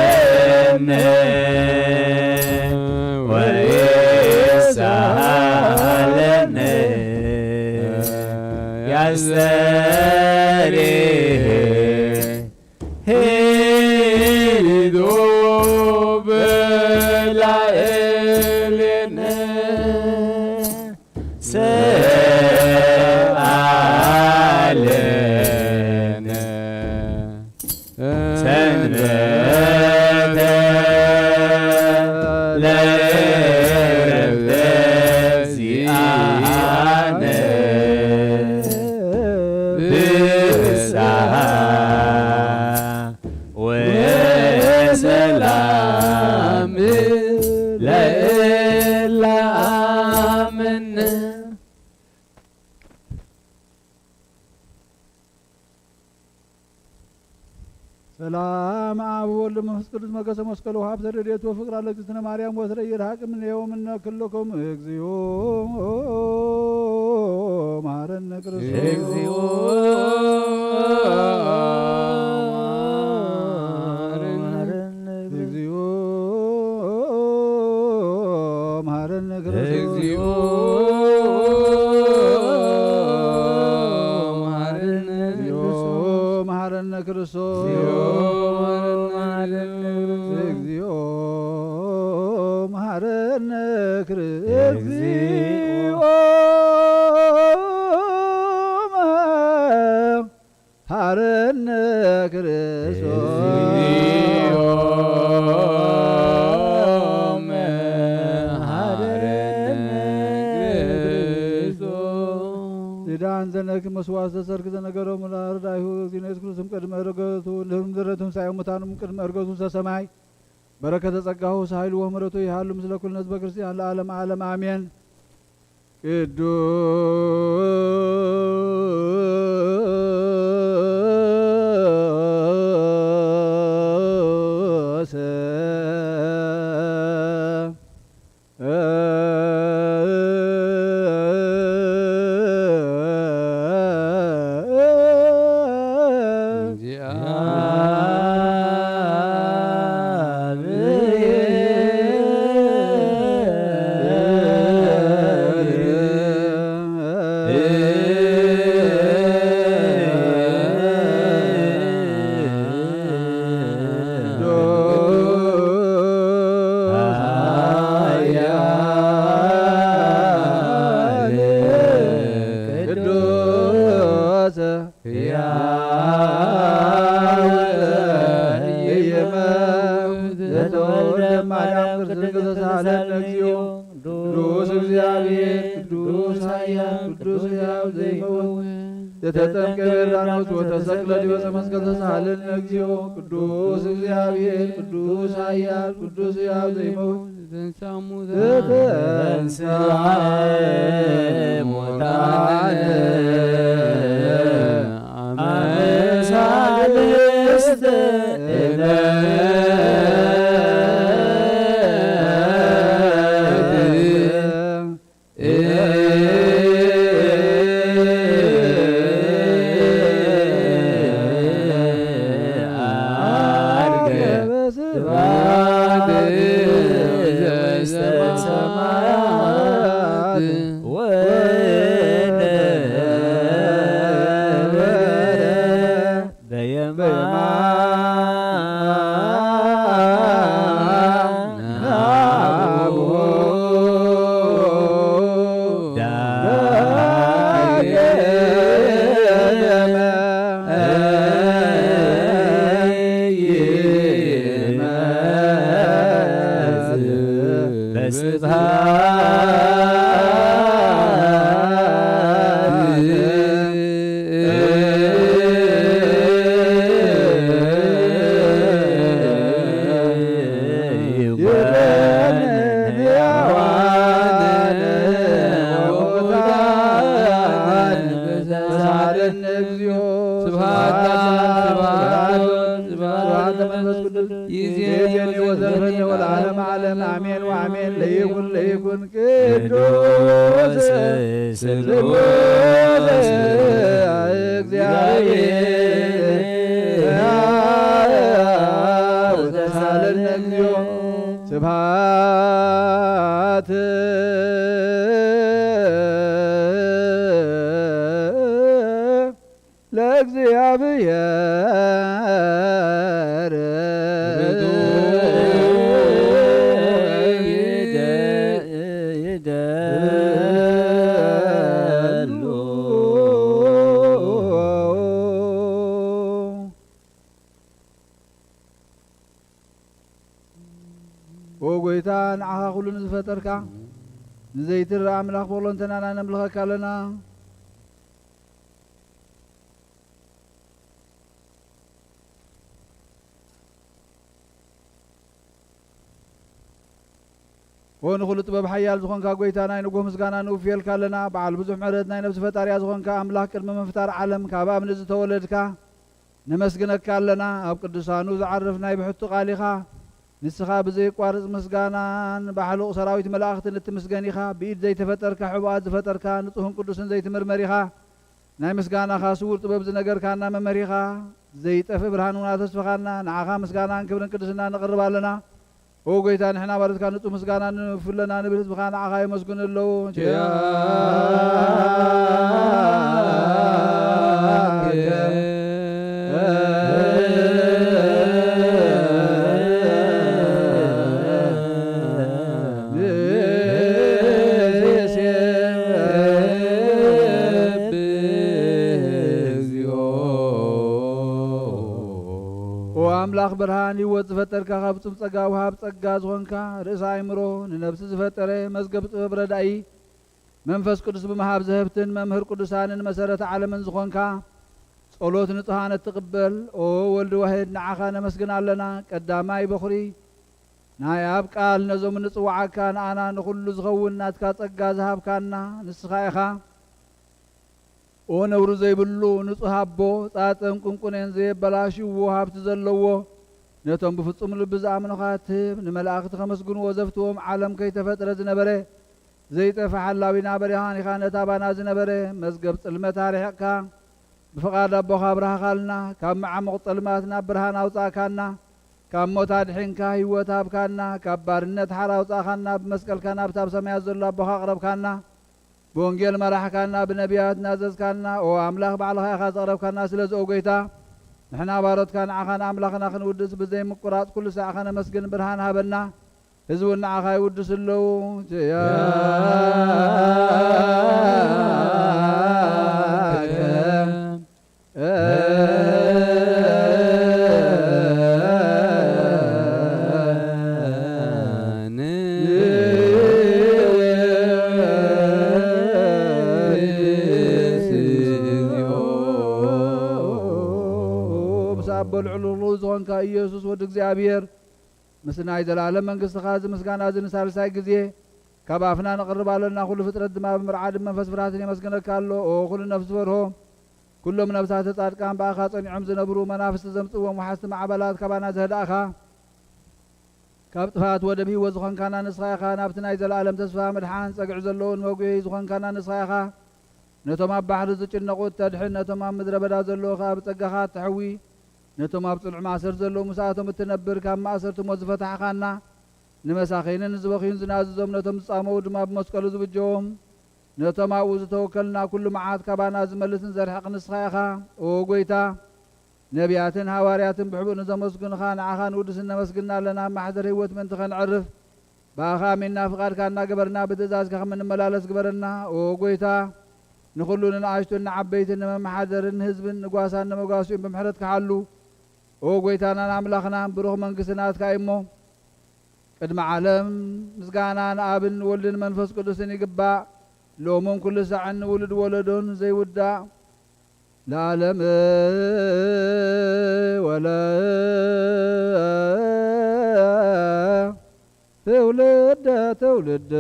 ሰላም አብ ወልድ መንፈስ ቅዱስ መገሰ መስቀሉ ሀብተ ረድኤቱ ፍቅራ ለእግዝእትነ ማርያም ወትረ ይርሃቅ እምኔው እምነ ኩልኩም እግዚኦ መሐረነ ክርስቶስ። እግዚኦ መሐረነ እግዚኦ መሐረነ ክርስቶስ። እግዚኦ መሐረነ እግዚኦ መሐረነ ክርስቶስ። እግዚኦ መሐረነ ክርስቶስ። እግዚኦ መሐረነ ክርስቶስ። እግዚኦ መሐረነ ክርስቶስ። እግዚኦ መሐረነ ክርስቶስ። ኪዳን ዘነክ መስዋዕት ዘሰርክ ዘነገሮም ለአርዳይሁ እግዚእነ ኢየሱስ ክርስቶስ ቅድመ ዕርገቱ እንዲሁም ድህረ ትንሳኤ ሙታኑም ቅድመ ዕርገቱ ውስተ ሰማይ በረከተ ጸጋሁ ሳይሉ ወምህረቱ ይሃሉ ምስለ ኩልነ ህዝበ ክርስቲያን ለዓለም ዓለም አሜን። ቅዱስ ቅዱስ ሕያው ዘኢይመውት ዘተወልደ ማርያም ቅድስት ተሳሃለነ እግዚኦ። ቅዱስ እግዚአብሔር፣ ቅዱስ ኃያል፣ ቅዱስ ሕያው ዘይመውት ዘተጠምቀ በዮርዳኖስ ወተሰቅለ ዲበ ዕፀ መስቀል ተሳሃለነ እግዚኦ። ቅዱስ እግዚአብሔር፣ ቅዱስ ኃያል፣ ቅዱስ ሕያው ዘይመውት ዘተንሥአ እሙታነ አመ ሳልስት ዕለት ዐርገ ስብሐት ዘእስተ ሰማያት ወነበረ በየማነ አቡሁ ዳግመ ይመጽእ በስብሐት ስብሐት ለአብ፣ ስብሐት ለወልድ፣ ስብሐት ለመንፈስ ቅዱስ። ይዜኒ ወዘልፈኒ ወለዓለመ ዓለም አሜን ወአሜን። ለይኩን ለይኩን ቅዱስ ስሉስ እግዚአብሔር ወተሳለነ እግዚኦ። ስብሐት ለእግዚአብሔር። ኦ ጎይታ፣ ንዓኻ ኩሉ ንዝፈጠርካ ንዘይትረኣ ኣምላኽ ብኹለንተናና ነምልኸካ ኣለና። ኦ ንኹሉ ጥበብ ሓያል ዝኾንካ ጎይታ፣ ናይ ንጎህ ምስጋና ንውፍየልካ ኣለና። በዓል ብዙሕ ምሕረት፣ ናይ ነፍሲ ፈጣሪያ ዝኾንካ ኣምላኽ፣ ቅድሚ ምፍጣር ዓለም ካብ ኣብ ንዝተወለድካ፣ ነመስግነካ ኣለና። ኣብ ቅዱሳኑ ዝዓርፍ ናይ ብሕቱ ቃል ኢኻ። ንስኻ ብዘይቋርጽ ምስጋናን ባሕሉቕ ሰራዊት መላእኽትን እትምስገን ኢኻ። ብኢድ ዘይተፈጠርካ፣ ሕቡኣት ዝፈጠርካ፣ ንጹህን ቅዱስን ዘይትምርመር ኢኻ። ናይ ምስጋናኻ ስዉር ጥበብ ዝነገርካና መምህር ኢኻ። ዘይጠፍእ ብርሃን እውን ኣተስፈኻና። ንዓኻ ምስጋናን ክብርን ቅድስና ነቕርብ ኣለና። ኦ ጎይታ፣ ንሕና ባሮትካ ንጹህ ምስጋና ንፍለና ንብል ህዝብኻ ንዓኻ የመስግኑ ኣለዉ። ኦ ኣምላኽ ብርሃን ህይወት ዝፈጠርካ፣ ካብ ፍጹም ጸጋ ወሃብ ጸጋ ዝኾንካ፣ ርእሰ ኣእምሮ፣ ንነብሲ ዝፈጠረ፣ መዝገብ ጥበብ ረዳኢ፣ መንፈስ ቅዱስ ብምሃብ ዘህብትን መምህር ቅዱሳንን መሰረተ ዓለምን ዝኾንካ፣ ጸሎት ንጹሃን እትቕበል፣ ኦ ወልድ ዋሕድ፣ ንዓኻ ነመስግን ኣለና። ቀዳማይ በኹሪ ናይ ኣብ ቃል ነዞም እንጽውዓካ ንኣና ንኹሉ ዝኸውን ናትካ ጸጋ ዝሃብካና ንስኻ ኢኻ። ኦ ነውሪ ዘይብሉ ንጹህ ኣቦ፣ ጻጸን ቁንቁኔን ዘየበላሽዎ ሃብቲ ዘለዎ፣ ነቶም ብፍጹም ልቢ ዝኣምኑኻ እትህብ፣ ንመላእኽቲ ከመስግንዎ ዘፍትዎም ዓለም ከይተፈጥረ ዝነበረ ዘይጠፍእ ሓላዊና በሪኻን ኢኻ። ነታ ባና ዝነበረ መዝገብ ጽልመት ኣርሒቕካ፣ ብፍቓድ ኣቦኻ ኣብርሃኻልና። ካብ መዓሙቕ ጸልማት ናብ ብርሃን ኣውጻእካና። ካብ ሞት ኣድሒንካ ህይወት ሃብካና። ካብ ባርነት ሓራ ኣውጻእኻና። ብመስቀልካ ናብታ ኣብ ሰማያት ዘሎ ኣቦኻ ኣቕረብካና። ብወንጌል መራሕካና፣ ብነቢያት ናዘዝካና። ኦ ኣምላኽ፣ ባዕልኻ ኢኻ ዘቕረብካና። ስለዚ ኦ ጎይታ፣ ንሕና ባሮትካ ንዓኻ ንኣምላኽና ክንውድስ ብዘይ ምቁራጽ ኩሉ ሳዕ ኸነመስግን ብርሃን ሃበና። ህዝቡ ንዓኻ ይውድሱ ኣለዉ። ኪያከ ንውድስ። ምስ ኣቦ ልዑል ርኡይ ዝኾንካ ኢየሱስ ወዲ እግዚኣብሔር፣ ምስ ናይ ዘላለም መንግስትኻ እዚ ምስጋና እዚ ንሳልሳይ ግዜ ካብ ኣፍና ነቕርብ ኣለና። ኩሉ ፍጥረት ድማ ብምርዓድ መንፈስ ፍርሃትን የመስግነካ ኣሎ። ኦ ኩሉ ነፍሲ በርሆ፣ ኩሎም ነፍሳተ ጻድቃን ብኣኻ ጸኒዖም ዝነብሩ፣ መናፍስቲ ዘምጽእዎም ወሓዝቲ ማዕበላት ካባና ዘህዳእኻ፣ ካብ ጥፍኣት ወደብ ህይወት ዝኾንካና ንስኻ ኢኻ። ናብቲ ናይ ዘለኣለም ተስፋ ምድሓን ጸግዒ ዘለዎን መጉየዪ ዝኾንካና ንስኻ ኢኻ። ነቶም ኣብ ባሕሪ ዝጭነቑ እተድሕን፣ ነቶም ኣብ ምድረ በዳ ዘለዉ ኸኣ ብጸጋኻ እተሕዊ፣ ነቶም ኣብ ጽኑዕ ማእሰርቲ ዘለዉ ምስኣቶም እትነብር፣ ካብ ማእሰርቲ ሞት ዝፈታሕኻና፣ ንመሳኺንን ንዝበኽዩን ዝናዝዞም፣ ነቶም ዝጻመዉ ድማ ብመስቀሉ ዝብጀዎም፣ ነቶም ኣብኡ ዝተወከልና ኩሉ መዓት ካባና ዝመልስን ዘርሕቕ ንስኻ ኢኻ። ኦ ጐይታ፣ ነቢያትን ሃዋርያትን ብሕቡእ ንዘመስግኑኻ ንዓኻ ንውድስን ነመስግና ኣለና። ኣብ ማሕደር ህይወት ምእንቲ ኸነዕርፍ ብኣኻ ኣሚንና ፍቓድካ እናገበርና ብትእዛዝካ ከም እንመላለስ ግበረና። ኦ ጐይታ፣ ንኹሉ ንንኣሽቱን ንዓበይትን ንመመሓደርን ንህዝብን ንጓሳን ንመጓስኡን ብምሕረትካ ሓሉ። ኦ ጐይታናን ኣምላኽናን፣ ብሩኽ መንግስቲ ናትካ እዩ እሞ፣ ቅድሚ ዓለም ምስጋና ንኣብን ንወልድን መንፈስ ቅዱስን ይግባእ፣ ሎምን ኩሉ ሳዕን ንውሉድ ወለዶን ዘይውዳእ፣ ለዓለመ ወለ ትውልደ ትውልደ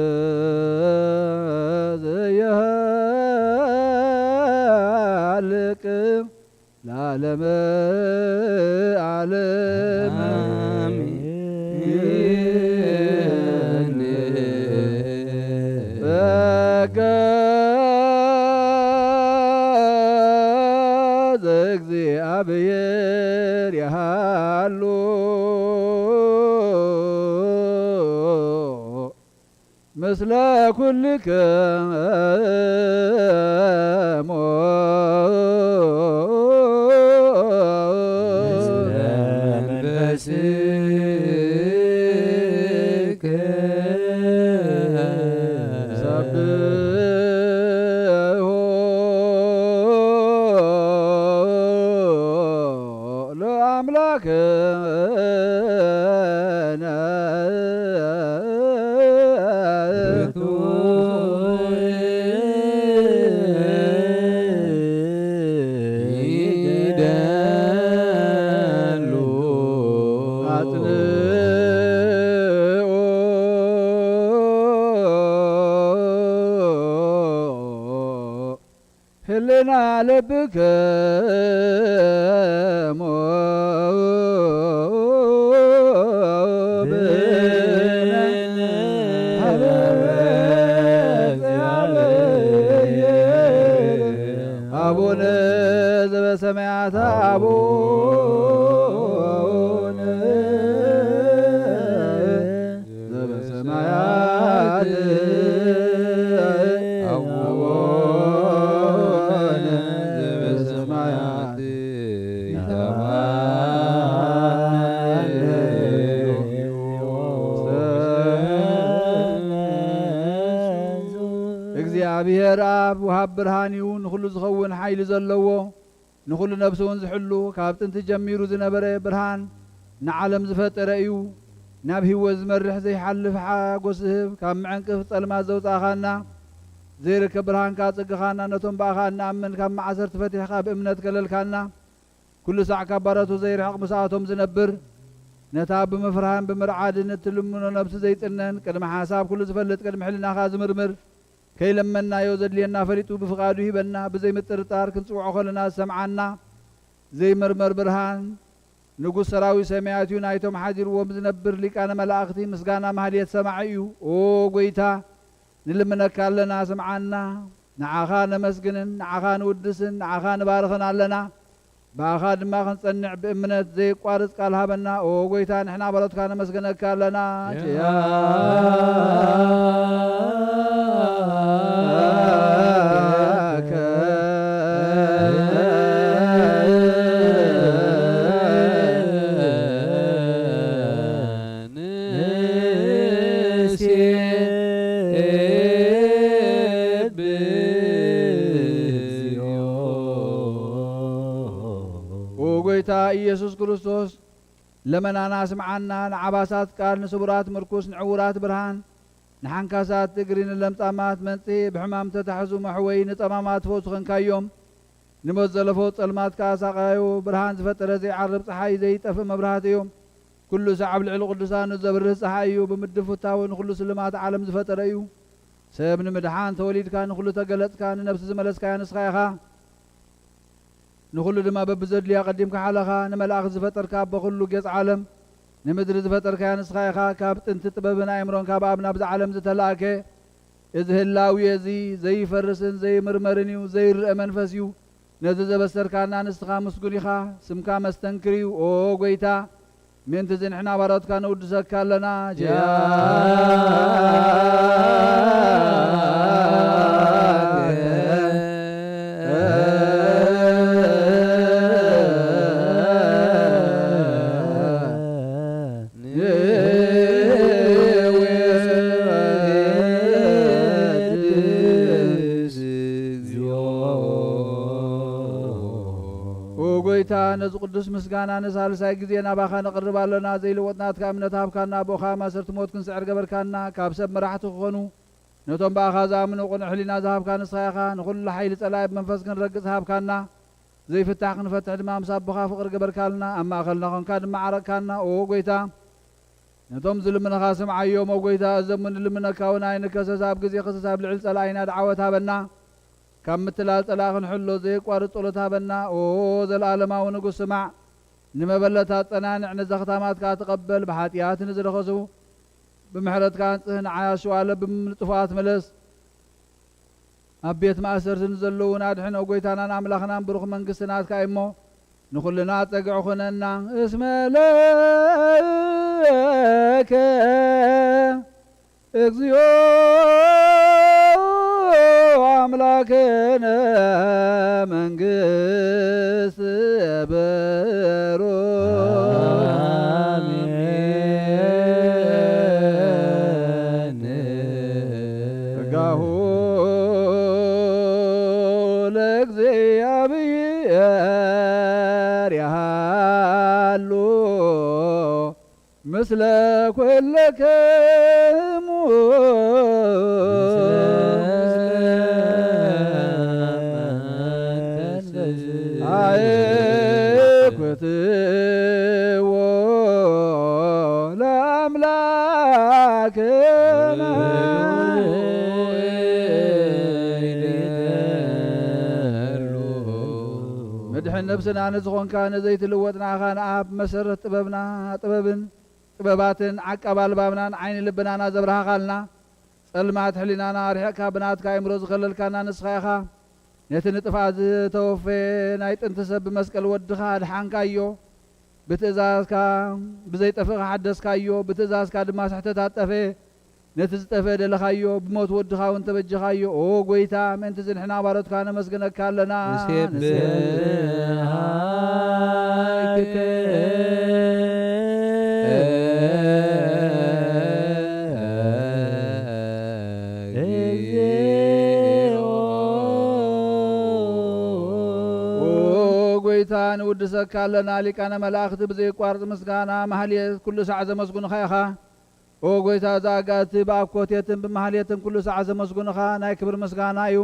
ዘየሃልቅ ለዓለመ ዓለም። አሜን። ጸጋ ዘእግዚኣብሔር ይሃሉ ምስለ ኩልክሙ። ምስለ መንፈስከ። ሰብሖ ለአምላክነ። ይደሉ። አጽንኦ ህልና ልብክሙ። አቡነ ዘበሰማያት፣ አቡነ ዘበሰማያት፣ ይትቀደስ ስምከ። እግዚኣብሔር ኣብ ወሃብ ብርሃን እዩ፣ ንኹሉ ዝኸውን ሓይሊ ዘለዎ፣ ንኹሉ ነፍሲ እውን ዝሕሉ፣ ካብ ጥንቲ ጀሚሩ ዝነበረ ብርሃን ንዓለም ዝፈጠረ እዩ። ናብ ህይወት ዝመርሕ ዘይሓልፍ ሓጎስ ዝህብ፣ ካብ መዕንቅፍ ጸልማት ዘውጻእኻና፣ ዘይርከብ ብርሃን ከኣ ኣጸግኻና፣ ነቶም ብኣኻ እንኣምን ካብ መዓሰርቲ ፈቲሕካ ብእምነት ከለልካና፣ ኩሉ ሳዕ ካብ ባረቱ ዘይርሕቕ ምስኣቶም ዝነብር፣ ነታ ብምፍርሃን ብምርዓድን እትልምኖ ነብሲ ዘይጽነን፣ ቅድሚ ሓሳብ ኩሉ ዝፈልጥ፣ ቅድሚ ሕልናኻ ዝምርምር፣ ከይለመንናዮ ዘድልየና ፈሊጡ ብፍቓዱ ይህበና፣ ብዘይምጥርጣር ክንጽውዖ ከለና ዝሰምዓና፣ ዘይምርመር ብርሃን፣ ንጉስ ሰራዊት ሰማያት እዩ፣ ናይቶም ሓዲርዎም ዝነብር ሊቃነ መላእኽቲ ምስጋና ማህሌት ሰማዒ እዩ። ኦ ጐይታ፣ ንልምነካ ኣለና፣ ስምዓና። ንዓኻ ነመስግንን ንዓኻ ንውድስን ንዓኻ ንባርኽን ኣለና። ብኣኻ ድማ ክንጸንዕ ብእምነት ዘየቋርጽ ቃል ሃበና። ኦ ጐይታ፣ ንሕና ባሮትካ ነመስግነካ ኣለና። ኪያከ ንሴብሖ። ኦ ጐይታ ኢየሱስ ክርስቶስ፣ ለመናና ስምዓና፣ ንዓባሳት ቃል፣ ንስቡራት ምርኩስ፣ ንዕዉራት ብርሃን፣ ንሓንካሳት እግሪ፣ ንለምጻማት መንጽሂ፣ ብሕማም ተታሕዙ መሕወዪ፣ ንጸማማት ፈውሲ ኾንካዮም። ንሞት ዘለፎ ጸልማት ከኣ ሳቃዮ፣ ብርሃን ዝፈጠረ ዘይዓርብ ጸሓይ፣ ዘይጠፍእ መብራህቲ እዩ። ኩሉ ሳዕ ኣብ ልዕሊ ቅዱሳኑ ዘብርህ ጸሓይ እዩ። ብምድፍታው ንኹሉ ስልማት ዓለም ዝፈጠረ እዩ። ሰብ ንምድሓን ተወሊድካ፣ ንኹሉ ተገለጽካ፣ ንነፍሲ ዝመለስካያ ንስኻ ኢኻ። ንኹሉ ድማ በብዘድልያ ቀዲምካ ሓለኻ። ንመላእኽቲ ዝፈጠርካ ኣቦ ኩሉ ጌጽ ዓለም፣ ንምድሪ ዝፈጠርካያ ንስኻ ኢኻ። ካብ ጥንቲ ጥበብን ኣእምሮን ካብ ኣብ ናብዚ ዓለም ዝተላእከ እዚ ህላዌ እዚ ዘይፈርስን ዘይምርመርን እዩ፣ ዘይርአ መንፈስ እዩ። ነዚ ዘበሰርካና ንስኻ ምስጉን ኢኻ፣ ስምካ መስተንክር እዩ። ኦ ጐይታ፣ ምእንቲ እዚ ንሕና ባሮትካ ነውድሰካ ኣለና። ያ ንወድስ እግዚኦ። ኦ ጐይታ፣ ነዚ ቅዱስ ምስጋና ንሳልሳይ ግዜ ናባኻ ነቕርብ ኣሎና። ዘይልወጥ ናትካ እምነት ሃብካና፣ ብኡኻ ማእሰርቲ ሞት ክንስዕር ገበርካና። ካብ ሰብ መራሕቲ ክኾኑ፣ ነቶም ብኣኻ ዝኣምኑ ቅኑዕ ሕሊና ዝሃብካ ንስኻ ኢኻ። ንኹሉ ሓይሊ ጸላኢ ብመንፈስ ክንረግጽ ሃብካና። ዘይፍታሕ ክንፈትሕ ድማ ምስ ኣቦኻ ፍቕሪ ገበርካልና። ኣብ ማእከልና ኾንካ ድማ ዓረቕካና። ኦ ጐይታ፣ ነቶም ዝልምንኻ ስምዓዮም። ኦ ጐይታ፣ እዞም ንልምነካ እውን ኣይንከሰስ። ኣብ ግዜ ክሰስ ኣብ ልዕሊ ጸላኢና ደዓወት ሃበና። ካብ ምትላል ጸላኢ ክንሕሎ ዘየቋርጽ ጸሎት ሃበና። ኦ ዘለኣለማዊ ንጉስ፣ ስማዕ። ንመበለት ኣጸናንዕ፣ ነዘኽታማት ከኣ ተቐበል። ብሓጢኣት ንዝረኸሱ ብምሕረትካ ኣንጽህ፣ ንዓያሹ ኣለብም ንጥፉኣት ምለስ። ኣብ ቤት ማእሰርቲ ንዘለዉን ኣድሕን። ኦ ጐይታናን ኣምላኽናን፣ ብሩኽ መንግስቲ ናትካ እዩ እሞ፣ ንኹልና ጸግዒ ኹነና። እስመ ለከ እግዚኦ ኣምላክነ መንግስት በሮ። አሜን። ጸጋሁ ለእግዚኣብሔር ያሃሉ ምስለ ኩልክሙ። አየኩትዎ ለአምላክነ። ምድሕን ነብስና ንዝኾንካ ንዘይትልወጥ ንኣኻ ንኣብ መሰረት ጥበብና ጥበብን ጥበባትን ዓቃብ ኣልባብናን ዓይኒ ልብናና ዘብርሃኻልና፣ ጸልማት ሕሊናና ኣርሒቕካ ብናትካ ኣእምሮ ዝኸለልካና ንስኻ ኢኻ። ነቲ ንጥፍኣት ዝተወፈየ ናይ ጥንቲ ሰብ ብመስቀል ወድኻ ኣድሓንካዮ። ብትእዛዝካ ብዘይጠፍእ ሓደስካዮ፣ ብትእዛዝካ ድማ ስሕተት ኣጠፈ። ነቲ ዝጠፍአ ደለኻዮ፣ ብሞት ወድኻ እውን ተበጀኻዮ። ኦ ጎይታ፣ ምእንቲ እዚ ንሕና ባሮትካ ነመስግነካ ኣለና። ንሴብሐኪ። ኦ ጎይታ፣ ንውድሰካ ኣለና። ሊቃነ መላእኽቲ ብዘየቋርጽ ምስጋና ማህሌት ኩሉ ሳዕ ዘመስጉንኻ ኢኻ። ኦ ጎይታ፣ እዚ ኣጋቲ ብኣኮቴትን ብማህሌትን ኩሉ ሳዕ ዘመስጉንኻ ናይ ክብሪ ምስጋና እዩ።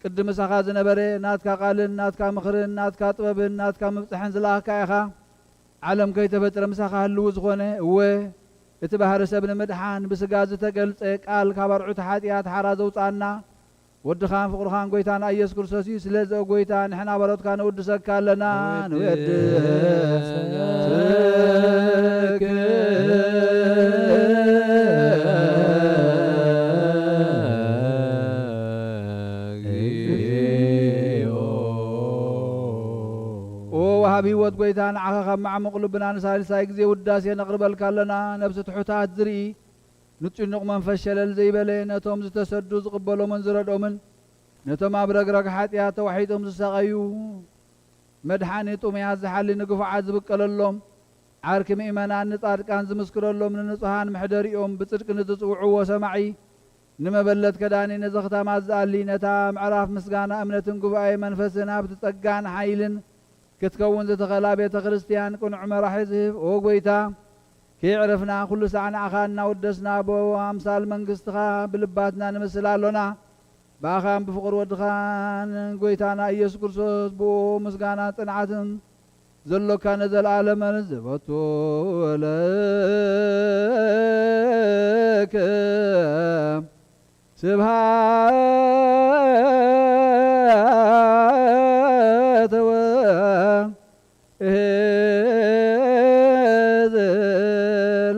ቅድም ምሳኻ ዝነበረ ናትካ ቃልን ናትካ ምኽርን ናትካ ጥበብን ናትካ ምብጽሕን ዝለኣኽካ ኢኻ። ዓለም ከይተፈጥረ ምሳኻ ህልው ዝኾነ፣ እወ፣ እቲ ባህሪ ሰብ ንምድሓን ብስጋ ዝተገልጸ ቃል ካብ ኣርዑት ሓጢኣት ሓራ ዘውጽኣና፣ ወድኻን ፍቕርኻን ጎይታና ኢየሱስ ክርስቶስ እዩ። ስለዚ ኦ ጎይታ፣ ንሕና ባሮትካ ነውድሰካ ኣለና። ንወድሰክ። ኦ ወሃቢ ህይወት ጎይታ፣ ንዓኻ ካብ መዓሙቕ ልብና ንሳልሳይ ግዜ ውዳሴ ነቕርበልካ ኣለና። ነብሲ ትሑታት ዝርኢ፣ ንጭኑቕ መንፈስ ሸለል ዘይበለ፣ ነቶም ዝተሰዱ ዝቕበሎምን ዝረድኦምን፣ ነቶም ኣብ ረግረግ ሓጢኣት ተዋሒጦም ዝሳቐዩ፣ መድሓኒ ጥሙያት ዝሓሊ ንግፉዓት ዝብቀለሎም፣ ዓርኪ ምእመናን ንጻድቃን ዝምስክረሎም፣ ንንጹሃን መሕደሪኦም፣ ብጽድቂ ንዝጽውዕዎ ሰማዒ፣ ንመበለት ከዳኒ ነዘኽታማት ዝኣሊ፣ ነታ ምዕራፍ ምስጋና እምነትን ጉባኤ መንፈስን ሃብቲ ጸጋን ሓይልን ክትከውን ዝተኸላ ቤተ ክርስቲያን ቅኑዕ መራሒ ዝህብ፣ ኦ ጎይታ፣ ከየዕረፍና ኩሉ ሳዕ ንዓኻ እናወደስና ብኣምሳል መንግስትኻ ብልባትና ንምስል ኣሎና። ብኣኻን ብፍቕር ወድኻን ጎይታና ኢየሱስ ክርስቶስ ብኡ ምስጋና ጽንዓትን ዘሎካ ነዘለኣለመን ዘበቱ ለከ ስብሃት ወ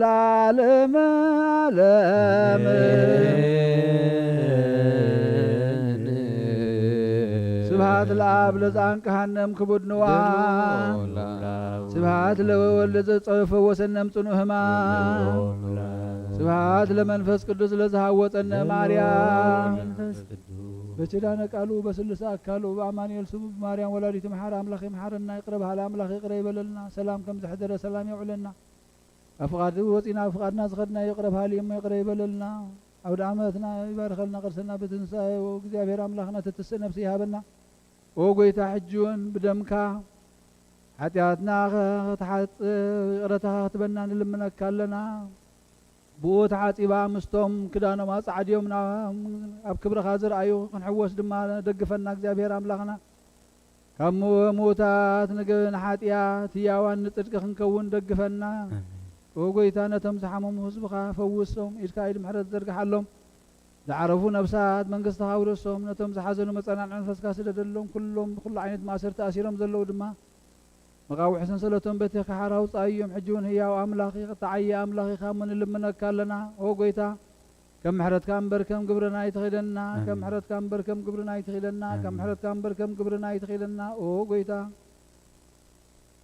ለዓለመ ዓለም። ስብሃት ለአብ ለዘአንቅሃነ እምክቡድ ንዋ። ስብሃት ለወወልድ ለዘፈወሰነ እምጽኑ ህማም። ስብሃት ለመንፈስ ቅዱስ ለዘሃወፀነ ማርያም። በኪዳነ ቃሉ በስሉሰ አካሉ በአማኑኤል ስሙ በማርያም ወላዲቱ መሐረ አምላክ ይምሐረና። ይቅረ በሃሊ አምላክ ይቅረ ይበለልና። ሰላም ከም ዝሐደረ ሰላም የውዕለና። ካብ ፍቃዱ ወፂና ኣብ ፍቃድና ዝኸድና ይቅረ በሃሊ እሞ ይቅረ ይበለልና። አውደ ዓመትና ይባርከልና። ቅርስና ብትንሳኤ እግዚኣብሔር አምላክና ትትስእ ነብሲ ይሃበና። ኦ ጎይታ፣ ሕጂ እውን ብደምካ ሓጢኣትና ከተሓጽብ ይቕረታኻ ክትበና ንልምነካ ኣለና። ብኡ ተሓጺባ ምስቶም ክዳኖም ኣጻዕድዮም ናብ፣ ኣብ ክብርኻ ዝረኣዩ ክንሕወስ ድማ ደግፈና እግዚኣብሔር ኣምላኽና። ካብ ምውታት ንግ-፣ ንሓጢኣት ህያዋን ንጽድቂ ክንከውን ደግፈና። ኣሜን። ኦ ጎይታ፣ ነቶም ዝሓመሙ ህዝብኻ ፈውሶም፣ ኢድካ ኢድ ምሕረት ዘርግሓሎም። ዝዓረፉ ነፍሳት መንግስትኻ ኣውርሶም፣ ነቶም ዝሓዘኑ መጸናንዒ መንፈስካ ስደደሎም። ኩሎም ብኩሉ ዓይነት ማእሰርቲ ኣሲሮም ዘለዉ ድማ መቓውሒ ሰንሰለቶም በቲኽካ ሓራ ኣውጽኣዮም። ሕጂ እውን ህያው ኣምላኽ ኢኻ፣ እተዓየ ኣምላኽ ኢኻ እሞ ንልምነካ ኣለና። ኦ ጎይታ፣ ከም ምሕረትካ እምበር ከም ግብርና ኣይትኺደና፣ ከም ኣሜን። ምሕረትካ እምበር ከም ግብርና ኣይትኺደና፣ ከም ኣሜን። ምሕረትካ እምበር ከም ግብርና ኣይትኺደና። ኦ ጎይታ፣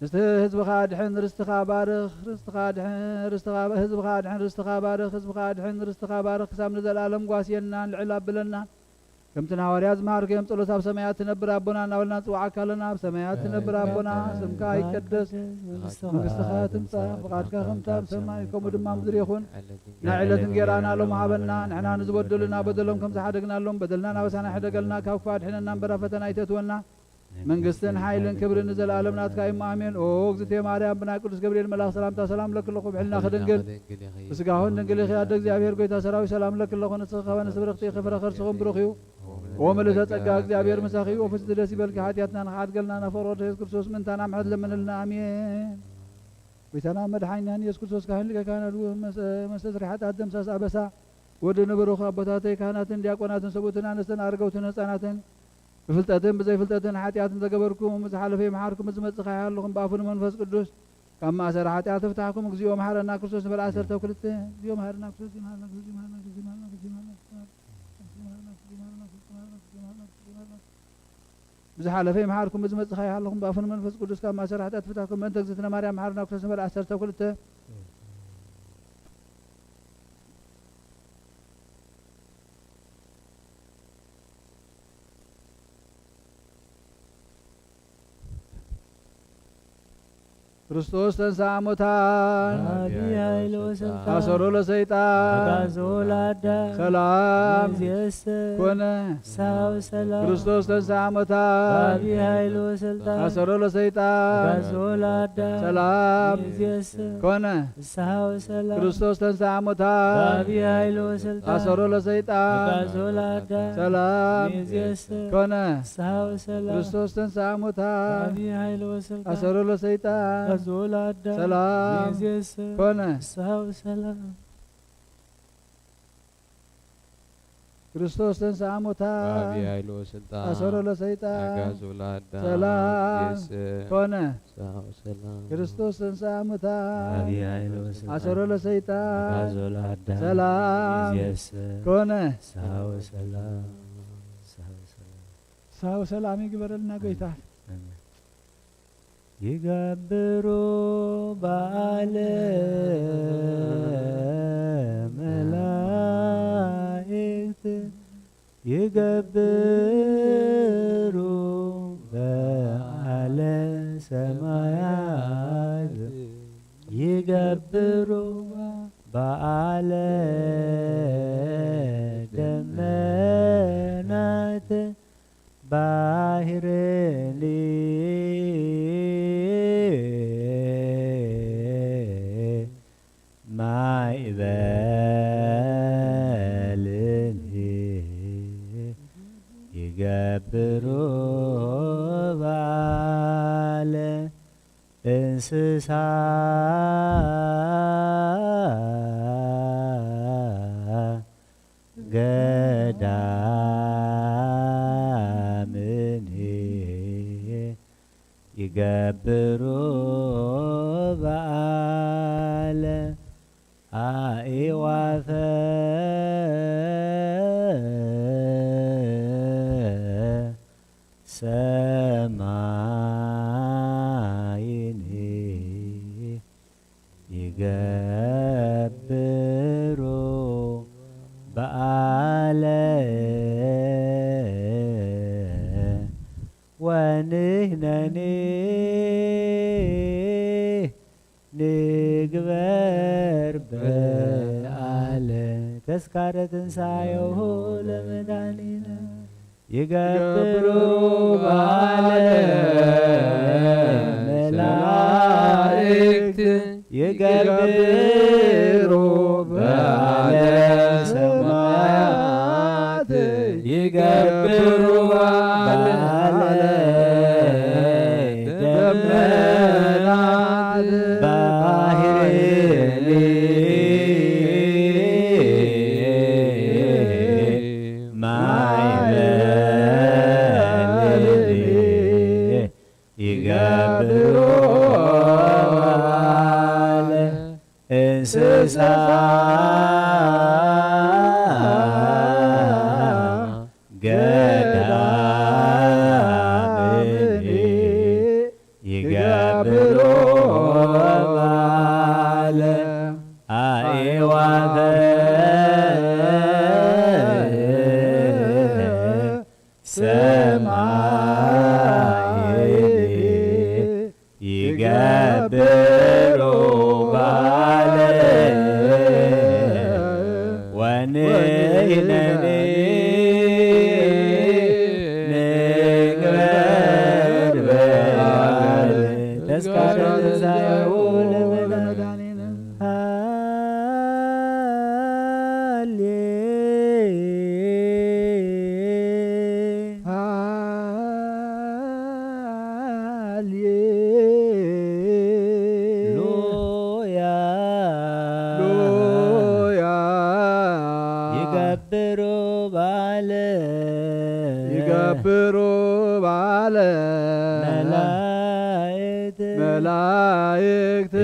ርስቲ ህዝብኻ ኣድሕን፣ ርስትኻ ባርኽ፣ ርስትኻ ኣድሕን፣ ርስትኻ፣ ህዝብኻ ኣድሕን፣ ርስትኻ ባርኽ፣ ህዝብኻ ኣድሕን፣ ርስትኻ ባርኽ፣ ክሳብ ንዘለኣለም ጓስየናን ልዕል ኣብለናን። ከምቲ ንሃዋርያት ዝመሃርካዮም ጸሎት ኣብ ሰማያት ትነብር ኣቦና እናበልና ንጽውዓካ ኣለና። ኣብ ሰማያት ትነብር ኣቦና፣ ስምካ ይቀደስ፣ መንግስትኻ ትምጻእ፣ ፍቓድካ ከምቲ ኣብ ሰማይ ከምኡ ድማ ኣብ ምድሪ ይኹን። ናይ ዕለት እንጌራና ሎሚ ሃበና፣ ንሕና ንዝበደሉና በደሎም ከም ዝሓደግናሎም በደልና ናበሳና ሕደገልና፣ ካብ ክፉእ ኣድሕነና እምበር ኣብ ፈተና ኣይተእትወና። መንግስትን ሓይልን ክብርን ንዘለኣለም ናትካ እዩ። ኣሜን። ኦ እግዝእትየ ማርያም፣ ብናይ ቅዱስ ገብርኤል መልኣኽ ሰላምታ ሰላም ለኪ ኣለኹ። ብሕልናኺ ድንግል፣ ብስጋኹን ድንግል ኢኺ። ኣደ እግዚኣብሔር፣ ጎይታ ሰራዊት፣ ሰላም ለኪ ኣለኹ። ንስኺ ከበነ ስብርኽቲ፣ ክፍረ ከርስኹም ብሩኽ እዩ። ኦ ምልእተ ጸጋ፣ እግዚኣብሔር ምሳኺ እዩ። ኦ ፍጽቲ ደስ ይበልኪ፣ ሓጢኣትና ንኽሓድገልና፣ ናብ ፍቕሪ ወድኺ የሱስ ክርስቶስ ምእንታና ምሕረት ለምንልና። ኣሜን። ጎይታና መድሓኒናን የሱስ ክርስቶስ፣ ካህን ሊቀ ካህናት፣ መስ-፣ መስተስሪ ሓጢኣት፣ ደምሳስ ኣበሳ፣ ወዲ ንብሩኽ ኣቦታተይ ካህናትን ዲያቆናትን ሰብኡትን ኣንስትን ኣረገውትን ህፃናትን ብፍልጠትን ብዘይፍልጠትን ሓጢኣትን ዘገበርኩም፣ ዝሓለፈ ይምሓርኩም፣ ዝመጽእ ይሓልኹም። ብኣፉ ንመንፈስ ቅዱስ ካብ ማእሰር ሓጢኣት ይፍታሕኩም። እግዚኦ መሓረና ክርስቶስ ንበል ዓሰርተ ክልተ። እግዚኦ መሓረና ክርስቶስ፣ ይምሓረና ክርስቶስ፣ ይምሓረና ክርስቶስ፣ ይምሓረና ክርስቶስ፣ ይምሓረና ክርስቶስ፣ ይምሓረና ክርስቶስ፣ ይምሓረና ክርስቶስ፣ ይምሓረና ክርስቶስ፣ ይምሓረና ክርስቶስ፣ ይምሓረና ክርስቶስ። ብዝሓለፈ ይምሓርኩም፣ ብዝመጽእ ይሓልኹም፣ ብኣፉን መንፈስ ቅዱስ ካብ ማእሰርቲ ኃጢኣት ፍታሕኩም። በእንተ እግዝእትነ ማርያም መሓረና ክርስቶስ ንበል። ዓሰርተ ክልተ። ክርስቶስ ተንሥአ እሙታን፣ በአቢይ ኃይል ወሥልጣን፣ አሰሮ ለሰይጣን፣ አግዓዞ ለአዳም፣ ሰላም፣ እምይእዜሰ፣ ኮነ። ፍስሐ ወሰላም፣ ክርስቶስ ተንሥአ እሙታን፣ በአቢይ ኃይል ወሥልጣን፣ አሰሮ ለሰይጣን፣ አግዓዞ ለአዳም፣ ሰላም፣ እምይእዜሰ፣ ኮነ። ፍስሐ ወሰላም፣ ክርስቶስ ተንሥአ እሙታን፣ በአቢይ ኃይል ወሥልጣን፣ አሰሮ ለሰይጣን፣ አግዓዞ ለአዳም፣ ሰላም፣ እምይእዜሰ፣ ኮነ። ፍስሐ ወሰላም፣ ክርስቶስ ተንሥአ እሙታን፣ በአቢይ ኃይል ወሥልጣን፣ አሰሮ ለሰይጣን፣ አግዓዞ ለአዳም፣ ሰላም፣ እምይእዜሰ፣ ኮነ። ፍስሐ ወሰላም። ክርስቶስ ተንሥአ እሙታን፣ በአቢይ ኃይል ወሥልጣን፣ አሰሮ ለሰይጣን፣ አግዓዞ ለአዳም፣ ሰላም፣ እምይእዜሰ፣ ኮነ። ፍስሐ ወሰላም። ክርስቶስ ተንሥአ እሙታን፣ በአቢይ ኃይል ወሥልጣን፣ አሰሮ ለሰይጣን፣ አግዓዞ ለአዳም፣ ሰላም፣ እምይእዜሰ፣ ኮነ። ፍስሐ ወሰላም፣ ፍስሐ ወሰላም። ፍስሐ ወሰላም ይግበረልና ጌታ። አሜን። ይገብሩ በዓለ መላእክት፣ ይገብሩ በዓለ ሰማያት፣ ይገብሩ በዓለ ደመናት፣ ባሕርኒ ማዕበልኒ ይገብሩ በዓለ እንስሳ ገዳምኒ ይገብሩ በዓለ ኣዕዋፈ ሰማይኒ ይገብሩ በዓለ ወንሕነኒ ንግበር በዓለ ተስካረ ትንሳኤሁ ለመድኃኒነ ይገብሩ በዓለ መላእክት ይገብሩ በዓለ ሰማያት ይገብሩ በዓለ ደመናት ባሕርኒ ማዕበልኒ ይገብሩ በዓለ እንስሳ ገዳምኒ ይገብሩ በዓለ ኣዕዋፈ ሰማይኒ ይገብሩ በዓለ ወንሕነኒ ንግበር በዓለ ተስካረ ትንሳኤሁ ለመድኃኒነ። ሃሌ ሃሌ ሉያ ሉያ ይገብሩ በዓለ ይገብሩ በዓለ መላእክት መላእክት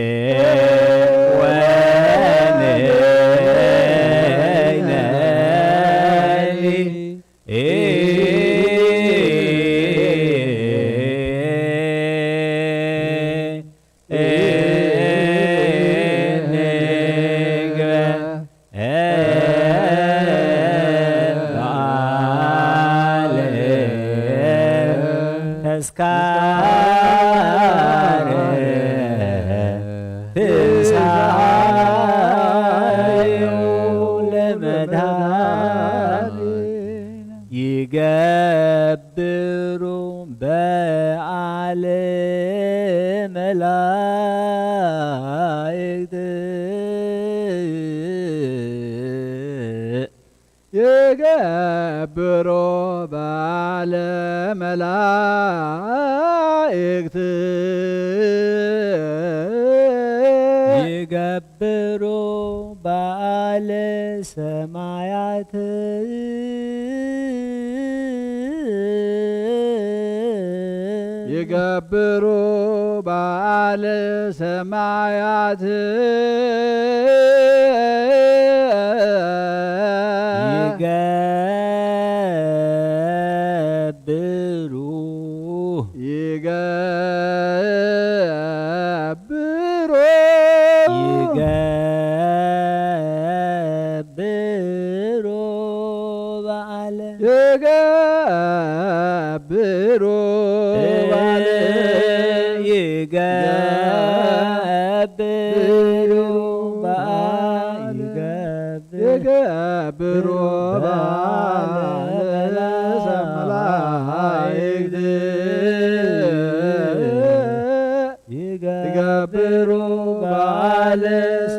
ዓለም ወንነሊ ተስካረ ትንሳኤሁ ለመድኃኒነ ይገብሩ በዓለ መላእክት ይገብሮ በዓለ መላእክት ይገብሮ በዓለ ሰማያት ይገብሩ በዓለ ሰማያት ይገብሩ ይገብሩ ይገብሩ በዓለ ይገብሩ በዓለ ይገብሩ በዓለ ይገብሩ ይገብሩ በዓለ በዓለ መላእክት ይገብሩ በዓለ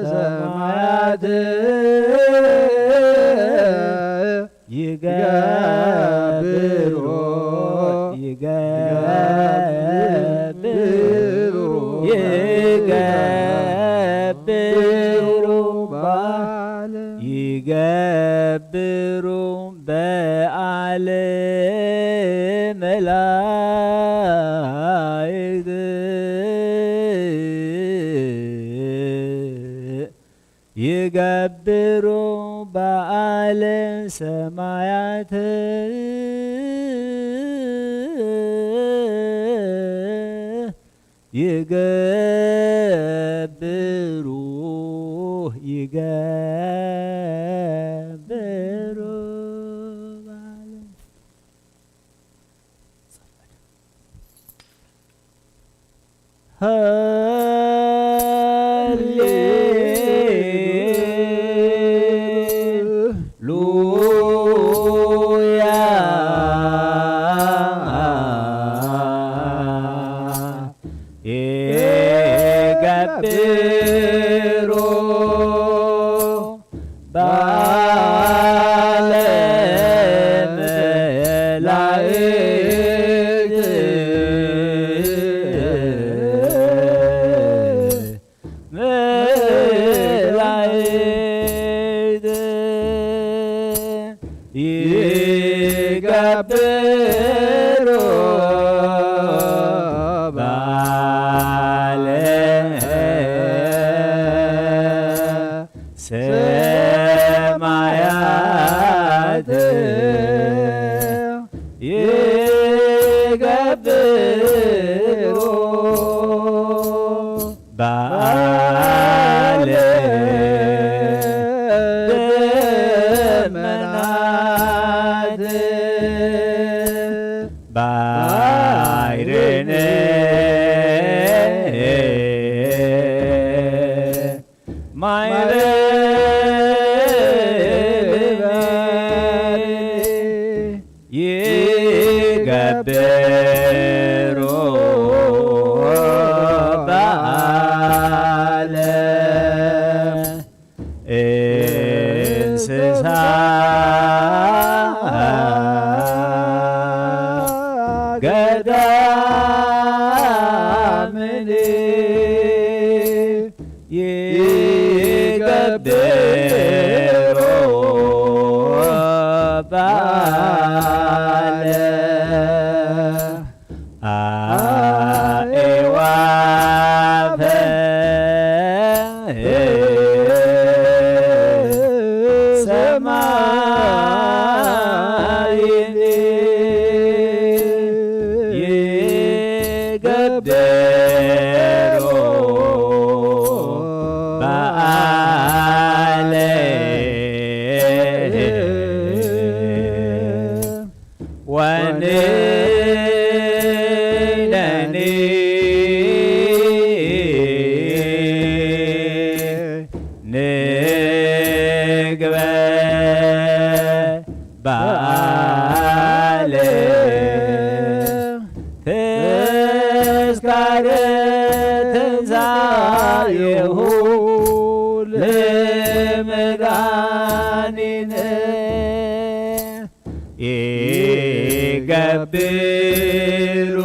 ሰማያት ይገብሩ ይገብሩ ይገብሩ ይገብሩ በዓለ መላእክት ይገብሩ በዓለ ሰማያት ይገብሩ ይገብሩ በዓለ ሃሌሉያ ይገብሩ በዓለ መላእክት መላእክት ይገብሩ በዓለ ሰማያት ይገብሩ በዓለ ደመናት ባሕርን ማዕበልን ይገብሩ በዓለ እንስሳ ገዳምን ይገብሩ ማይን ይገብሮ በዓለ ወንነኒ ንግበር በዓለ ተስካረ ትንሳኤሁ ለመድኃኒነ ይገብሩ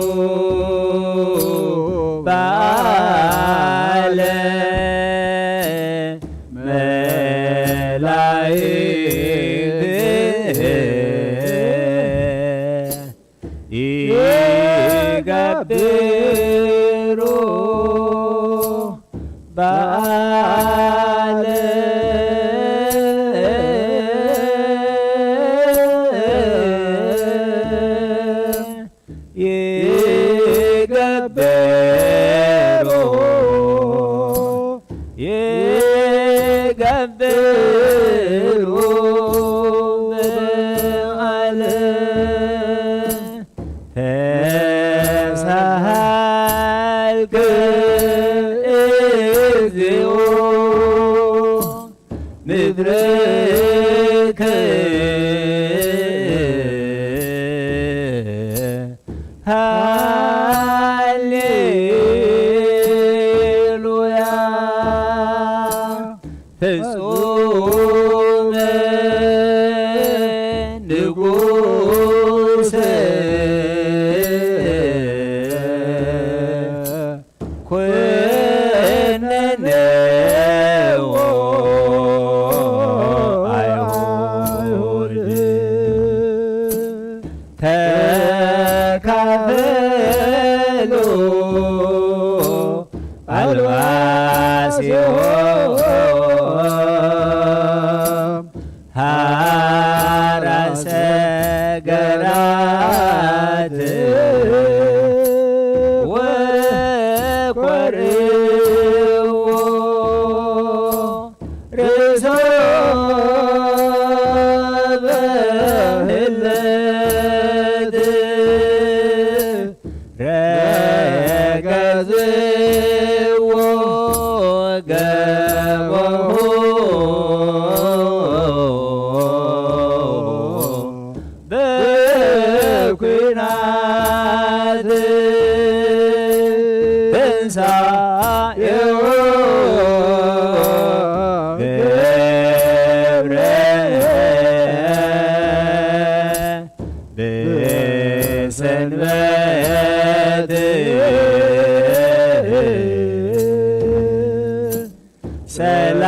በዓለ መላእክት ይገብሩ በዓለ ይገብሩ ይገብሩ በዓለ ተሳሃልከ እግዚኦ ምድርከ ሃሌሉያ ፍጹመ ንጉሰ ኮነነዎ ኣይሁድ ተካፈሉ ኣልባሲሆም ሃራሰ ገራት ወኮርዎ ርእሶ በህለት ረገዝዎ ገበሁ ብኲናት ትንሳኤሁ ክብረ ብሰንበት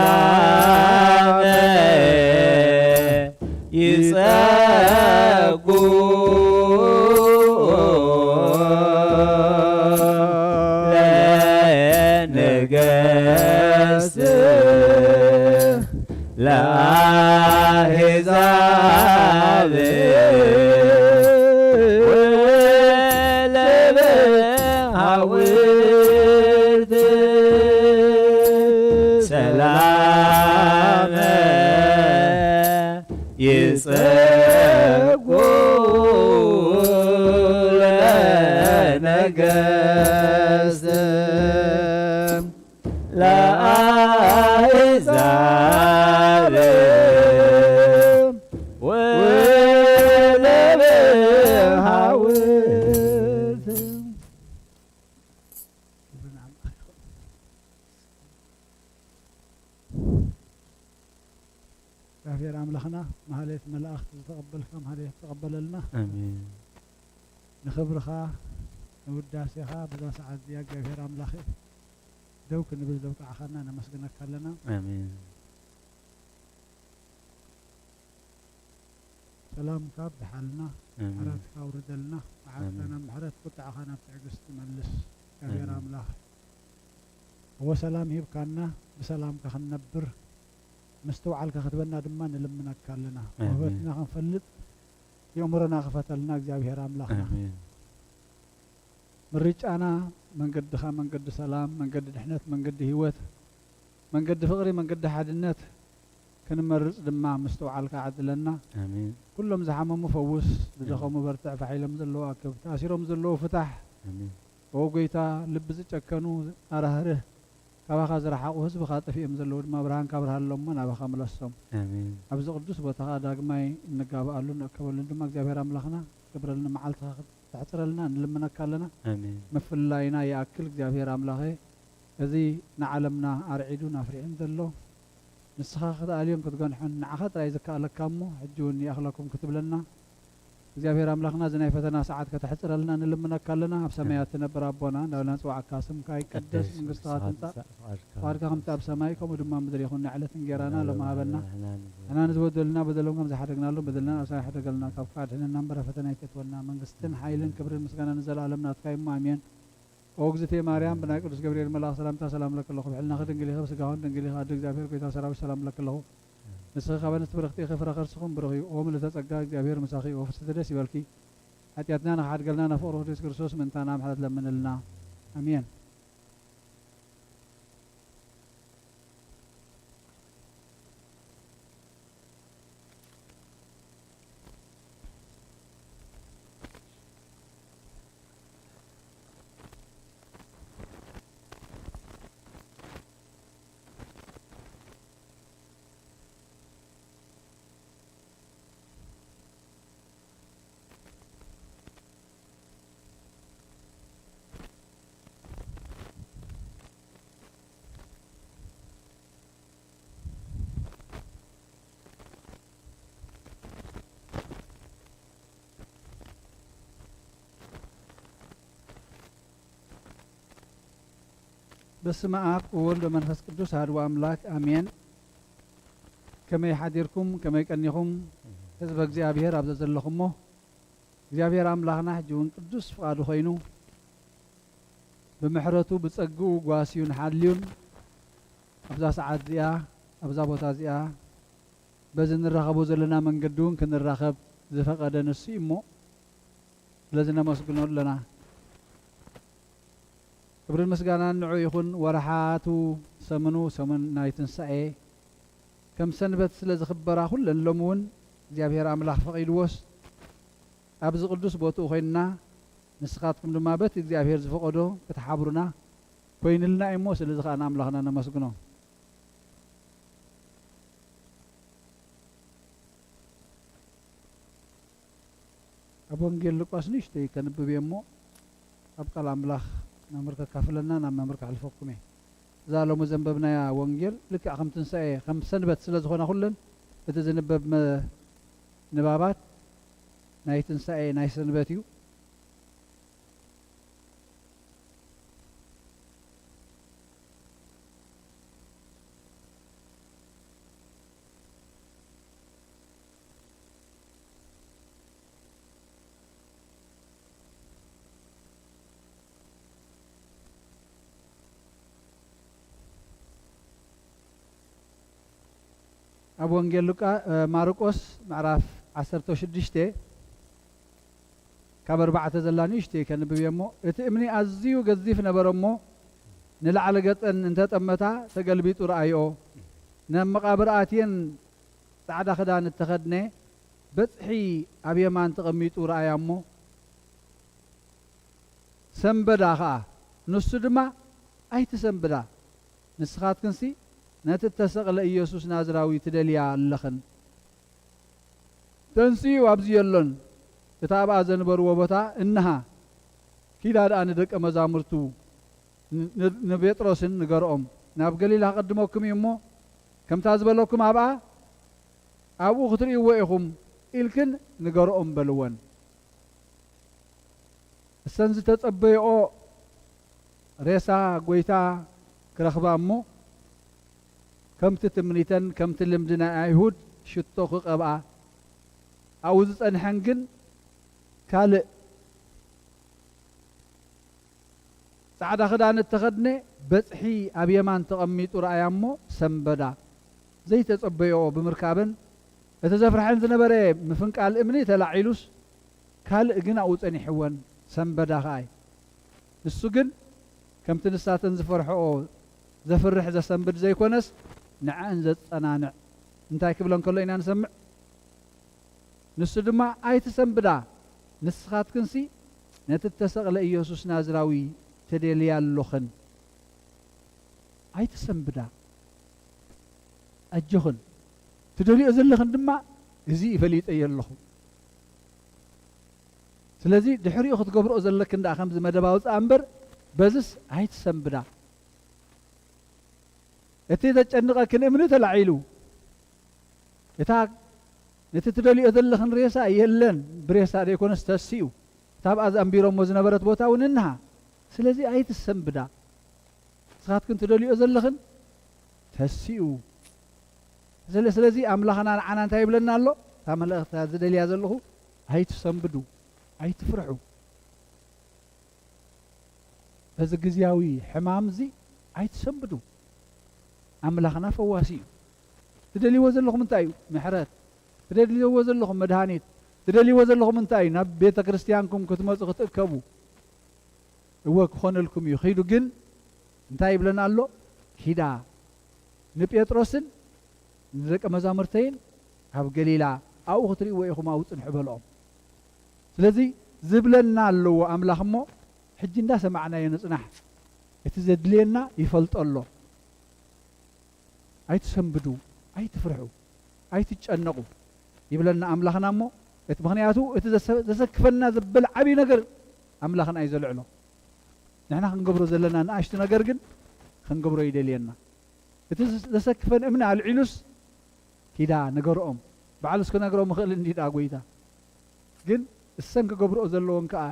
ሰላመ ይጸጉ ለነገሥት ለአሕዛብ ወለበሃውርት ሰላመ ይጸጉ ለነገሥት ለአሕዛብ ወለበሃውርት። ክብርን ኣምላኽ ይኹን። እግዚኣብሔር ኣምላኽና፣ ማህሌት መላእኽቲ ዝተቐበልካ ማህሌት ተቐበለልና። ኣሜን። ንኽብርኻ ንውዳሴኻ በዛ ሰዓት እዚኣ እግዚኣብሔር ኣምላኽ ደው ክንብል ዘብቃዕኻና ነመስግነካ ኣለና። ኣሜን። ሰላምካ ኣብዝሓልና፣ ኣሜን። ምሕረትካ ኣውርደልና፣ መዓትካ ኣሜን። ናብ ምሕረት፣ ቁጥዓኻ ናብ ትዕግስቲ መልስ። እግዚኣብሔር ኣሜን። ኣምላኽ እወ ሰላም ሂብካና፣ ብሰላምካ ክንነብር ምስትውዓልካ ክትበና ድማ ንልምነካ ኣለና። ኣሜን። ውህበትና ክንፈልጥ የእምሮና ክፈተልና እግዚኣብሔር ኣምላኽና። ኣሜን። ምርጫና መንገድኻ፣ መንገዲ ሰላም፣ መንገዲ ድሕነት፣ መንገዲ ህይወት፣ መንገዲ ፍቕሪ፣ መንገዲ ሓድነት ክንመርጽ ድማ ምስትውዓልካ ዓድለና። ኣሜን። ኩሎም ዝሓመሙ ፈውስ፣ ዝደኸሙ ኣሜን። በርትዕ፣ ፋሕ ኢሎም ዘለዉ ኣክብ፣ ተኣሲሮም ዘለዉ ፍታሕ። ኣሜን። ኦ ጎይታ፣ ልቢ ዝጨከኑ ኣራህርህ፣ ካባኻ ዝረሓቑ ህዝብኻ ጠፊኦም ዘለዉ ድማ ብርሃንካ ኣብርሃሎም እሞ ናባኻ ምለሶም። ኣሜን። ኣብዚ ቅዱስ ቦታኻ ዳግማይ እንጋብኣሉ ንእከበሉን ድማ እግዚኣብሔር ኣምላኽና ክብረልና መዓልትኻ ተሕጽረልና ንልምነካ ኣለና። ኣሜን። ምፍላይና ይኣክል እግዚኣብሔር ኣምላኸ፣ እዚ ንዓለምና ኣርዒዱን ኣፍሪሑን ዘሎ ንስኻ ክትኣልዮን ክትገንሖን ንዓኻ ጥራይ ዝከኣለካ እሞ፣ ሕጂ እውን ይኣኽለኩም ክትብለና እግዚኣብሔር ኣምላኽና፣ እዚ ናይ ፈተና ሰዓት ከተሕጽረልና ንልምነካ ኣለና። ኣብ ሰማያት ትነብር ኣቦና፣ እንዳበልና ንጽዋዕካ፣ ስምካ ይቀደስ፣ መንግስትኻ ትምጻእ፣ ፍቓድካ ከምቲ ኣብ ሰማይ ከምኡ ድማ ምድሪ ይኹን። ንዕለት እንጌራና ሎም ሃበና። ንሕና ንዝበደሉና በደሎም ከም ዝሓደግናሎም በደልና ኣብ ሰማይ ሕደገልና፣ ካብ ክፋ ድሕነና እምበር ፈተና ይተትወና። መንግስትን ሓይልን ክብርን ምስጋና ንዘለኣለም ናትካ እሞ፣ ኣሜን። ኦ እግዝእትየ ማርያም፣ ብናይ ቅዱስ ገብርኤል መልኣኽ ሰላምታ ሰላም ለኪ ኣለኹ። ብሕልናኺ ድንግል ኢኺ፣ ብስጋኹን ድንግል ኢኺ፣ ኣደ እግዚኣብሔር ጎይታ ሰራዊት ሰላም ለኪ ኣለኹ። ንስኺ ካብ ኣንስቲ ብርኽቲ ኢኺ፣ ፍረ ከርስኹም ብሩኽ እዩ። ኦ ምልእተ ጸጋ፣ እግዚኣብሔር ምሳኺ እዩ። ኦ ፍስሕቲ ደስ ይበልኪ። ሓጢኣትና ንኽሓድገልና ናብ ፍቕሪ ቅዱስ ክርስቶስ ምእንታና ምሕረት ለምንልና። ኣሜን። በስመ ኣብ ወወልድ ወመንፈስ ቅዱስ ኣሐዱ ኣምላክ ኣሜን። ከመይ ሓዲርኩም? ከመይ ቀኒኹም? ህዝበ እግዚኣብሔር ኣብ ዘዘለኹሞ፣ እግዚኣብሔር ኣምላኽና ሕጂ እውን ቅዱስ ፍቓዱ ኾይኑ፣ ብምሕረቱ ብጸግኡ ጓስዩን ሓልዩን፣ ኣብዛ ሰዓት እዚኣ፣ ኣብዛ ቦታ እዚኣ፣ በዚ ንራኸቦ ዘለና መንገዲ እውን ክንራኸብ ዝፈቐደ ንሱ እዩ እሞ፣ ስለዚ ነመስግኖ ኣለና። ክብርን ምስጋናን ንዑ ይኹን። ወርሓቱ፣ ሰሙኑ፣ ሰሙን ናይ ትንሳኤ፣ ከም ሰንበት ስለ ዝኽበራ፣ ኩለን ሎሚ እውን እግዚኣብሔር ኣምላኽ ፈቒድዎስ፣ ኣብዚ ቅዱስ ቦትኡ ኮይንና፣ ንስኻትኩም ድማ በቲ እግዚኣብሔር ዝፈቐዶ ክትሓብሩና ኮይንልና እዩ እሞ፣ ስለዚ ኸኣ ንኣምላኽና ነመስግኖ። ኣብ ወንጌል ሉቃስ ንእሽተይ ከንብብ እየ እሞ፣ ኣብ ቃል ኣምላኽ መምህር ከካፍለና ናብ መምህር ከሕልፈኩም እየ። እዛ ሎሚ ዘንበብናያ ወንጌል ልክዕ ከም ትንሳኤ፣ ከም ሰንበት ስለ ዝኾና ኩለን፣ እቲ ዝንበብ መ-፣ ንባባት ናይ ትንሳኤ፣ ናይ ሰንበት እዩ። ኣብ ወንጌል ሉቃ-፣ እ፣ ማርቆስ ምዕራፍ ዓሰርተ ሽዱሽተ ካብ ኣርባዕተ ዘላ ንእሽተይ ከንብብ እየ እሞ፣ እቲ እምኒ ኣዝዩ ገዚፍ ነበረ እሞ፣ ንላዕሊ ገጸን እንተ ጠመታ፣ ተገልቢጡ ረኣይኦ። ናብ መቓብር ኣትየን ጻዕዳ ክዳን እተኸድነ በጽሒ ኣብ የማን ተቐሚጡ ረኣያ እሞ፣ ሰንበዳ ኸኣ። ንሱ ድማ፣ ኣይትሰንብዳ፣ ንስኻትክንሲ ነቲ እተሰቕለ ኢየሱስ ናዝራዊ ትደልያ ኣለኽን። ተንሲኡ ኣብዚ የሎን። እቲ ኣብኣ ዘንበርዎ ቦታ እንሃ። ኪዳ ደኣ ንደቀ መዛሙርቱ ን-፣ ን-፣ ንጴጥሮስን ንገርኦም፣ ናብ ገሊላ ክቕድመኩም እዩ እሞ፣ ከምታ ዝበለኩም ኣብኣ፣ ኣብኡ ክትርእይዎ ኢኹም ኢልክን ንገርኦም በልወን። እሰን ዝተጸበይኦ ሬሳ ጐይታ ክረኽባ እሞ፣ ከምቲ ትምኒተን ከምቲ ልምዲ ናይ ኣይሁድ ሽቶ ክቐብኣ፣ ኣብኡ ዝጸንሐን ግን ካልእ ጻዕዳ ክዳን እተኸድነ በጽሒ ኣብ የማን ተቐሚጡ ረኣያ እሞ ሰንበዳ። ዘይተጸበይኦ ብምርካበን፣ እቲ ዘፍርሐን ዝነበረ ምፍንቃል እምኒ ተላዒሉስ፣ ካልእ ግን ኣብኡ ጸኒሕወን፣ ሰንበዳ ከኣ እዩ። ንሱ ግን ከምቲ ንሳተን ዝፈርሕኦ ዘፍርሕ ዘሰንብድ ዘይኮነስ፣ ንዐን ዘጸናንዕ እንታይ ክብለን ከሎ ኢና ንሰምዕ። ንሱ ድማ፣ "ኣይትሰንብዳ፣ ንስኻትክንሲ ነቲ እተሰቕለ ኢየሱስ ናዝራዊ ትደልያ ኣሎኽን። ኣይትሰንብዳ፣ ኣጆኽን፣ ትደልዮ ዘለኽን ድማ እዚ ፈሊጠዮ ኣለኹ። ስለዚ ድሕሪኡ ክትገብርኦ ዘለክን ደኣ ከምዚ መደብ ኣውጽኣ እምበር፣ በዝስ ኣይትሰንብዳ። እቲ ዘጨንቐክን እምኒ ተላዒሉ፣ እታ ነቲ ትደልዮ ዘለኽን ሬሳ የለን፣ ብሬሳ ዘይኮነስ ተሲኡ። እታ ኣብኣ ዘኣንቢሮሞ ዝነበረት ቦታ እውን እንሃ። ስለዚ ኣይትሰንብዳ። ንስኻትክን ትደልዮ ዘለኽን ተሲኡ። ስለ-፣ ስለዚ ኣምላኽና ንዓና እንታይ ይብለና ኣሎ? እታ መልእኽቲ ዝደልያ ዘለኹ፣ ኣይትሰንብዱ፣ ኣይትፍርሑ። በዚ ግዝያዊ ሕማም እዚ ኣይትሰንብዱ። ኣምላኽና ፈዋሲ እዩ። ትደልይዎ ዘለኹም እንታይ እዩ? ምሕረት። ትደልይዎ ዘለኹም መድሃኒት። ትደልይዎ ዘለኹም እንታይ እዩ? ናብ ቤተ ክርስቲያንኩም ክትመጹ ክትእከቡ። እወ፣ ክኾነልኩም እዩ። ኺዱ ግን እንታይ ይብለና ኣሎ? ኪዳ ንጴጥሮስን ንደቀ መዛሙርተይን ኣብ ገሊላ ኣብኡ ክትርእይዎ ኢኹም ኣብኡ ጽንሑ በልኦም። ስለዚ ዝብለና ኣለዎ ኣምላኽ እሞ፣ ሕጂ እንዳሰማዕናዮ ንጽናሕ። እቲ ዘድልየና ይፈልጦ ኣሎ። ኣይትሰንብዱ፣ ኣይትፍርሑ፣ ኣይትጨነቑ ይብለና ኣምላኽና እሞ፣ እቲ፣ ምኽንያቱ እቲ ዘሰ-፣ ዘሰክፈና ዘበል ዓብዪ ነገር ኣምላኽና እዩ ዘልዕሎ። ንሕና ክንገብሮ ዘለና ንኣሽቱ ነገር ግን ክንገብሮ ይደልየና። እቲ ዘሰክፈን እምኒ ኣልዒሉስ ኪዳ ንገርኦም። ባዕሉስ ክነግሮም ይኽእል እንዲ ደኣ ጐይታ። ግን እሰን ክገብርኦ ዘለወን ከኣ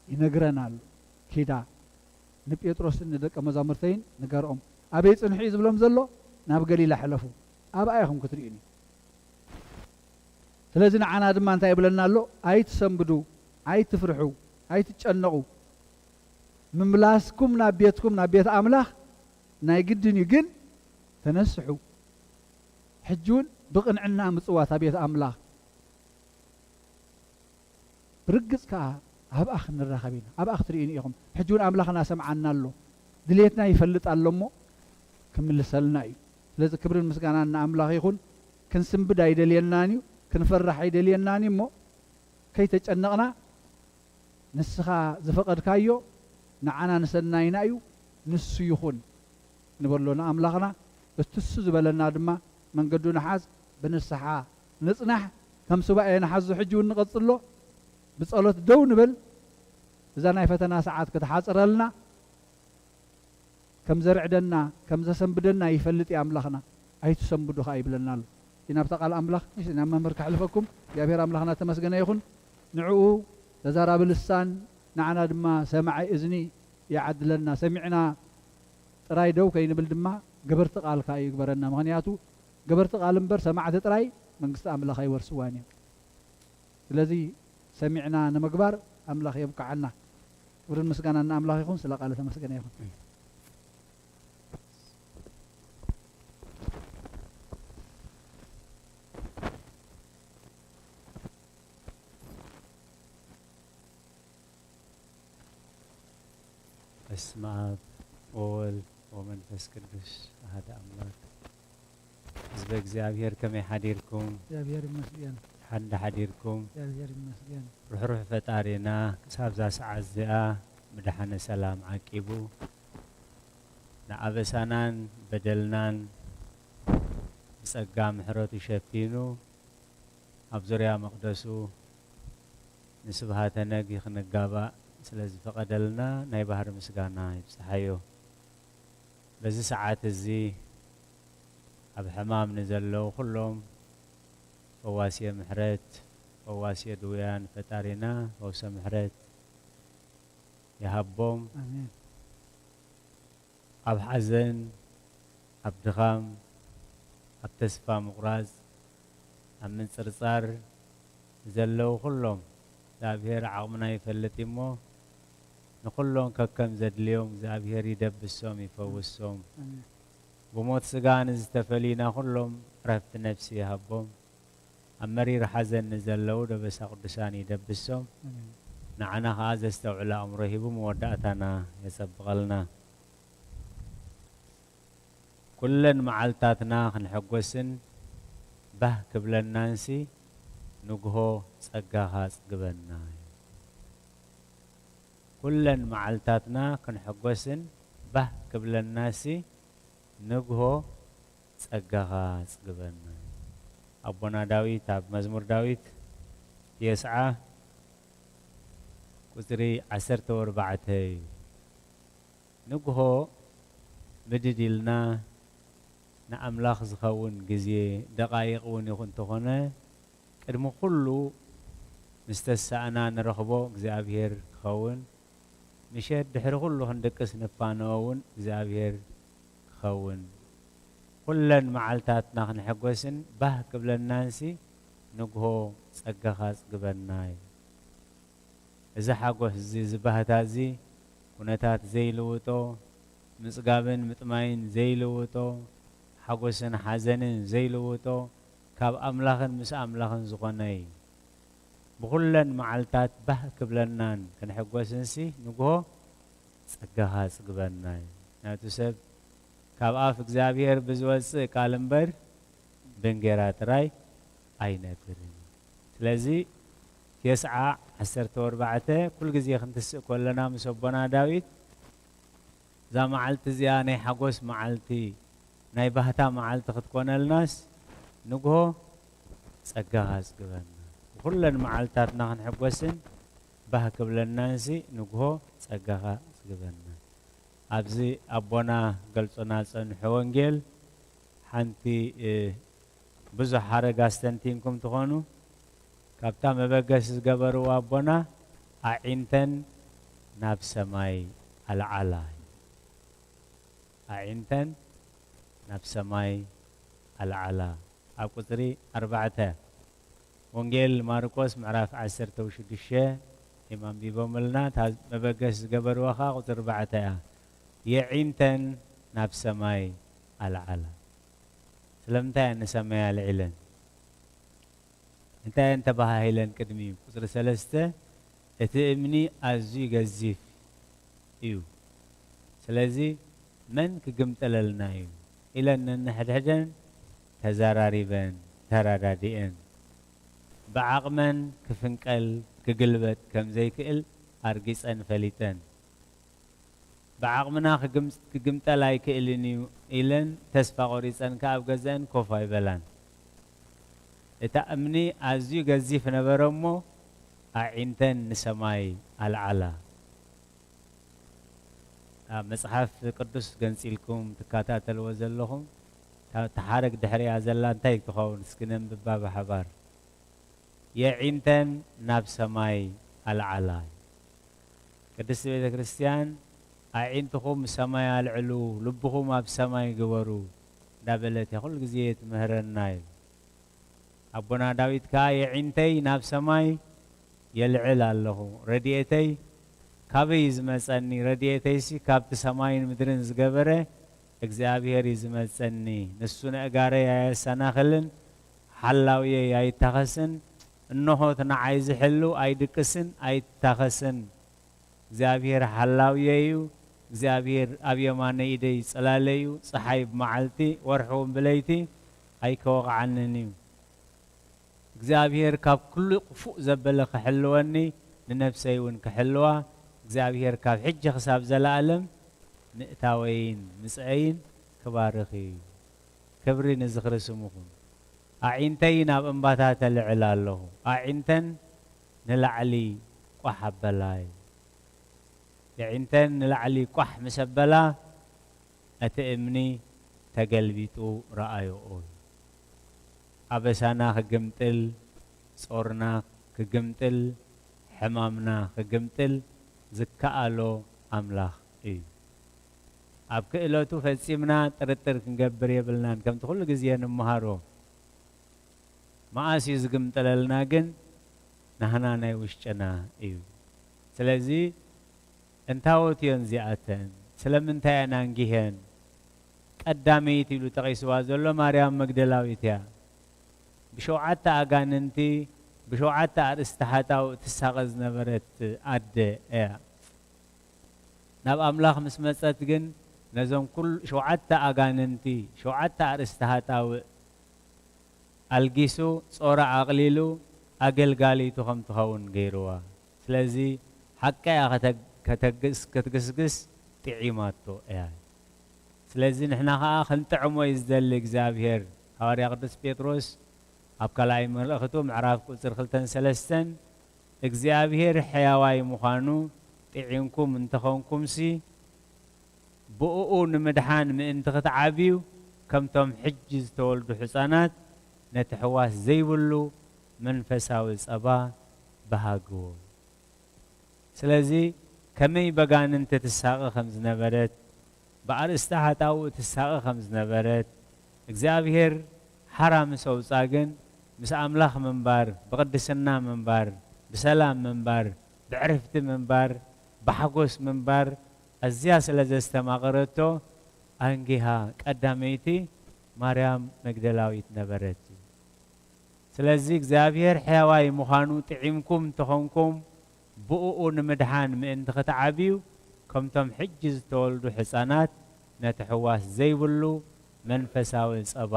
ይነግረን ኣሎ። ኪዳ ንጴጥሮስን ንደቀ መዛሙርተይን ንገርኦም። ኣበይ ጽንሑ እዩ ዝብሎም ዘሎ? ናብ ገሊላ ሕለፉ። ኣብኣ ኢኹም ክትርእዩኒ። ስለዚ ንዓና ድማ እንታይ ይብለና ኣሎ? ኣይትሰንብዱ፣ ኣይትፍርሑ፣ ኣይትጨነቑ። ምምላስኩም ናብ ቤትኩም፣ ናብ ቤት ኣምላኽ ናይ ግድን እዩ። ግን ተነስሑ። ሕጂ እውን ብቕንዕና ምጽዋ እታ ቤት ኣምላኽ። ብርግጽ ከኣ ኣብኣ ክንራኸብ ኢና። ኣብኣ ክትርእዩኒ ኢኹም። ሕጂ እውን ኣምላኽና ሰምዓና ኣሎ። ድሌትና ይፈልጥ ኣሎ እሞ ክምልሰልና እዩ። ስለዚ ክብርን ምስጋናን ንኣምላኽ ይኹን። ክንስንብድ ኣይደልየናን እዩ። ክንፈርሕ ኣይደልየናን እዩ እሞ ከይተጨነቕና ንስኻ ዝፈቐድካዮ ንዓና ንሰናይና እዩ፣ ንሱ ይኹን ንበሎ ንኣምላኽና። እቲ እሱ ዝበለና ድማ መንገዱ ንሓዝ፣ ብንስሓ ንጽናሕ፣ ከም ሱባኤ ንሓዞ ሕጂ እውን ንቐጽሎ፣ ብጸሎት ደው ንበል። እዛ ናይ ፈተና ሰዓት ክትሓጽረልና፣ ከም ዘርዕደና፣ ከም ዘሰንብደና ይፈልጥ እዩ ኣምላኽና። ኣይትሰንብዱ ኸኣ ይብለና ኣሎ። እቲ ናብታ ቃል ኣምላኽ፣ እሺ፣ ናብ መምህር ከሕልፈኩም። እግዚኣብሔር ኣምላኽና ተመስገነ ይኹን። ንዕኡ ተዛራቢ ልሳን፣ ንዓና ድማ ሰማዒ እዝኒ ይዓድለና። ሰሚዕና ጥራይ ደው ከይንብል ድማ ገበርቲ ቃል ከኣ ይግበረና። ምኽንያቱ ገበርቲ ቃል እምበር ሰማዕቲ ጥራይ መንግስቲ ኣምላኽ ኣይወርስዋን እዮም። ስለዚ ሰሚዕና ንምግባር ኣምላኽ የብቅዓና። ክብርን ምስጋናን ንኣምላኽ ይኹን። ስለ ቃሉ ተመስገነ ይኹን። በስመ አብ ወወልድ ወመንፈስ ቅዱስ አሐደ አምላክ። ህዝበ እግዚኣብሔር ከመይ ሓዲርኩም? እግዚኣብሔር ይመስገን። ሓንዳ ሓዲርኩም? እግዚኣብሔር ይመስገን። ርሕሩሕ ፈጣሪና ክሳብዛ ሰዓት እዚኣ ብደሓነ ሰላም ዓቂቡ ንኣበሳናን በደልናን ብጸጋ ምሕረቱ ሸፊኑ ኣብ ዙርያ መቕደሱ ንስብሃተ ነግህ ክንጋባእ ስለ ዝፈቐደልና ናይ ባህሪ ምስጋና ይብጽሓዮ። በዚ ሰዓት እዚ ኣብ ሕማም ንዘለዉ ኩሎም ፈዋስየ ምሕረት፣ ፈዋስየ ድውያን ፈጣሪና ፈውሰ ምሕረት ይሃቦም። ኣሜን። ኣብ ሓዘን፣ ኣብ ድኻም፣ ኣብ ተስፋ ምቑራጽ፣ ኣብ ምንጽርጻር ዘለዉ ኩሎም እግዚኣብሔር ዓቕምና ይፈልጥ እዩ እሞ፣ ንኹሎም ከከም ዘድልዮም እግዚኣብሔር ይደብሶም፣ ይፈውሶም። ኣሜን። ብሞት ስጋ ንዝተፈሊና ኩሎም ዕረፍቲ ነፍሲ ይሃቦም። ኣብ መሪር ሓዘን ንዘለዉ ደበሳ ቅዱሳን ይደብሶም። ንዓና ኸኣ ዘስተውዕል ኣእምሮ ሂቡ መወዳእታና የጸብቐልና። ኩለን መዓልታትና ክንሕጎስን ባህ ክብለናንሲ ንግሆ ጸጋኻ ጽግበና። ኩለን መዓልታትና ክንሕጎስን ባህ ክብለናሲ ንግሆ ጸጋኻ ጽግበና። ኣቦና ዳዊት ኣብ መዝሙር ዳዊት የስዓ ቁጽሪ ዓሰርተ ወርባዕተ እዩ። ንግሆ ምድድ ኢልና ንኣምላኽ ዝኸውን ግዜ ደቓይቕ እውን ይኹ እንተኾነ ቅድሚ ኩሉ ምስ ተሳእና ንረኽቦ እግዚኣብሔር ክኸውን፣ ምሸት ድሕሪ ኩሉ ክንድቅስ ንፋነዎ እውን እግዚኣብሔር ክኸውን። ኩለን መዓልታትና ክንሕጎስን ባህ ክብለናንሲ ንግሆ ጸጋኻ ጽግበና እዩ። እዚ ሓጎስ እዚ፣ እዚ ባህታ እዚ ኩነታት ዘይልውጦ፣ ምጽጋብን ምጥማይን ዘይልውጦ፣ ሓጎስን ሓዘንን ዘይልውጦ፣ ካብ ኣምላኽን ምስ ኣምላኽን ዝኾነ እዩ። ብኹለን መዓልታት ባህ ክብለናን ክንሕጎስንሲ ንግሆ ጸጋኻ ጽግበና እዩ። ናቱ ሰብ ካብ ኣፍ እግዚኣብሔር ብዝወጽእ ቃል እምበር ብእንጌራ ጥራይ ኣይነብርን። ስለዚ የስዓ ዓሰርተ ወርባዕተ ኩል ግዜ ክንትስእ ከለና ምስ ኣቦና ዳዊት እዛ መዓልቲ እዚኣ ናይ ሓጎስ መዓልቲ፣ ናይ ባህታ መዓልቲ ክትኮነልናስ ንግሆ ጸጋኻ ኣጽግበና። ብኹለን መዓልታትና ክንሕጎስን ባህ ክብለናንሲ ንግሆ ጸጋኻ ኣጽግበና። ኣብዚ ኣቦና ገልጾና ዝጸንሑ ወንጌል ሓንቲ፣ እ፣ ብዙሕ ሓረግ ኣስተንቲንኩም ትኾኑ። ካብታ መበገሲ ዝገበርዎ ኣቦና ኣዒንተን ናብ ሰማይ ኣልዓላ። ኣዒንተን ናብ ሰማይ ኣልዓላ። ኣብ ቁጽሪ ኣርባዕተ ወንጌል ማርቆስ ምዕራፍ ዓሰርተ ወሽዱሽተ እዮም ኣንቢቦምልና። እታ መበገሲ ዝገበርዋ ኸኣ ቁጽሪ ኣርባዕተ እያ። የዒንተን ናብ ሰማይ ኣልዓላ። ስለምንታይ እየን ንሰማይ ኣልዒለን? እንታይ እየን ተባሃሂለን? ቅድሚኡ ቁጽሪ ሰለስተ፣ እቲ እምኒ ኣዝዩ ገዚፍ እዩ፣ ስለዚ መን ክግምጥለልና እዩ? ኢለን ነንሕድሕደን ተዘራሪበን፣ ተረዳዲኤን። ብዓቕመን ክፍንቀል፣ ክግልበጥ ከም ዘይክእል ኣርጊጸን ፈሊጠን። ብዓቕምና ክግም-፣ ክግምጠል ኣይክእልን እዩ ኢለን ተስፋ ቆሪጸን ከኣ ኣብ ገዛኤን ኮፍ ኣይበላን። እታ እምኒ ኣዝዩ ገዚፍ ነበረ እሞ ኣዒንተን ንሰማይ ኣልዓላ። ኣብ መጽሓፍ ቅዱስ ገንጺልኩም ትከታተልዎ ዘለኹም፣ እታ፣ እታ ሓረግ ድሕሪኣ ዘላ እንታይ ትኸውን? እስኪ ነንብባ ብሓባር። የዒንተን ናብ ሰማይ ኣልዓላ። ቅድስቲ ቤተ ክርስቲያን፣ "ኣዒንትኹም ሰማይ ኣልዕሉ፣ ልብኹም ኣብ ሰማይ ግበሩ" እንዳበለት እያ ኩሉ ግዜ ትምህረና እዩ። ኣቦና ዳዊት ከኣ፣ "የዒንተይ ናብ ሰማይ የልዕል ኣለኹ፣ ረድኤተይ ካበይ እዩ ዝመጸኒ? ረድኤተይሲ ካብቲ ሰማይን ምድርን ዝገበረ እግዚኣብሔር እዩ ዝመጸኒ። ንሱ ነእጋረይ ኣየሰናኽልን፣ ሓላውየይ ኣይታኸስን። እንሆ እቲ ንዓይ ዝሕሉ ኣይድቅስን ኣይታኸስን። እግዚኣብሔር ሓላውየይ እዩ። እግዚኣብሔር ኣብ የማነይ ኢደይ ጽላለይ እዩ። ጸሓይ ብመዓልቲ፣ ወርሒ እውን ብለይቲ ኣይከወቕዓንን እዩ። እግዚኣብሔር ካብ ኩሉ ክፉእ ዘበለ ክሕልወኒ፣ ንነፍሰይ እውን ክሕልዋ፣ እግዚኣብሔር ካብ ሕጂ ክሳብ ዘለኣለም ምእታወይን ምጽአይን ክባርኽ እዩ። ክብሪ ንዝኽሪ ስምኹም። ኣዒንተይ ናብ እምባታት እልዕል ኣለኹ፣ ኣዒንተን ንላዕሊ ቋሕ ኣበላ እዩ። የዒንተን ንላዕሊ ቋሕ ምስ ኣበላ፣ እቲ እምኒ ተገልቢጡ ረኣዮኦ። ኣበሳና ክግምጥል፣ ጾርና ክግምጥል፣ ሕማምና ክግምጥል ዝከኣሎ ኣምላኽ እዩ። ኣብ ክእለቱ ፈጺምና ጥርጥር ክንገብር የብልናን። ከምቲ ኩሉ ግዜ ንምሃሮ፣ መኣስ እዩ ዝግምጥለልና ግን ናህና ናይ ውሽጥና እዩ። ስለዚ እንታዎት እዮን እዚኣተን? ስለምንታይ እየን ኣንጊሀን? ቀዳመይቲ ኢሉ ጠቒስዋ ዘሎ ማርያም መግደላዊት እያ። ብሸውዓተ ኣጋንንቲ፣ ብሸውዓተ ኣርእስቲ ሓጣው ትሳቐ ዝነበረት ኣደ እያ። ናብ ኣምላኽ ምስ መጸት ግን ነዞም ኩሉ ሸውዓተ ኣጋንንቲ፣ ሸውዓተ ኣርእስቲ ሓጣውእ ኣልጊሱ፣ ጾራ ኣቕሊሉ፣ ኣገልጋሊቱ ከም ትኸውን ገይርዋ። ስለዚ ሓቀያ ከተግ-፣ ከተግስ-፣ ክትግስግስ ጥዒማቶ እያ። ስለዚ ንሕና ኸኣ ክንጥዕሞ እዩ ዝደሊ እግዚኣብሔር። ሃዋርያ ቅዱስ ጴጥሮስ ኣብ ካልኣይ መልእኽቱ ምዕራፍ ቁጽሪ ክልተን ሰለስተን እግዚኣብሔር ሕያዋይ ምዃኑ ጥዒምኩም እንተኾንኩምሲ፣ ብእኡ ንምድሓን ምእንቲ ክትዓብዩ፣ ከምቶም ሕጂ ዝተወልዱ ሕፃናት ነቲ ሕዋስ ዘይብሉ መንፈሳዊ ጸባ በሃግዎ። ስለዚ ከመይ በጋንንቲ ትሳቐ ከም ዝነበረት፣ ብኣርእስቲ ሓጣውእ ትሳቐ ከም ዝነበረት፣ እግዚኣብሔር ሓራ ምስ ኣውጻ ግን ምስ ኣምላኽ ምንባር፣ ብቕድስና ምንባር፣ ብሰላም ምንባር፣ ብዕርፍቲ ምንባር፣ ብሓጎስ ምንባር ኣዝያ ስለ ዘስተማቐረቶ፣ ኣንጊሃ ቀዳመይቲ ማርያም መግደላዊት ነበረት። ስለዚ እግዚኣብሔር ሕያዋይ ምዃኑ ጥዒምኩም እንተኾንኩም፣ ብእኡ ንምድሓን ምእንቲ ክትዓብዩ፣ ከምቶም ሕጂ ዝተወልዱ ሕፃናት ነቲ ሕዋስ ዘይብሉ መንፈሳዊ ጸባ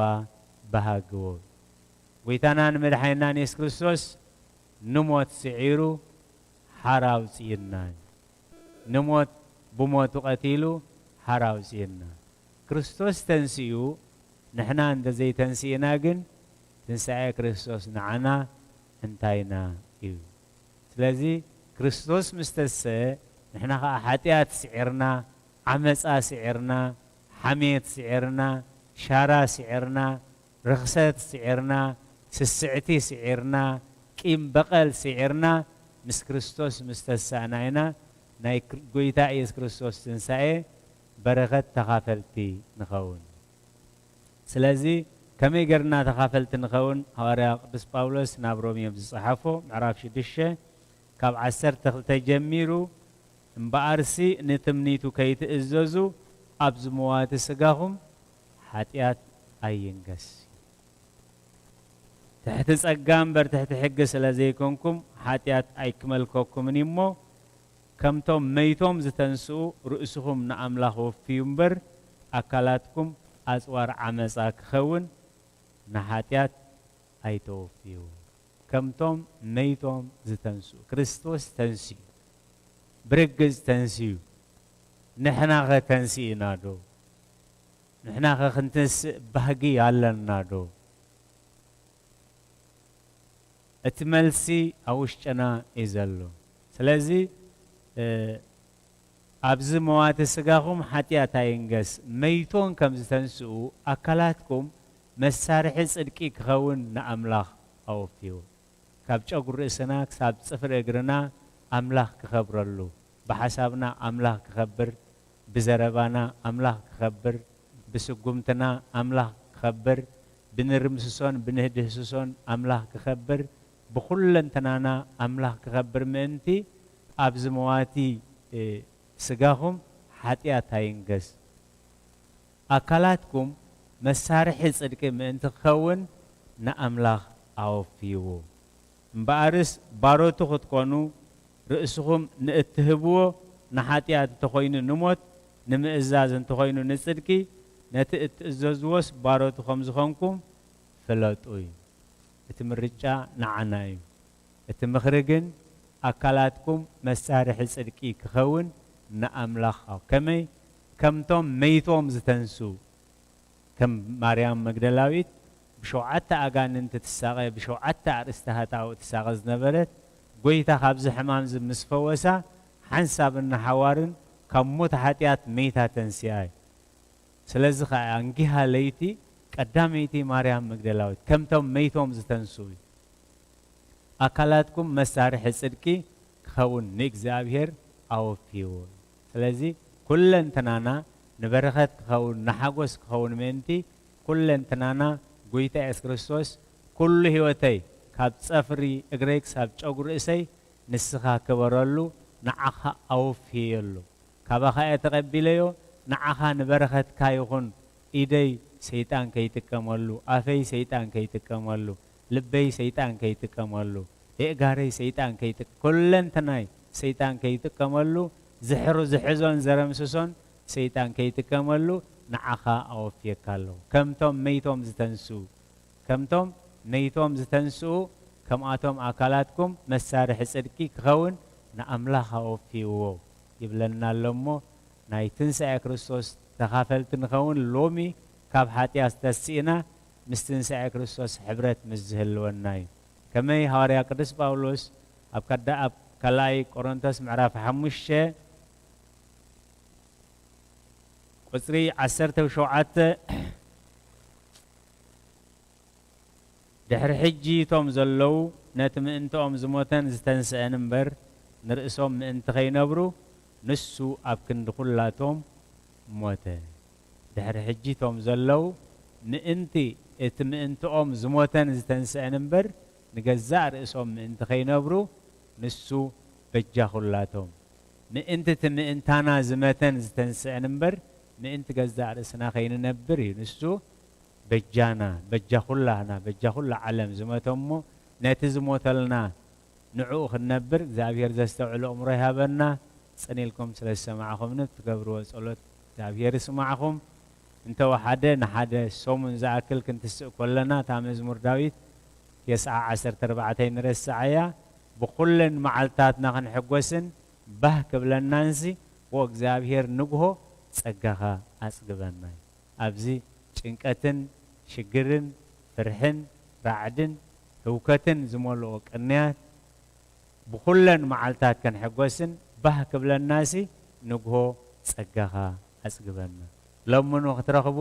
በሃግዎ። ጐይታናን መድሓኒናን የሱስ ክርስቶስ ንሞት ስዒሩ ሓራ ኣውጽእና። ንሞት ብሞቱ ቀቲሉ ሓራ ኣውጽእና። ክርስቶስ ተንሲኡ፣ ንሕና እንተ ዘይተንሲእና ግን፣ ትንሳኤ ክርስቶስ ንዓና እንታይና እዩ። ስለዚ ክርስቶስ ምስ ተንሰአ፣ ንሕና ኸኣ ሓጢኣት ስዒርና፣ ዓመጻ ስዒርና፣ ሓሜት ስዒርና፣ ሻራ ስዒርና፣ ርኽሰት ስዒርና፣ ስስዕቲ ስዒርና፣ ቂም በቐል ስዒርና፣ ምስ ክርስቶስ ምስ ተሳእና ኢና ናይ ክር-፣ ጐይታ ኢየሱስ ክርስቶስ ትንሳኤ በረኸት ተኻፈልቲ ንኸውን። ስለዚ ከመይ ጌርና ተኻፈልቲ ንኸውን? ሃዋርያ ቅዱስ ጳውሎስ ናብ ሮሜ ኣብ ዝጸሓፎ ምዕራፍ ሽዱሽተ ካብ ዓሰርተ ክልተ ጀሚሩ፣ እምበኣርሲ ንትምኒቱ ከይትእዘዙ ኣብ ዝመዋቲ ስጋኹም ሓጢኣት ኣይንገስ። ትሕቲ ጸጋ እምበር ትሕቲ ሕጊ ስለ ዘይኮንኩም፣ ሓጢኣት ኣይክመልከኩምን እዩ እሞ፣ ከምቶም መይቶም ዝተንስኡ፣ ርእስኹም ንኣምላኽ ወፍዩ እምበር፣ ኣካላትኩም ኣጽዋር ዓመጻ ክኸውን ንሓጢኣት ኣይተወፍዩ። ከምቶም መይቶም ዝተንስኡ፣ ክርስቶስ ተንስዩ፣ ብርግጽ ተንስዩ። ንሕናኸ ተንሲእና ዶ? ንሕናኸ ክንትንስእ ባህጊ ኣለና ዶ? እቲ መልሲ ኣብ ውሽጥና እዩ ዘሎ። ስለዚ፣ እ፣ ኣብዚ መዋቲ ስጋኹም ሓጢኣት ኣይንገስ፣ መይቶን ከም ዝተንስኡ ኣካላትኩም መሳርሒ ጽድቂ ክኸውን ንኣምላኽ ኣወፍዩ። ካብ ጨጉሪ ርእስና ክሳብ ጽፍሪ እግርና ኣምላኽ ክኸብረሉ፣ ብሓሳብና ኣምላኽ ክኸብር፣ ብዘረባና ኣምላኽ ክኸብር፣ ብስጉምትና ኣምላኽ ክኸብር፣ ብንርምስሶን ብንህድህስሶን ኣምላኽ ክኸብር፣ ብኹለንተናና ኣምላኽ ክኸብር ምእንቲ፣ ኣብዚ መዋቲ፣ እ፣ ስጋኹም ሓጢኣት ኣይንገስ። ኣካላትኩም መሳርሒ ጽድቂ ምእንቲ ክኸውን ንኣምላኽ ኣወፍይዎ። እምበኣርስ ባሮቱ ክትኮኑ፣ ርእስኹም ንእትህብዎ ንሓጢኣት እንተኾይኑ ንሞት፣ ንምእዛዝ እንተኾይኑ ንጽድቂ፣ ነቲ እትእዘዝዎስ ባሮቱ ከም ዝኾንኩም ፍለጡ እዩ። እቲ ምርጫ ንዓና እዩ። እቲ ምኽሪ ግን ኣካላትኩም መሳርሒ ጽድቂ ክኸውን ንኣምላኽ፣ ከመይ ከምቶም መይቶም ዝተንሱ፣ ከም ማርያም መግደላዊት ብሸውዓተ ኣጋንንቲ ትሳቐ፣ ብሸውዓተ ኣርእስቲ ሃጣው ትሳቐ ዝነበረት፣ ጐይታ ካብዚ ሕማም እዚ ምስ ፈወሳ፣ ሓንሳብ እናሓዋርን ካብ ሞት ሓጢኣት መይታ ተንሲኣ እዩ። ስለዚ ኸኣ ኣንጊሃ ለይቲ ቀዳመይቲ ማርያም መግደላዊት ከምቶም መይቶም ዝተንሱ እዩ። ኣካላትኩም መሳርሒ ጽድቂ ክኸውን ንእግዚኣብሔር ኣወፍይዎ። ስለዚ ኩለንትናና ንበረኸት ክኸውን፣ ንሓጎስ ክኸውን ምእንቲ፣ ኩለንትናና ጐይታ የሱስ ክርስቶስ፣ "ኩሉ ህይወተይ፣ ካብ ጸፍሪ እግረይ ክሳብ ጨጉሪ ርእሰይ ንስኻ ክበረሉ፣ ንዓኻ ኣወፍየሉ። ካባኻ እየ ተቐቢለዮ፣ ንዓኻ ንበረኸትካ ይኹን፣ ኢደይ ሰይጣን ከይጥቀመሉ፣ ኣፈይ ሰይጣን ከይጥቀመሉ፣ ልበይ ሰይጣን ከይጥቀመሉ፣ የእጋረይ ሰይጣን ከይጥ-፣ ኩለንተናይ ሰይጣን ከይጥቀመሉ፣ ዝሕሩ-፣ ዝሕዞን ዘረምስሶን ሰይጣን ከይጥቀመሉ፣ ንዓኻ ኣወፍየካ ኣለኹ። ከምቶም መይቶም ዝተንስኡ፣ ከምቶም መይቶም ዝተንስኡ፣ ከምኣቶም ኣካላትኩም መሳርሒ ጽድቂ ክኸውን ንኣምላኽ ኣወፍይዎ ይብለና ኣሎ እሞ፣ ናይ ትንሳኤ ክርስቶስ ተኻፈልቲ ንኸውን ሎሚ ካብ ሓጢኣት ተስኢና ምስ ትንሳኤ ክርስቶስ ሕብረት ምስ ዝህልወና እዩ። ከመይ ሃዋርያ ቅዱስ ጳውሎስ ኣብ ካዳ-፣ ኣብ ካልኣይ ቆሮንቶስ ምዕራፍ ሓሙሽተ ቁጽሪ ዓሰርተ ሸውዓተ፣ ድሕሪ ሕጂ እቶም ዘለዉ ነቲ ምእንትኦም ዝሞተን ዝተንስአን እምበር፣ ንርእሶም ምእንቲ ኸይነብሩ፣ ንሱ ኣብ ክንዲ ኹላቶም ሞተ። ድሕሪ ሕጂ እቶም ዘለዉ ምእንቲ እቲ ምእንትኦም ዝሞተን ዝተንስአን እምበር፣ ንገዛእ ርእሶም ምእንቲ ኸይነብሩ፣ ንሱ በጃ ኹላቶም። ምእንቲ እቲ ምእንታና ዝመተን ዝተንስአን እምበር፣ ምእንቲ ገዛእ ርእስና ከይንነብር እዩ። ንሱ በጃና፣ በጃ ኩላህና፣ በጃ ኩላ ዓለም ዝመተ እሞ፣ ነቲ ዝሞተልና ንዕኡ ክንነብር እግዚኣብሔር ዘስተውዕል ኣእምሮ ይሃበና። ጽን ኢልኩም ስለ ዝሰማዕኹምኒ፣ ብትገብርዎ ጸሎት እግዚኣብሔር ይስማዕኹም። እንተወሓደ ንሓደ ሰሙን ዝኣክል ክንትስእ ከለና፣ እታ መዝሙር ዳዊት ተስዓ ዓሰርተ ኣርባዕተ ንረስዓያ። ብኹለን መዓልትታትና ክንሕጎስን ባህ ክብለናንሲ፣ ዎ እግዚኣብሔር ንግሆ ጸጋኻ ኣጽግበና እዩ። ኣብዚ ጭንቀትን ሽግርን ፍርሕን ራዕድን ህውከትን ዝመልኦ ቅንያት ብኹለን መዓልታት ክንሕጎስን ባህ ክብለናሲ፣ ንግሆ ጸጋኻ ኣጽግበና። ለምኑ ክትረኽቡ፣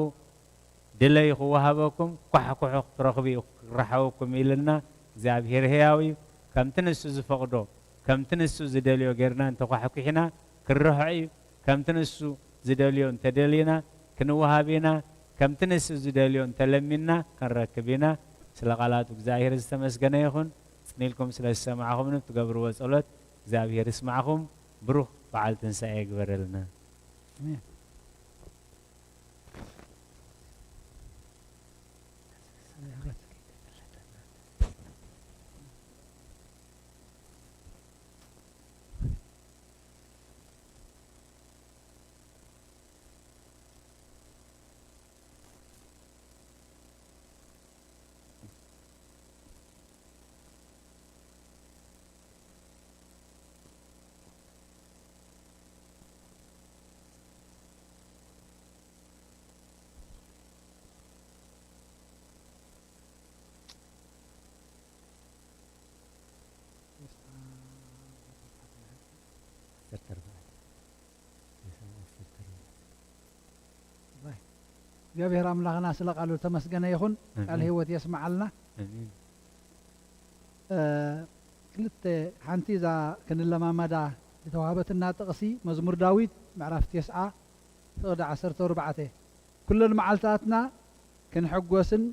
ድለዩ ክወሃበኩም፣ ኳሕኩሑ ክትረኽቡ እዩ ክረሓወኩም ኢልና። እግዚኣብሔር ህያው እዩ። ከምቲ ንሱ ዝፈቕዶ፣ ከምቲ ንሱ ዝደልዮ ጌርና እንተኳሕኩሕና ክርሖ እዩ። ከምቲ ንሱ ዝደልዮ እንተደሊና ክንወሃብ ኢና። ከምቲ ንሱ ዝደልዮ እንተለሚንና ክንረክብ ኢና። ስለ ቃላቱ እግዚኣብሔር ዝተመስገነ ይኹን። ጽን ኢልኩም ስለ ዝሰማዕኹምኒ፣ ብትገብርዎ ጸሎት እግዚኣብሔር ይስማዕኹም። ብሩኽ በዓል ትንሳኤ ይግበረልና። ኣሜን። እግዚኣብሔር ኣምላኽና ስለ ቃሉ ተመስገነ ይኹን። ቃል ኣሜን። ህይወት የስምዓልና። ኣሜን። እ፣ ክልተ፣ ሓንቲ እዛ ክንለማመዳ ዝተዋህበትና ጥቕሲ መዝሙር ዳዊት ምዕራፍ ተስዓ ፍቕዲ ዓሰርተ ኣርባዕተ፣ ኩለን መዓልታትና ክንሕጎስን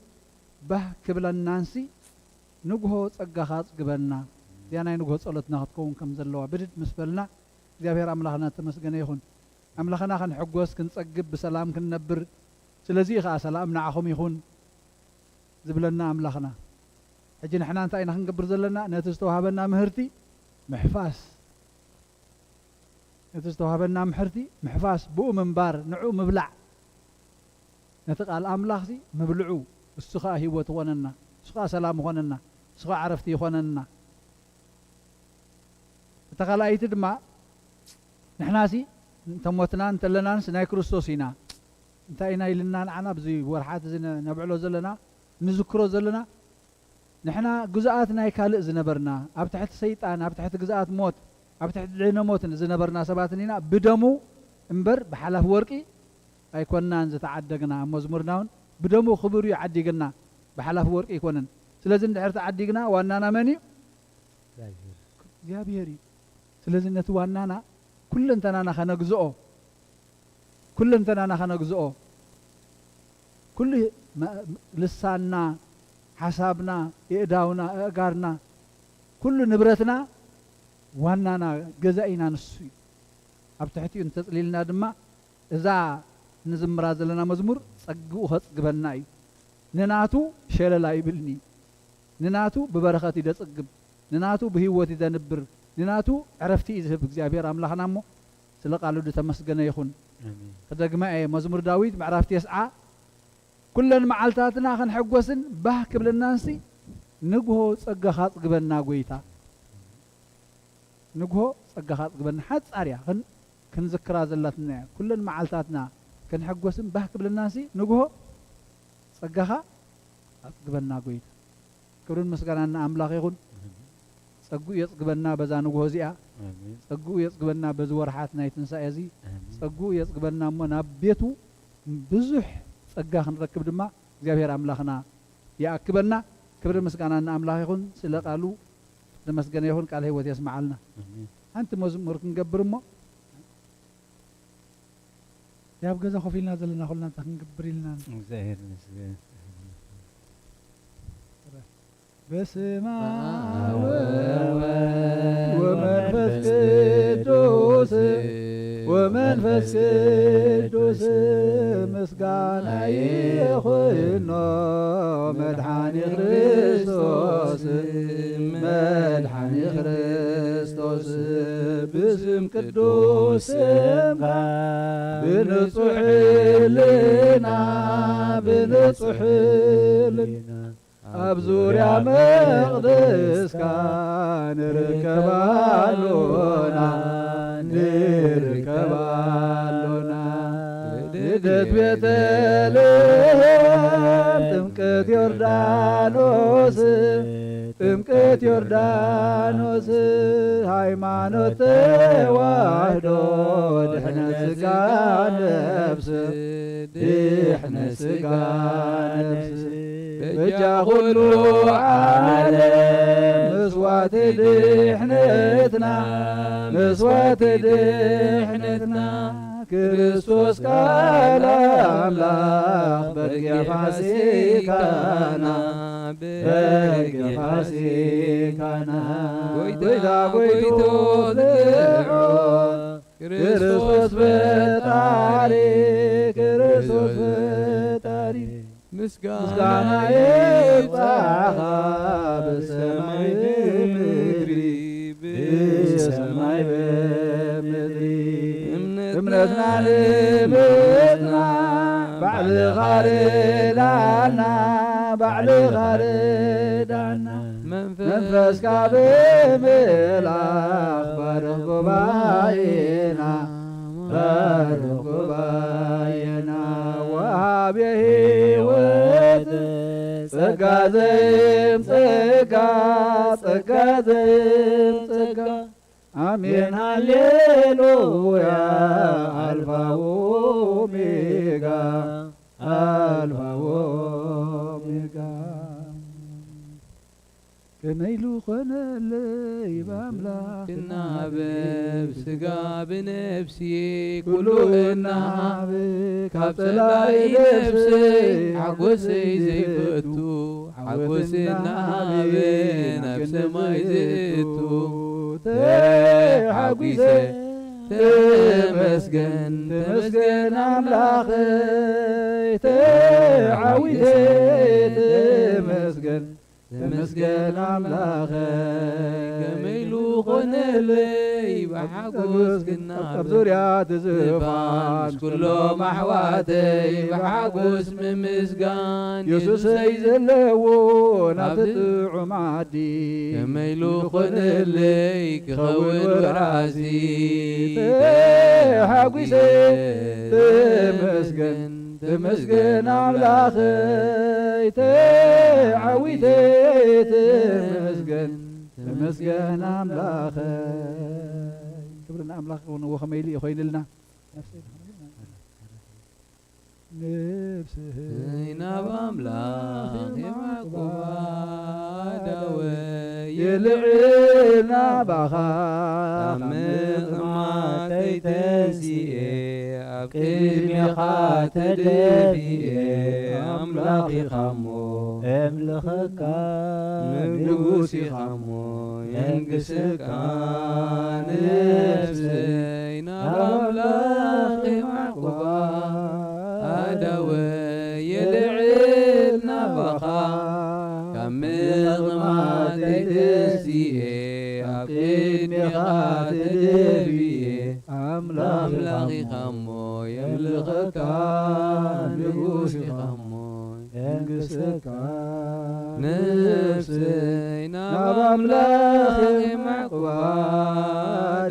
ባህ ክብለናንሲ ንግሆ ጸጋኻ ኣጽግበና። እዚኣ ናይ ንግሆ ጸሎትና ክትከውን ከም ዘለዋ ብድድ ምስ በልና፣ እግዚኣብሔር ኣምላኽና ተመስገነ ይኹን። ኣምላኽና ክንሕጎስ፣ ክንጸግብ፣ ብሰላም ክንነብር፣ ስለዚ እዩ ኸኣ ሰላም ንዓኹም ይኹን ዝብለና ኣምላኽና። ሕጂ ንሕና እንታይ ኢና ክንገብር ዘለና? ነቲ ዝተዋህበና ምህርቲ ምሕፋስ፣ ነቲ ዝተዋህበና ምሕርቲ ምሕፋስ፣ ብኡ ምንባር፣ ንዕኡ ምብላዕ፣ ነቲ ቃል ኣምላኽሲ ምብልዑ፣ እሱ ኸኣ ህይወት ይኾነና፣ እሱ ኸኣ ሰላም ይኾነና፣ እሱ ኸኣ ዕረፍቲ ይኾነና። እታ ካልኣይቲ ድማ፣ ንሕናሲ እንተሞትና እንተለናንስ ናይ ክርስቶስ ኢና። እንታይ ኢና ኢልና ንዓና ኣብዚ ወርሓት እዚ ነ-፣ ነብዕሎ ዘለና፣ ንዝክሮ ዘለና፣ ንሕና ግዙኣት ናይ ካልእ ዝነበርና፣ ኣብ ትሕቲ ሰይጣን፣ ኣብ ትሕቲ ግዝኣት ሞት፣ ኣብ ትሕቲ ድሕነ ሞት ዝነበርና ሰባት ኢና። ብደሙ እምበር ብሓላፍ ወርቂ ኣይኮንናን ዝተዓደግና። ኣብ መዝሙርና እውን ብደሙ ክቡር እዩ ዓዲግና፣ ብሓላፍ ወርቂ ኣይኮነን። ስለዚ እንድሕር ተዓዲግና ዋናና መን እዩ? እግዚኣብሔር። እግዚኣብሔር እዩ። ስለዚ ነቲ ዋናና ኩለንተናና ከነግዝኦ፣ ኩለንተናና ከነግዝኦ፣ ኩሉ መ-፣ ልሳንና፣ ሓሳብና፣ የእዳውና፣ ኣእጋርና፣ ኩሉ ንብረትና ዋናና ገዛኢና ንሱ እዩ። ኣብ ትሕቲኡ እንተጽሊልና ድማ እዛ ንዝምራ ዘለና መዝሙር ጸግኡ ኸጽግበና እዩ። ንናቱ ሸለል ኣይብልን'ዩ። ንናቱ ብበረኸት እዩ ደጽግብ። ንናቱ ብህይወት እዩ ደንብር። ንናቱ ዕረፍቲ እዩ ዝህብ እግዚኣብሔር ኣምላኽና እሞ፣ ስለ ቃሉ ዝተመስገነ ይኹን። ኣሜን። ክደግማ እየ። መዝሙር ዳዊት ምዕራፍ ተስዓ፣ "ኩለን መዓልታትና ክንሕጎስን ባህ ክብለናንሲ፣ ንግሆ ጸጋኻ ኣጽግበና ጎይታ።" ንግሆ ጸጋኻ ኣጽግበና። ሓጻር እያ፣ ክን-፣ ክንዝክራ ዘላትና እያ። ኩለን መዓልታትና ክንሕጎስን ባህ ክብለናንሲ፣ ንግሆ ጸጋኻ ኣጽግበና ጎይታ። ክብርን ምስጋናን ንኣምላኽ ይኹን። ጸግኡ የጽግበና በዛ ንግሆ እዚኣ። ኣሜን። ጸግኡ የጽግበና በዚ ወርሓት ናይ ትንሳኤ እዚ። ኣሜን። ጸግኡ የጽግበና እሞ ናብ ቤቱ ብዙሕ ጸጋ ክንረክብ ድማ እግዚኣብሔር ኣምላኽና ይኣክበና። ክብርን ምስጋናን ንኣምላኽ ይኹን። ስለ ቃሉ ዝተመስገነ ይኹን። ቃል ህይወት የስምዓልና። ኣሜን። ሓንቲ መዝሙር ክንገብር እሞ ኣብ ገዛ ኮፍ ኢልና ዘለና ኩልና እንታይ ክንገብር ኢልና? እግዚኣብሔር ይመስገን። በስመ አብ ወወልድ ወመንፈስ ቅዱስ፣ ወመንፈስ ቅዱስ ምስጋና ይኹኖ መድኃኒ ክርስቶስ፣ መድኃኒ ክርስቶስ ብስም ቅዱስ ስምካ ብንጹሕ ህልና፣ ብንጹሕ ህልና ኣብ ዙርያ መቕደስካ ንርከብ ኣሎና፣ ንርከብ ኣሎና። ልደት ቤተልሔም፣ ጥምቀት ዮርዳኖስ፣ ጥምቀት ዮርዳኖስ፣ ሃይማኖት ተዋህዶ፣ ድሕነት ስጋ ነፍስ፣ ድሕነት ስጋ ነፍስ፣ በጃ ኩሉ ዓለም፣ መስዋዕቲ ድሕነትና፣ መስዋዕቲ ድሕነትና፣ ክርስቶስ ቃል ኣምላኽ በጊዕ ፋሲካና፣ በጊዕ ፋሲካና። ጎይታ ጎይቶ ትድዖ ክርስቶስ ፈጣሪ፣ ክርስቶስ ፈጣሪ። ምስጋና ምስጋና ይብጻኻ ብሰማይ ብምድሪ፣ ብሰማይ ብምድሪ። እምነትና እምነትና ንምጽና ባዕልኻ ርዳና፣ ባዕልኻ ርዳና። መንፈስካ ብምልኣኽ ባርኽ ጉባኤና፣ ባርኽ ጉባኤና። ወሃቤ ሕይወት ጸጋ ዘይም ጸጋ፣ ጸጋ ዘይም ጸጋ። ኣሜን ሃሌሉያ። ኣልፋ ወኦሜጋ፣ ኣልፋ ወኦሜጋ። ከመይ ኢሉ ኾነለይ ብኣምላኽ ክናበብ ስጋ ብነፍሲ ኩሉ እናሃበ ካብ ጸላኢ ነፍሰይ ሓጎሰይ ዘይፈቱ ሓጎስ እናሃበ ናብ ሰማይ ዘእቱ ተሓጒሰ ተመስገን ተመስገን ኣምላኸይ ተዓዊተ ተመስገን ተመስገን ኣምላኸይ ከመይ ኢሉ ኾነለይ ብሓጎስ ኣብ ክናበብ ዙርያ እቲ ዝፋን ዝፋን ምስ ኩሎም ኣሕዋተይ ብሓጎስ ምምስጋን የሱሰይ የሱሰይ ዘለዎ ናብቲ ጥዑም ዓዲ ከመይ ኢሉ ኾነለይ ክኸውን ወራሲ ተሓጒሰ ተመስገን ተመስገን ኣምላኸይ ተዓዊተ ተመስገን ተመስገን ኣምላኸይ። ክብሪ ንኣምላኽ ይኹን። እወ ከመይ ኢሉ እዩ ኮይንልና። ነፍሰይ ናብ ኣምላኽ የዕቁባ ዳወ የልዕል ናባኻ ካብ ምቕማተይ ተንሲኤ ኣብ ቅድሜኻ ተደፊኤ ኣምላኽ ኢኻሞ እምልኸካ ንጉስ ኢኻሞ የንግሰካ ነፍሰይ ናብ ኣምላኽ የዕቁባ ተሲኤ ኣብ ቅድሜኻ ተደፊኤ ኣምላኽ ኢኻ እሞ የምልኸካ ንጉስ ኢኻ እሞ የንግሰካ ነፍሰይ ናብ ኣምላኽ የማዕቋ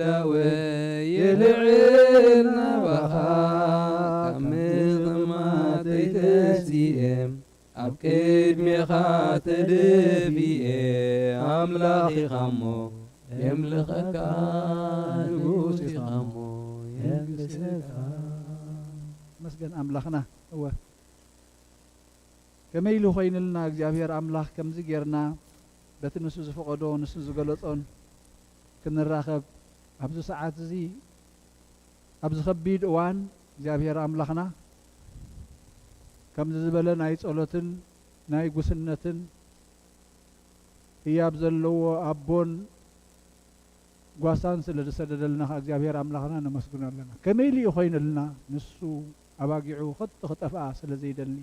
ዳወይ የልዕል ናባኻ ካብ ምቕማተይ ተሲኤ ኣብ ቅድሜኻ ተደፊኤ ኣምላኽ ኢኻ እሞ የምልኸካ ንጉስ ኢኻ እሞ የንግሰካ መስገን ኣምላኽና እወ ከመይ ኢሉ ኮይንልና እግዚኣብሔር ኣምላኽ ከምዚ ጌርና በቲ ንሱ ዝፈቐዶ ንሱ ዝገለጾን ክንራኸብ ኣብዚ ሰዓት እዚ ኣብዚ ከቢድ እዋን እግዚኣብሔር ኣምላኽና ከምዚ ዝበለ ናይ ጸሎትን ናይ ጉስነትን ህያብ ዘለዎ ኣቦን ጓሳን ስለ ዝሰደደልና ከኣ እግዚኣብሔር ኣምላኽና ነመስግኖ ኣለና። ከመይ ኢሉ እዩ ኮይንልና ንሱ ኣባጊዑ ክጥ ክጠፍኣ ስለ ዘይደሊ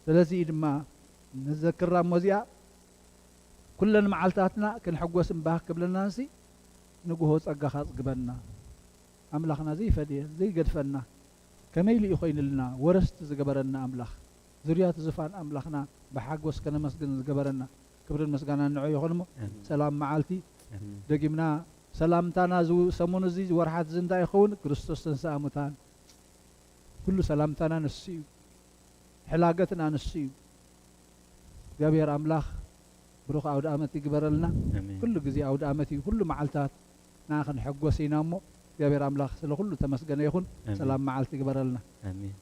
ስለዚ ድማ ንዘክራ እሞ እዚኣ ኩለን መዓልታትና ክንሕጎስ እምባህ ክብለና ንሲ ንግሆ ጸጋኻ ኣጽግበና ኣምላኽና ዘይፈድየ ዘይገድፈና ከመይ ኢሉ እዩ ኮይንልና ወረስቲ ዝገበረና ኣምላኽ ዙርያት ዙፋን ኣምላኽና ብሓጎስ ከነመስግን ዝገበረና ክብርን ምስጋናን ንዑ ይኹን እሞ ኣሜን። ሰላም መዓልቲ ኣሜን። ደጊምና ሰላምታና እዚ ሰሙን እዚ ወርሓት እዚ እንታይ ይኸውን ክርስቶስ ተንስኣ ሙታን ኩሉ ሰላምታና ንሱ እዩ ሕላገትና ንሱ እዩ እግዚኣብሔር ኣምላኽ ብሩኽ ኣውደ ኣመት ይግበረልና ኣሜን። ኩሉ ግዜ ኣውደ ኣመት እዩ ኩሉ መዓልታት ና ክንሕጎስ ኢና እሞ እግዚኣብሔር ኣምላኽ ስለ ኩሉ ተመስገነ ይኹን ኣሜን። ሰላም መዓልቲ ይግበረልና ኣሜን።